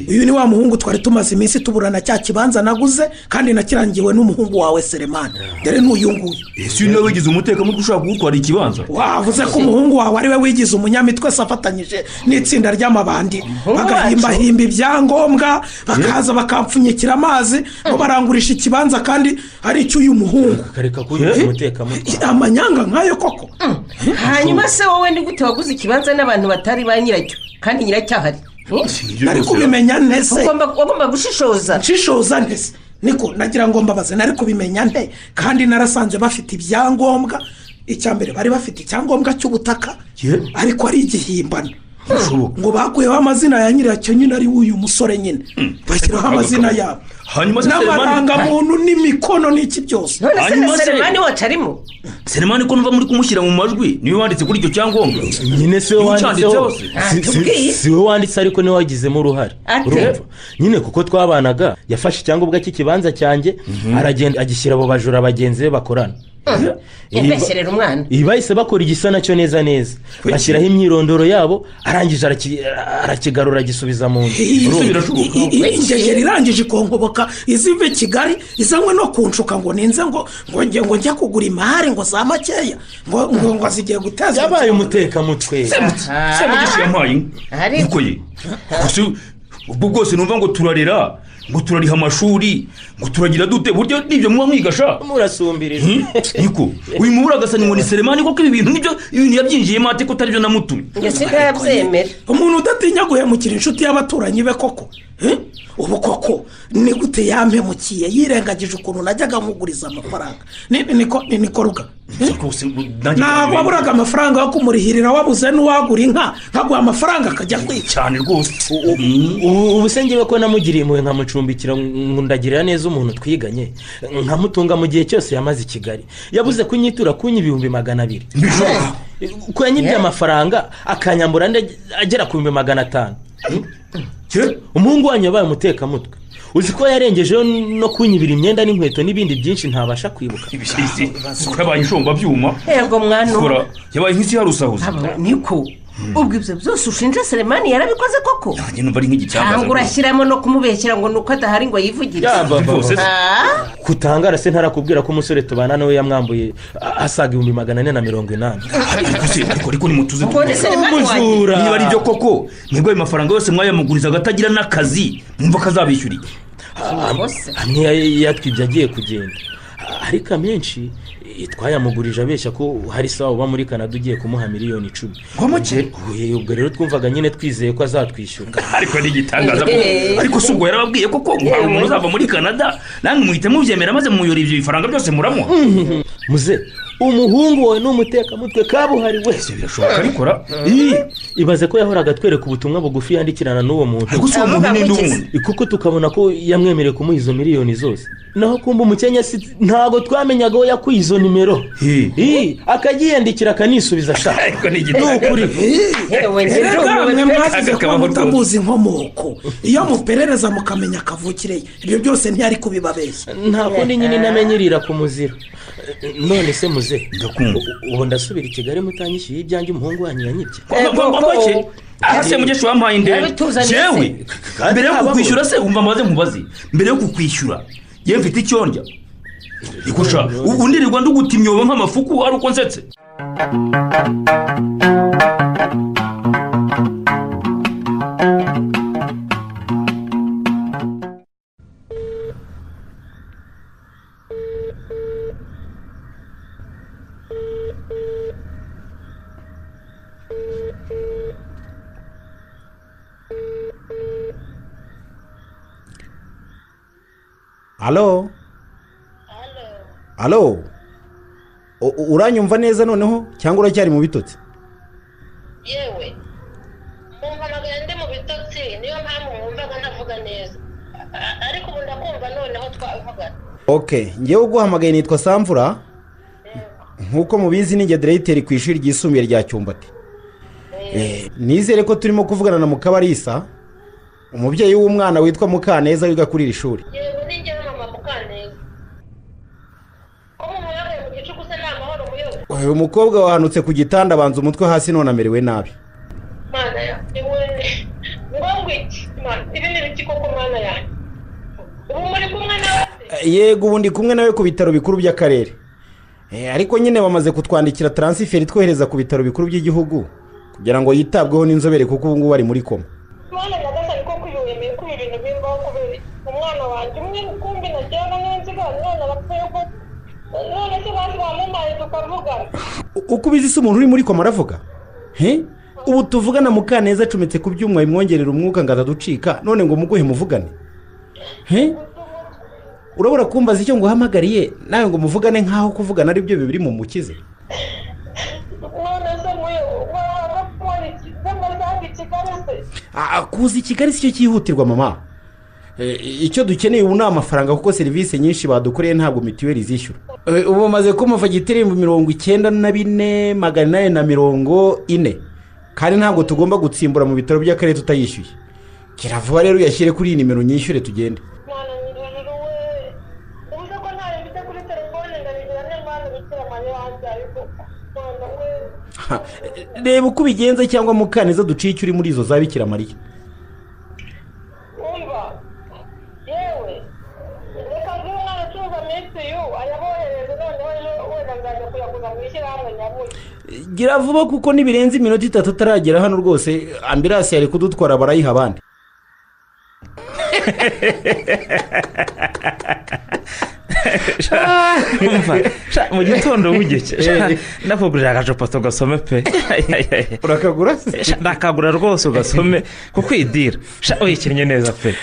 Uyu ni wa muhungu twari tumaze iminsi tuburana cya kibanza naguze kandi nakirangiwe n'umuhungu wawe Selemani. Dore n'uyu nguyu. Ese uyu niwe wigize umutekamutwe ushaka kugutwara ikibanza? Wavuze ko umuhungu wawe ari we wigize umunyamitwe se afatanyije n'itsinda ry'amabandi, bagahimbahimba ibyangombwa, bakaza bakampfunyikira amazi ngo barangurisha ikibanza kandi ari icy'uyu muhungu. Kareka kuyigiza umutekamutwe. Amanyanga nkayo koko. Hanyuma se wowe ni gute waguze ikibanza n'abantu batari ba nyiracyo kandi nyiracyahari? Nari kubimenya ntese. Ugomba gushishoza. Nshishoza ntese. Niko nagira ngo mbabaze, nari kubimenya nte kandi narasanzwe bafite ibyangombwa. Icya mbere bari bafite icyangombwa cy'ubutaka ariko ari igihimbano. Ngo bakuyeho amazina ya nyiracyo nyine ari uyu musore nyine, bashyiraho amazina yabo n'amarangamuntu n'imikono n'iki byose. None se Selemani wacu arimo? Selemani ko numva muri kumushyira mu majwi niwe wanditse kuri icyo cyangombwa? Nyine si we wanditseho, si we wanditse ariko niwe wagizemo uruhare. Urumva nyine kuko twabanaga, yafashe icyangombwa cy'ikibanza cyanjye aragenda agishyira abo bajura bagenzi be bakorana. Yabeshyerera umwana. Ibi bahise bakora igisa nacyo neza neza, bashyiraho imyirondoro yabo, arangije arakigarura agisubiza mu nzu. Ingegera irangije ikonkoboka iziva i Kigali izanywe no kunshuka ngo ninze ngo ngo njya kugura imari ngo za makeya ngo ngo zigiye guteza. Yabaye umutekamutwe. Semugisha yampaye niko ye. Ubwo bwose numva ngo turarera, ngo turariha amashuri, ngo turagira dute, buryo nibyo muba mwigasha murasumbirije. Niko uyu mubura agasani ngo ni Selemani koko ibi bintu nibyo ibintu yabyinjiyemo ate ko atari byo namutumye? Njye sindabyemera. Umuntu udatinya guhemukira inshuti y'abaturanyi be koko. Ubu koko ni gute yampemukiye yirengagije ukuntu najyaga nkuguriza amafaranga? Niko ruga. Ntabwo waburaga amafaranga yo kumurihirira, wabuze n'uwagura inka nkaguha amafaranga akajya kwica. Cyane rwose. Ubu se ngewe ko namugiriye impuhwe nkamucumbikira ndagirira neza umuntu twiganye, nkamutunga mu gihe cyose yamaze i Kigali, yabuze kunyitura kunyi 200,000. Ko yanyibye amafaranga akanyambura agera ku 500,000. Umuhungu wanyu yabaye umutekamutwe. Uzi ko yarengejeho no kunyibira imyenda n'inkweto n'ibindi byinshi ntabasha kwibuka. Yabaye inshomba byuma. Yego mwana. Yabaye nk'isi yarusahuza. Niko ubwo ibyo byose ushinja Selemani yarabikoze koko? Nanjye numva ari nk'igitangaza. Cyangwa urashyiramo no kumubeshyira ngo nuko adahari ngo yivugire. Kutangara se ntarakubwira ko umusore tubana nawe yamwambuye asaga 480,000. Ariko nimutuze umujura. Niba ari byo koko, nibwo ayo mafaranga yose mwayamugurizaga atagira n'akazi, mwumva ko azabishyura iki? Amwe yatwibye agiye kugenda, ariko amenshi twayamugurije abeshya ko hari sawa uba muri Canada ugiye kumuha 10,000,000. Ngo ubwo rero twumvaga nyine twizeye ko azatwishyura. Ariko ni igitangaza koko. Ariko si ubwo yarababwiye koko ngo hari umuntu uzava muri Canada, namwe muhita mubyemera maze muyora ibyo bifaranga byose muramuha? Muze umuhungu wawe ni umutekamutwe kabuhariwe. Birashoboka arikora. Ibaze ko yahoraga atwereka ubutumwa bugufi yandikirana n'uwo muntu. Ariko si uwo muntu ni n'uwundi. Kuko tukabona ko yamwemereye kumuha izo miliyoni zose. Naho kumba umukenya ntabwo twamenyaga aho yakuye izo nimero. Akagiyandikira akanisubiza ashaka. Ariko ni igitangaza. Mwe mwazize ko mutamuzi inkomoko. Iyo muperereza mukamenya kavukire, ibyo byose ntiyari kubibabeshya. Nta kundi nyine namenyerira ku muzira. None se muze ubu ndasubira i Kigali mutanyishyuye ibyanjye umuhungu wanyu yanyibye. Aha se mugesha wampaye indege. Jewe mbere yo kukwishyura se umva maze nkubaze. Mbere yo kukwishyura yewe mfite icyo ndya. Ikusha undirirwa nduguta imyobo nk'amafuku ari uko nsetse. Alo? Alo? Uranyumva neza noneho cyangwa uracyari mu bitotsi? Yewe, mumpamagaye ndi mu bitotsi, niyo mpamvu mwumvaga ntavuga neza. Ok, ngewe uguhamagaye nitwa Samvura. Nkuko mubizi ni nge diregiteri ku ishuri ryisumbuye rya Cyumbati. Nizere ko turimo kuvugana na Mukabarisa, umubyeyi w'umwana witwa Mukaneza wiga kuri iri shuri. Yego ni ngewe mama Mukaneza. Ko mumuyoboye mu gicuku se nta mahoro muyoboye? Uyu mukobwa wahanutse ku gitanda abanza umutwe hasi none amerewe nabi. Mana ya, ngo iki? Mana, ibi ni ibiki koko mana yanjye? Ubu muri kumwe nawe? Yego ubu ndi kumwe nawe ku bitaro bikuru by'akarere. Ariko nyine bamaze kutwandikira transfer twohereza ku bitaro bikuru by'igihugu kugira ngo yitabweho n'inzobere kuko ubu ngubu ari muri koma. Mwana nyagasani koko yemeye ko ibintu bimbaho kubera umwana wanjye umwe kumbi najyana n'inziga none arapfuye ko none se bazi bamumaye tukavugana. Uko ubizi se umuntu uri muri koma aravuga? He? Ubu tuvugana Mukaneza acometse ku byuma bimwongerera umwuka ngo ataducika none ngo muguhe muvugane. He? Urabura kumbaza icyo nguhamagariye nawe ngo muvugane nkaho kuvugana ari byo bibiri mu mukize. None se Kuza i Kigali si cyo cyihutirwa mama. Icyo dukeneye ubu ni amafaranga kuko serivisi nyinshi badukoreye ntabwo mituweli zishyura. Ubu bamaze kumpa fagitire 94,840 kandi ntabwo tugomba gutsimbura mu bitaro by'akarere tutayishyuye. Kiravuba rero uyashyire kuri iyi nimero nyishyure tugende. Reba uko ubigenza cyangwa Mukaneza duciye icyo uri muri izo za Bikira Mariya. Umva yewe reka nzi umwana ucuruza mitiyu ayabohereze noneho ejo wenda nzajya kuyaguza mu ishyirahamwe nyabuye. Gira vuba kuko nibirenze iminota 3 ataragera hano rwose ambulance yari kudutwara barayiha abandi. Mu gitondo wugeke nakugurira agacupa ugasome pe. Urakagura se? Ndakagura rwose ugasome kuko idira uyikinnye neza pe.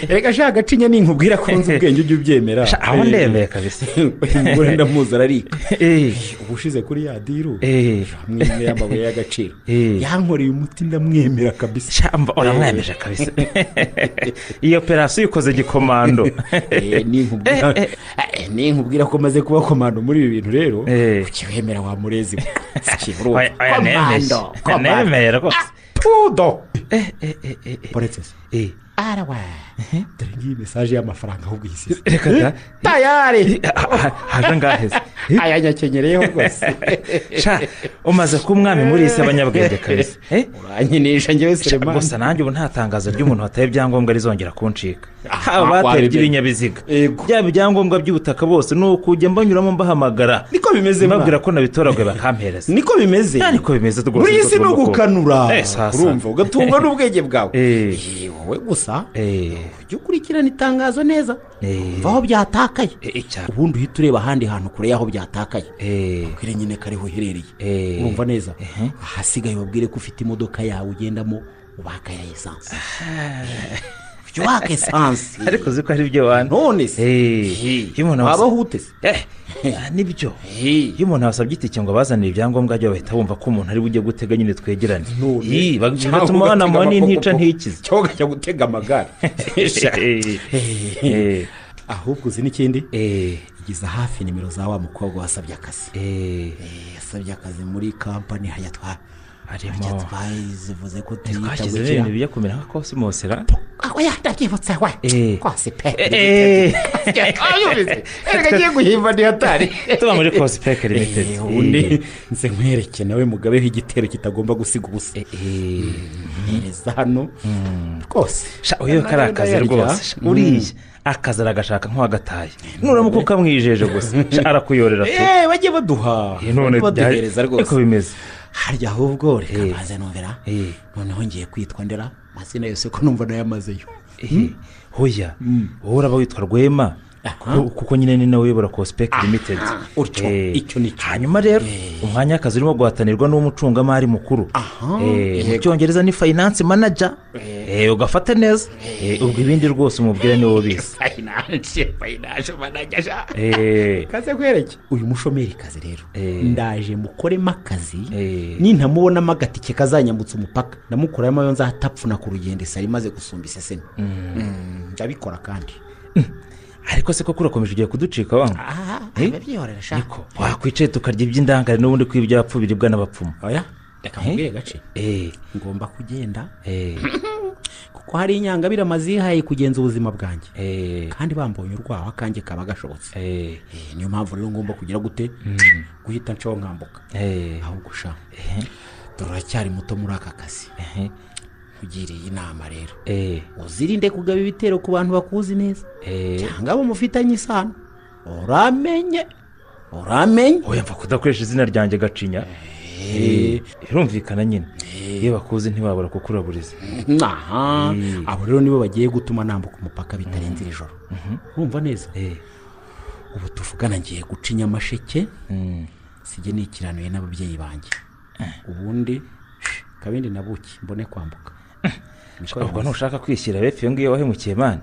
Reka sha agacinya ninkubwira ko nzi ubwenge ujye ubyemera. Aho ndemeye kabisa. Uyu mugore ndamuzi ararika. Ubushize kuri ya diru mwemeye amabuye y'agaciro. Yankoreye umuti ndamwemera kabisa. Uramwemeje kabisa. Iyo operasiyo ikoze gikomando. Ninkubwira ko maze kuba komando muri ibi bintu rero ukiwemera wa murezi. Komando nemeye rwose. Pudo. Poretse. Arawa. Dore ngiyi message y'amafaranga ahubwo ihise. Reka da. Tayari. Haje ngaheze. Aya nyakenyereyeho rwose. Sha umaze kuba umwami muri isi abanyabwenge kabisa. Uranyinisha njyewe Selemani. Gusa nanjye ubu nta tangazo ry'umuntu wataye ibyangombwa rizongera kuncika. Haba bateye iby'ibinyabiziga. Byaba ibyangombwa by'ubutaka bose ni ukujya mbanyuramo mbahamagara. Niko bimeze mbabwira ko nabitoraguye bakampereza. Niko bimeze. Niko bimeze rwose. Muri isi ni ugukanura. Urumva ugatungwa n'ubwenge bwawe. Wowe gusa ujye ukurikirana itangazo neza. Umva aho byatakaye. Ubundi uhita ureba ahandi hantu kure y'aho byatakaye. Ubwire nyine ko ariho uherereye. Urumva neza. Ahasigaye ubabwire ko ufite imodoka yawe ugendamo ubaka ya esanse. Ujye waka esanse. Ariko uzi ko ari byo wana. None se. Wabaho ute se? Nibyo. Iyo umuntu abasabye itike ngo bazanire ibyangombwa byo bahita bumva ko umuntu ari bujye gutega nyine twegerane. Bigatuma banamuha n'intica ntikize. Cyangwa ukajya gutega amagare. Ahubwo uzi n'ikindi? Igiza hafi nimero za wa mukobwa wasabye akazi. Yasabye akazi muri kampani hayatwa. Harimo twazivuze ko twashyize ibintu bijya kumera nka Cosmos ra. Oya ndabyibutse we. Cosipec. Erega ngiye guhimba ndi hatari. Tuba muri Cosipec Limited. Ubundi nze nkwereke nawe mugabeho igitero kitagomba gusiga ubusa. Ntereza hano rwose. Sha uyo kari akazi rwose. Uriya akazi aragashaka nk'uwagataye. Nuramuka ukamwijeje gusa arakuyorera tu. Bajye baduha. None baduhereza rwose. Niko bimeze. Harya ahubwo reka maze numvera noneho ngiye kwitwa ndera mazina yose ko numva nayamazeyo. Hoya wowe uraba witwa Rwema kuko nyine ni nawe uyobora Cosipec Limited. Utyo icyo ni cyo. Hanyuma rero umwanya w'akazi urimo guhatanirwa n'umucungamari mukuru. Mu cyongereza ni finance manager. Ugafata neza. Ubwo ibindi rwose umubwira ni wowe ubizi. Finance manager. Kaze kwereke uyu mushomeri kazi rero. Ndaje mukoremo akazi nintamubonamo agatike kazanyambutsa umupaka ndamukoramo ayo nzatapfuna ku rugendo isari maze gusumba iseseme. Ndabikora kandi. Ariko se koko urakomeje ugiye kuducika wangu? Byihorera sha. Niko wakwicaye tukarya iby'indangare n'ubundi ko ibyapfu biribwa n'abapfumu. Oya, reka nkubwire gace. Ngomba kugenda. Kuko hari inyangabira mazihaye kugenza ubuzima bwanjye. Kandi bambonye urwaho akanjye kaba gashobotse. Niyo mpamvu rero ngomba kugira gute? Guhita ncaho nkambuka. Ahubwo sha. Turacyari muto muri aka kazi. Ugiriye inama rero. Uzirinde kugaba ibitero ku bantu bakuzi neza. Cyangwa abo mufitanye isano. Uramenye. Uramenye. Oya mva kudakoresha izina ryanjye Gacinya. Birumvikana nyine. Iyo bakuzi ntibabura kukuraburiza. Aha. Abo rero nibo bagiye gutuma nambuka umupaka bitarenze ijoro. Urumva neza? Ubu tuvugana ngiye guca inyamasheke. Sijye nikiranuye n'ababyeyi banjye. Ubundi kabindi nabuki mbone kwambuka. Ubwo ntushaka kwishyira befe iyo ngiyo wahemukiye man?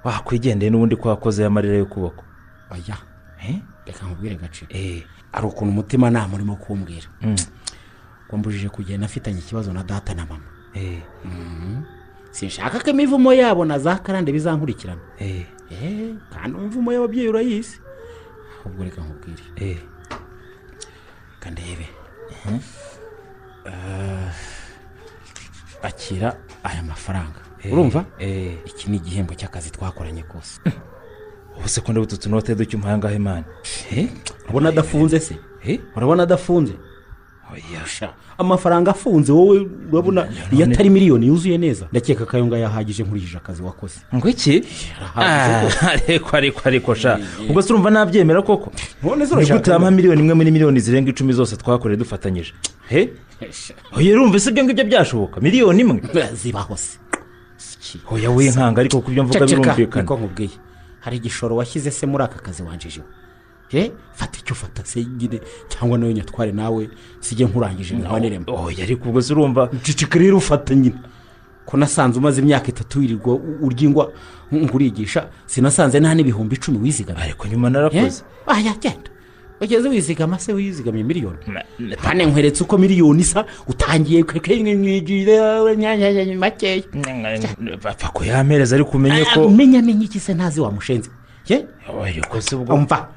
Wakwigendeye n'ubundi ko wakoze amarira y'ukuboko. Oya. Reka nkubwire gace. Ari ukuntu umutima nama urimo kumbwira. Ko mbujije kugenda afitanye ikibazo na data na mama. Sinshaka ko imivumo yabo na za karande bizankurikirana. Kandi imivumo y'ababyeyi urayizi. Ahubwo reka nkubwire. Kandebe. Akira aya mafaranga. Urumva? Iki ni igihembo cy'akazi twakoranye kose. Ubuse ko ndabututse unote ducyo umuhanga he man? Urabona adafunze se? Urabona adafunze? Oya sha. Amafaranga afunze wowe urabona iyo atari miliyoni yuzuye neza. Ndakeka kayonga yahagije nkurikije akazi wakoze. Ngo iki? Ariko sha. Ubwo se urumva nabyemera koko? None se urashaka gutama miliyoni imwe muri miliyoni zirenga 10 zose twakoreye dufatanyije. Oya urumva se ibyo ngibyo byashoboka? Miliyoni imwe? Zibaho se. Oya we nkanga ariko kubyo mvuga birumvikana. Niko nkubwiye. Hari igishoro washyize se muri aka kazi wanjijeho. Fata icyo ufata se nyine cyangwa nawe nyatware nawe sijye nkurangije nkwaniremo. Oya ariko ubwo se urumva cicika rero ufata nyine. Ko nasanze umaze imyaka 3 wirirwa uryingwa nkurigisha sinasanze nta n'ibihumbi 10 wizigama. Ariko nyuma narakoze. Aya genda. Ugeze wizigama se wizigamye miliyoni. Pane nkweretse uko miliyoni isa utangiye kwekwe makeya. Bapfa ko yampereza ariko umenye ko menya iki se ntazi wamushenze. Oya ko se ubwo umva.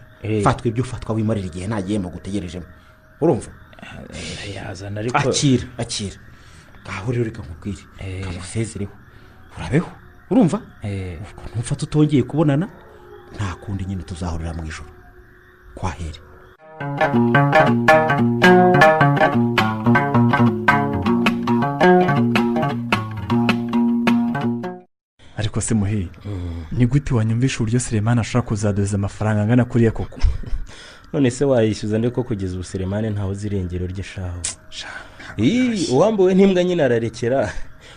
Fatwa ibyo ufatwa wimarira igihe nagiye mu gutegerejemo. Urumva? Yazana ariko akira. Gaho rero reka nkubwire. Kamusezereho. Urabeho. Urumva? Ubwo ntumfata utongeye kubonana nta kundi nyine tuzahurira mu ijoro. Kwahere. Ariko se muhi, ni gute wanyumvisha uburyo Selemani ashobora kuzaduza amafaranga angana kuriya koko? None se wayishyuza ndeko kugeza ubu Selemani ntawe zirengero ry'ishaho. Uwambuwe ntimbwa nyine ararekera.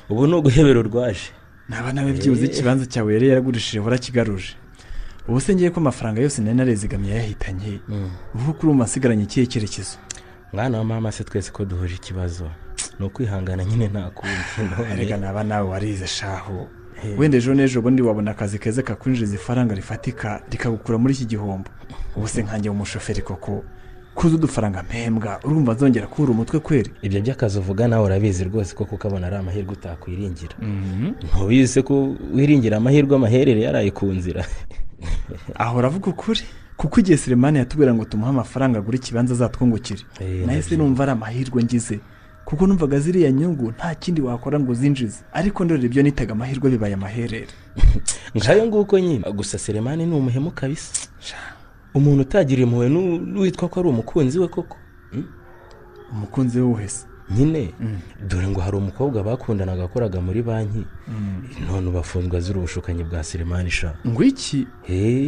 Ubu ni uguhebera urwaje. Naba nawe byibuze ikibanza cyawe yari yaragurishije warakigaruje. Ubu se ngiye ko amafaranga yose nari narezigamiye yahitanye. Ubu kuri ubu masigaranye ikihe cyerekezo? Mwana wa mama se twese ko duhuje ikibazo. Ni ukwihangana nyine nta kundi. Erega naba nawe warize shaho. Wenda ejo n'ejo bundi wabona akazi keza kakwinjiriza ifaranga rifatika rikagukura muri iki gihombo. Ubu se nkanjye umushoferi koko kuza udufaranga mpembwa urumva nzongera kubura umutwe kweri? Ibyo by'akazi uvuga nawe urabizi rwose ko kukabona ari amahirwe utakwiringira. Ntubizi ko wiringira amahirwe amaherere yaraye ku nzira. Aho uravuga ukuri kuko igihe Selemani yatubwira ngo tumuhe amafaranga agura ikibanza azatwungukire. Nahise numva ari amahirwe ngize. Kuko numvaga ziriya nyungu nta kindi wakora ngo uzinjize. Ariko ndore ibyo nitaga amahirwe bibaye amaherere. Ngayo nguko nyine. Gusa Selemani ni umuhemu kabisa. Umuntu utagira impuhwe n'uwitwa ko ari umukunzi we koko. Umukunzi we wese nyine. Dore ngo hari umukobwa bakundanaga akoraga muri banki. None bafunzwe azira ubushukanyi bwa Selemani sha. Ngo iki?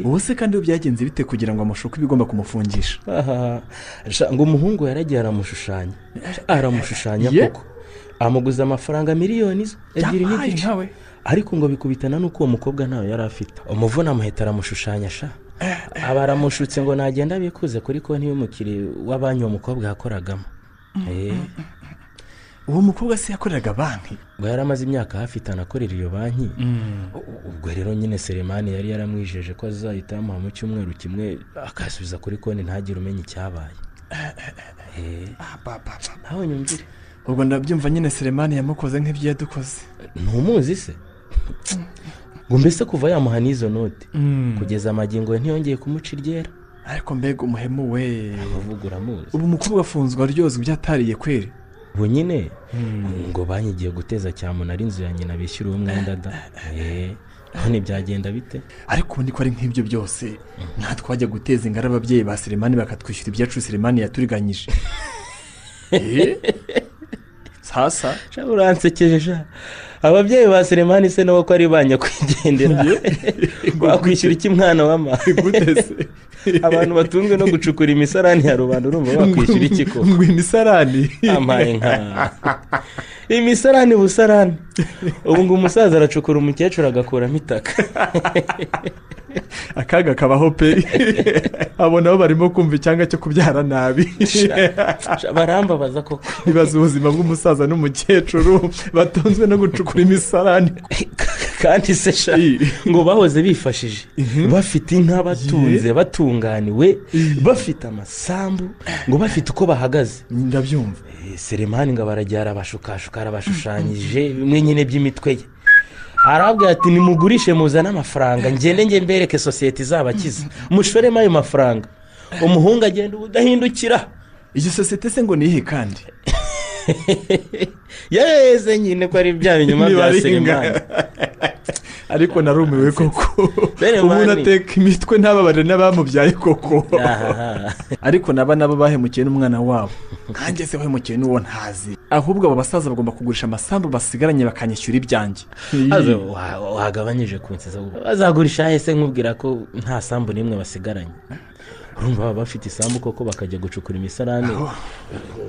Ubu se kandi byagenze bite kugira ngo amushuke ibigomba kumufungisha? Ngo umuhungu yaragiye aramushushanya. Aramushushanya koko. Amuguza amafaranga miliyoni 2.5. Ariko ngo bikubitana nuko uwo mukobwa ntawe yari afite. Umuvuna amuheta aramushushanya sha. Aba aramushutse ngo nagenda abikuze kuri konti y'umukiri wa banki uwo mukobwa yakoragamo. Uwo mukobwa se yakoreraga banki? Ngo yari amaze imyaka hafi 5 akorera iyo banki. Ubwo rero nyine Selemani yari yaramwijeje ko azahita amuha mu cyumweru kimwe akasubiza kuri konti ntagire umenya icyabaye. Nawe nyumvire. Ubwo ndabyumva nyine Selemani yamukoze nk'ibyo yadukoze. Ntumuzi se? Ngo mbese kuva yamuha n'izo note kugeza amagingo ye ntiyongeye kumuca iryera. Ariko mbega umuhemu we, abavuga uramuzi. Ubu umukobwa afunzwe aryozwa ibyo atariye kweri. Ubu nyine ngo banki igiye guteza cyamunara inzu ya nyina bishyura uwo mwenda da. None byagenda bite? Ariko ubundi ko ari nk'ibyo byose natwe wajya guteza ingara ababyeyi ba Selemani bakatwishyura ibyacu Selemani yaturiganyije. Sasa uransekeje sha. Ababyeyi ba Selemani se nabo ko ari banyakwigendera bakwishyura iki mwana w'ama? Gute se? Abantu batunzwe no gucukura imisarani ya rubanda urumva bakwishyura iki koko? Ngo imisarani? Amaye nka imisarani busarani. Ubu ngo umusaza aracukura umukecuru agakuramo itaka. Akaga kabaho pe. Abo nabo barimo kumva icyanga cyo kubyara nabi. Barambabaza koko. Ibaza ubuzima bw'umusaza n'umukecuru batunzwe no gucukura imisarani. Kandi se sha ngo bahoze bifashije, bafite inka, batunze, batunganiwe, bafite amasambu, ngo bafite uko bahagaze. Ndabyumva. Selemani ngo barajyara abashukashuka arabashushanyije bimwe nyine by'imitwe ye. Arabwira ati nimugurishe muzane amafaranga ngende nge mbereke sosiyete izabakiza, mushoremo ayo mafaranga. Umuhungu agenda ubudahindukira. Iyo sosiyete se ngo nihe kandi? Yeze nyine ko ari bya binyuma bya Selemani. Ariko narumiwe koko. Umuntu ateka imitwe ntababarire n'abamubyaye koko. Ariko naba nabo bahemukiye n'umwana wabo. Nkanjye se wahemukiye n'uwo ntazi. Ahubwo abo basaza bagomba kugurisha amasambu basigaranye bakanyishyura ibyanjye. Wagabanyije kunseza. Bazagurisha hese nkubwira ko nta sambu n'imwe basigaranye. Urumva baba bafite isambu koko bakajya gucukura imisarane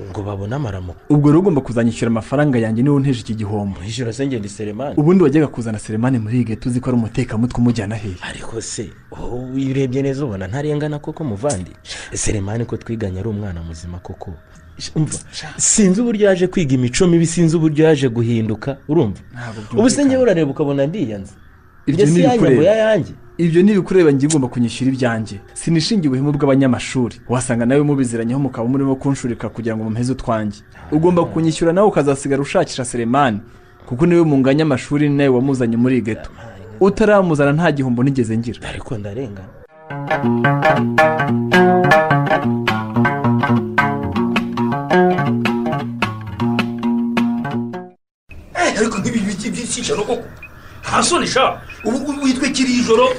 ngo babone amaramuko. Ubwo rero ugomba kuzanyishyura amafaranga yanjye niba unteje iki gihombo. Ijoro se ngende Selemani. Ubundi wajyaga kuzana Selemani muri iyi tuzi ko ari umutekamutwe umujyana hehe? Ariko se wowe urebye neza ubona ntarengana koko muvandi? Selemani ko twiganye ari umwana muzima koko. Umva, sinzi uburyo yaje kwiga imico mibi, sinzi uburyo yaje guhinduka, urumva? Ubu se njye urareba ukabona ndiyanze. Ibyo si yanjye yanjye. Ibyo ni ibikureba ngiye ugomba kunyishyura ibyanjye. Sinishingiye ubuhemu bw'abanyamashuri. Wasanga nawe mubiziranyeho mukaba murimo kunshurika kugira ngo mumpeze utwanjye. Ugomba kunyishyura nawe ukazasigara ushakisha Selemani, kuko niwe munganya amashuri nawe wamuzanye muri ghetto. Utaramuzana nta gihombo nigeze ngira. Ariko ndarengana. Ariko nk'ibi byishisha no koko. Nta sha ubu witwikiriye ijoro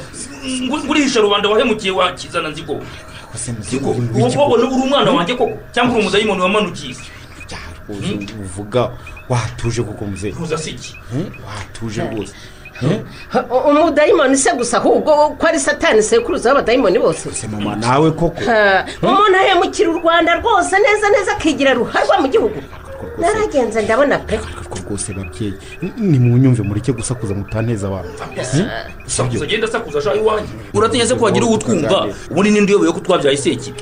ngurisha rubanda wahemukiye wakizana nzigo. Uwo uri umwana wanjye koko cyangwa uri umudayimoni wamanukiye? Uvuga watuje koko muzehe. Ntuza siki? Watuje rwose. Umudayimoni se gusa ahubwo ko ari satani sekuruza w'abadayimoni bose. Se mama nawe koko. Umuntu ahemukira u Rwanda rwose neza neza akigira ruharwa mu gihugu. Naragenze ndabona pe. Rwose babyeyi nimunyumve mureke gusakuza mutanteza abantu. Sakuza genda sakuza sha iwanjye. Uratinya se ko wagira uwutwumva? Ubundi ninde uyoboye ko twabyaye seki?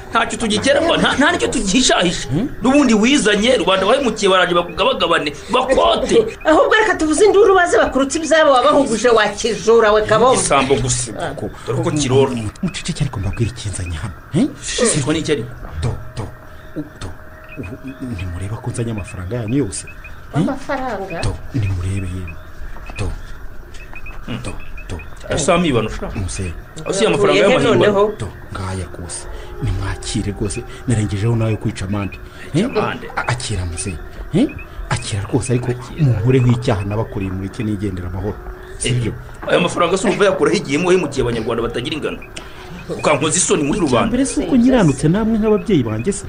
Ntacyo tugikera nta nicyo tugihishahisha. N'ubundi wizanye rubanda wahemukiye baraje bakugabagabane bakote. Ahubwo reka tuvuze induru baze bakurutse ibyabo wabahuguje wakijura we kabombo. Isambo gusa koko dore ko kirora. Muceceke ariko mbabwira ikinzanye hano. Siko ni cyari. Do do do. Nimureba ko nzanye amafaranga yanyu yose. Amafaranga? Do nimurebe yemwe. Do do do. Asami ibano sha. Muse. Asiya amafaranga y'amahimba. Do ngaya kose. Nimwakire rwose narengejeho nayo kwica amande. Akira muse. Akira rwose ariko munkureho icyaha nabakoreye mureke nigendera amahoro. Sibyo? Aya mafaranga se urumva yakuraho igihe muhemukiye abanyarwanda batagira ingano. Ukankoza isoni muri rubanda. Mbere se uko nyiranutse namwe nk'ababyeyi banjye se.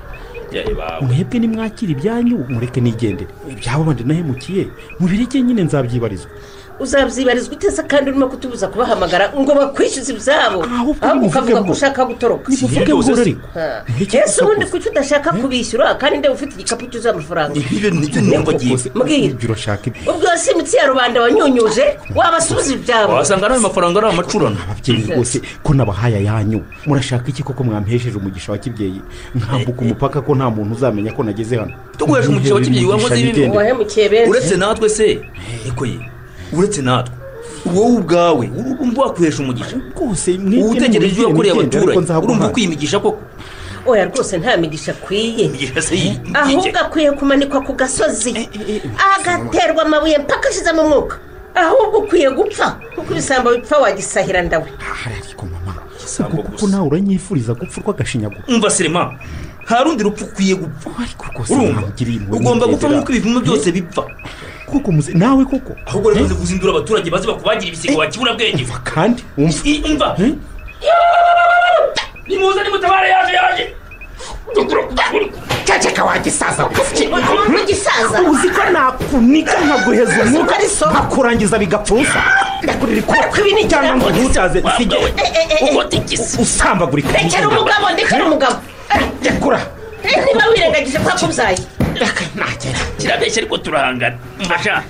Mwebwe nimwakira ibyanyu mureke nigendere. Ibyabo bandi nahemukiye mubireke nyine nzabyibarizwa. Uzabyibarizwa utese kandi urimo kutubuza kubahamagara ngo bakwishyuze ibyabo, ahubwo ukavuga ko ushaka gutoroka. Nibuvuge buhoro ariko. Ese ubundi kuki udashaka kubishyura kandi nde ufite igikapu cyuzuye amafaranga? Ibyo nibyo numva giye. Mbwira. Ibyo urashaka ibyo. Ubwo si imitsi ya rubanda wanyunyuje wabasubiza ibyabo. Wasanga ari amafaranga ari amacurano. Ababyeyi rwose ko nabahaye ayanyu murashaka iki koko mwampesheje umugisha wa kibyeyi nkambuka umupaka ko nta muntu uzamenya ko nageze hano. Tuguhesha umugisha wa kibyeyi wankoze ibibi. Wahemukiye benshi. Uretse natwe se eko ye. Uretse natwe wowe ubwawe urumva wakwihesha umugisha rwose utegereje ibyo wakoreye abaturage urumva ukwimigisha koko? Oya rwose nta migisha akwiye, ahubwo akwiye kumanikwa ku gasozi agaterwa amabuye mpaka ashizemo umwuka. Ahubwo ukwiye gupfa kuko ibisambo bipfa wagisahira ndawe. Ariko mama, kuko nawe uranyifuriza gupfa urwagashinyaguro. Umva Serema, nta rundi rupfu ukwiye gupfa. Ariko rwose ntabugiriye impuhwe. Ugomba gupfa nk'uko ibivumo byose bipfa. Kuko muze nawe koko. Ahubwo rero uze kuzindura abaturage baze bakubagira ibisigo wakibura bwenge. Kandi umva. Nimuze nimutabare yaje. Ceceka wagisaza. Gisaza. Uzi ko nakunika nkaguheza umwuka nkakurangiza bigapfusa. Ndakurira ikoti cyangwa ngo ntutaze sige. Usambagurika. Rekera umugabo, ndekera umugabo. Rekura. Niba wirengagije ko akubyaye. Nagera. Kirabeshya ariko turahangana. Mfasha.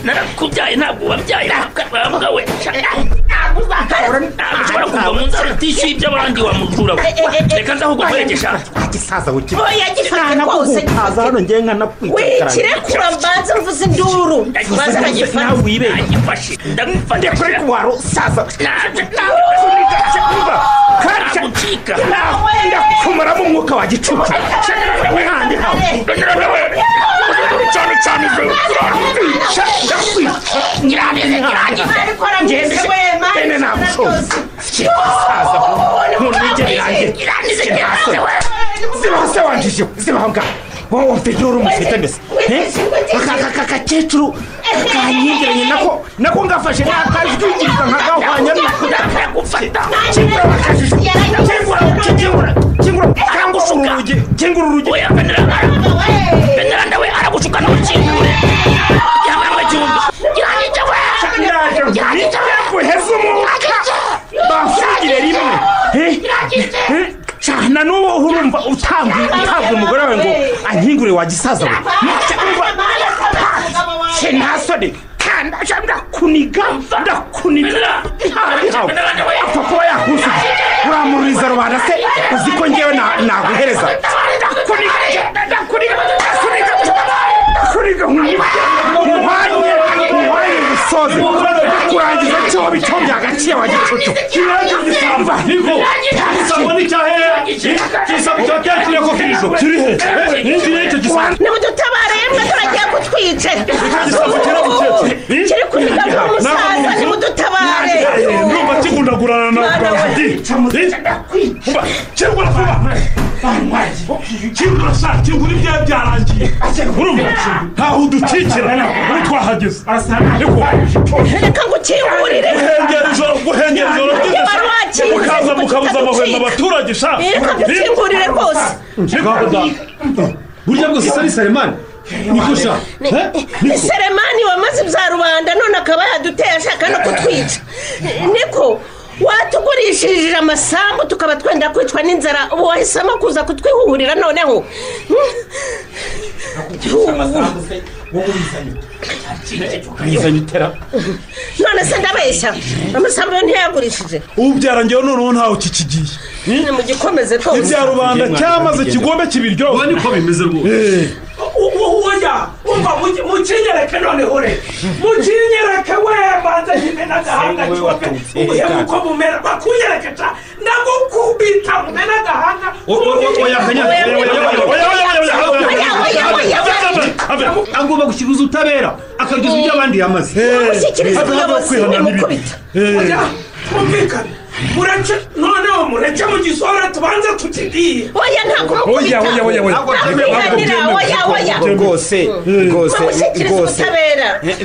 Narakubyaye ntabwo wabyaye. Wambwa we. Ushobora kuva mu nzara utishyuye iby'abandi wa mujura we. Reka nza ahubwo nkwerekesha. Gisaza we. Oya gifate rwose. Haza hano ngiye nkanakwica. Wikirekura mbanze mvuze induru. Mbanze nkagifata. Nawe wibe. Nagifashe. Ndagufata. Ndekure kuwaro saza. Kagucika. Ndakumaramo umwuka wa gicucu. We handi hawe. Cyane cyane. Zibaho se wanjije zibaho ngaho wowe mfite uri umufite mbese akakecuru kanyingeranye nako ngafashe nakajwigiriza nkagahwanya nakagufata. Kingura bakajije kingura cyangwa urugi kingura urugi. Oya Venera ndawe aragushuka ntukingure. Yamara cyumba kirangije we. Ndaje guheza umwuka bafungire rimwe. Na n'ubu urumva utambwe umugore wawe ngo ankingure wa gisaza we. Sinasoni kanda ndakuniga apfa kuba yakusubiza uramuriza rubanda se uzi ko ngewe naguhereza. Ndakuniga nkuhanye gusoze kurangiza cyo bicombye agaciye wa gicucu. Niko igisambo ni cyahehe igisambo cya cyakiriye ko kirijo kiri he kiri icyo gisambo. Nimudutabare yemwe turagiye kutwica. Igisambo kirabuketse kiri kuniga umusaza nimudutabare. Ndumva kigundagurana na Bwajidi. Kingura vuba. Kingura sha kingura ibyaha byarangiye. Urumva ntaho udukikira muri twahageze. Reka ngukingurire. Guhengera ijoro ryose. Mukaza mukabuza amahwemo abaturage sha. Reka ngukingurire rwose. Burya bwose sari Selemani. Niko sha. Ni Selemani wamaze ibya rubanda none akaba yaduteye ashaka no kutwica. Niko watugurishije amasambu tukaba twenda kwicwa n'inzara ubu wahisemo kuza kutwihurira noneho. None se ndabeshya amasambu yo ntiyagurishije. Ubu byarangiye noneho ntawe kikigiye. Ni mu gikomeze rwose. Ibya rubanda cyamaze kigombe kibiryoha. Niko bimeze rwose. Oya umva mukinyereke noneho re mukinyereke we banza nyine n'agahanga cyope ubuhemu uko bumera bakunyereke ca ndagukubita mumena agahanga. Oya kanya agomba gushyikiriza ubutabera akageza ibyo abandi yamaze. Gushyikiriza ubuyobozi bimukubita. Oya twumvikane mureke noneho mureke mu gisore tubanze tukigiye. Oya ntabwo mukubita. Oya rwose rwose rwose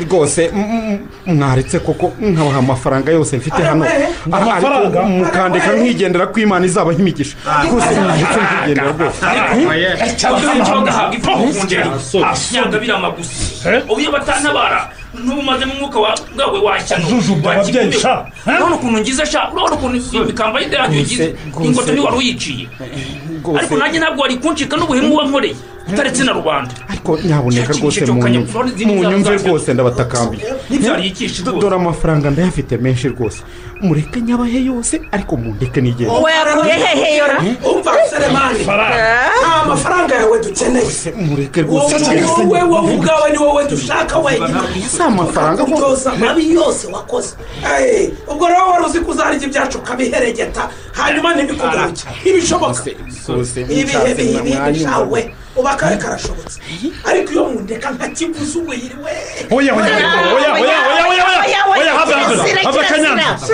rwose mwaretse koko nkabaha amafaranga yose mfite hano ariko mukandeka nkigendera ko Imana izabaha imigisha rwose mwaretse nkigendera rwose. Ubu batantabara n'ubumaze mu mwuka wawe washyano urabona ukuntu ngize sha urabona ukuntu imikamba y'idarapo igize ingoto ni wari uyiciye ariko nanjye ntabwo wari kuncika n'ubuhemu wankoreye utaretse na rubanda. Ariko nyaboneka rwose munyumve rwose ndabatakambiye. Dore amafaranga ndayafite menshi rwose mureke nyabahe yose ariko mundeke nigende. Umva Selemani nta mafaranga yawe dukeneye. Mureke rwose wowe ubwawe ni wowe dushaka wenyine. Si amafaranga rwose amabi yose wakoze. Ubwo rero wari uzi ko uzarya ibyacu ukabiheregeta hanyuma ntibikugaruke ntibishoboka. Ibihe bibi shawe uba kare karashobotse ariko iyo mundeka nkakiguza ubuhiri we. Oya oya oya oya oya oya Hava Kanyanza.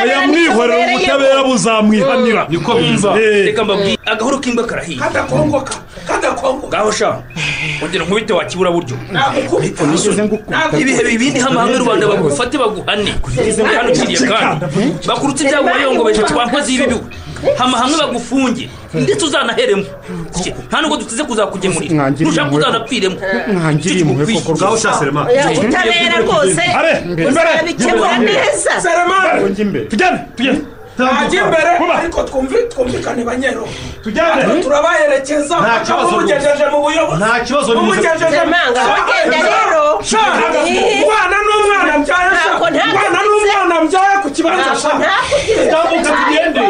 Aya mwihorera ubutabera buzamwihanira. Niko bimva. Reka mbabwire agahoro k'imbwa karahiye. Kadakongoka. Kadakongoka. Ngaho sha. Ongera nkubite wakibura buryo. Nagukubita. Ibihe bibindi hamwe rubanda bagufate baguhane. Hano kiriye kandi. Bakurutse ibyago wayongobeje twankoze ibibi. Hama hamwe bagufunge ndetse uzanaheremo. Nta nubwo dutize kuzakugemurira. Nushaka kuzanapfiremo. Mwangiriye impuhwe koko ngaho sha Serema. Ubutabera rwose. Uzabikemura neza. Serema. Tujyane, tujyane. Ajya imbere ariko twumvikane banyero. Tujyane. Turabaherekeza. Umugejeje mu buyobozi. Nta kibazo. Umugejeje agenda rero. Umwana n'umwana mbyaye. Umwana n'umwana mbyaye ku kibanza sha. Tambuka tugende.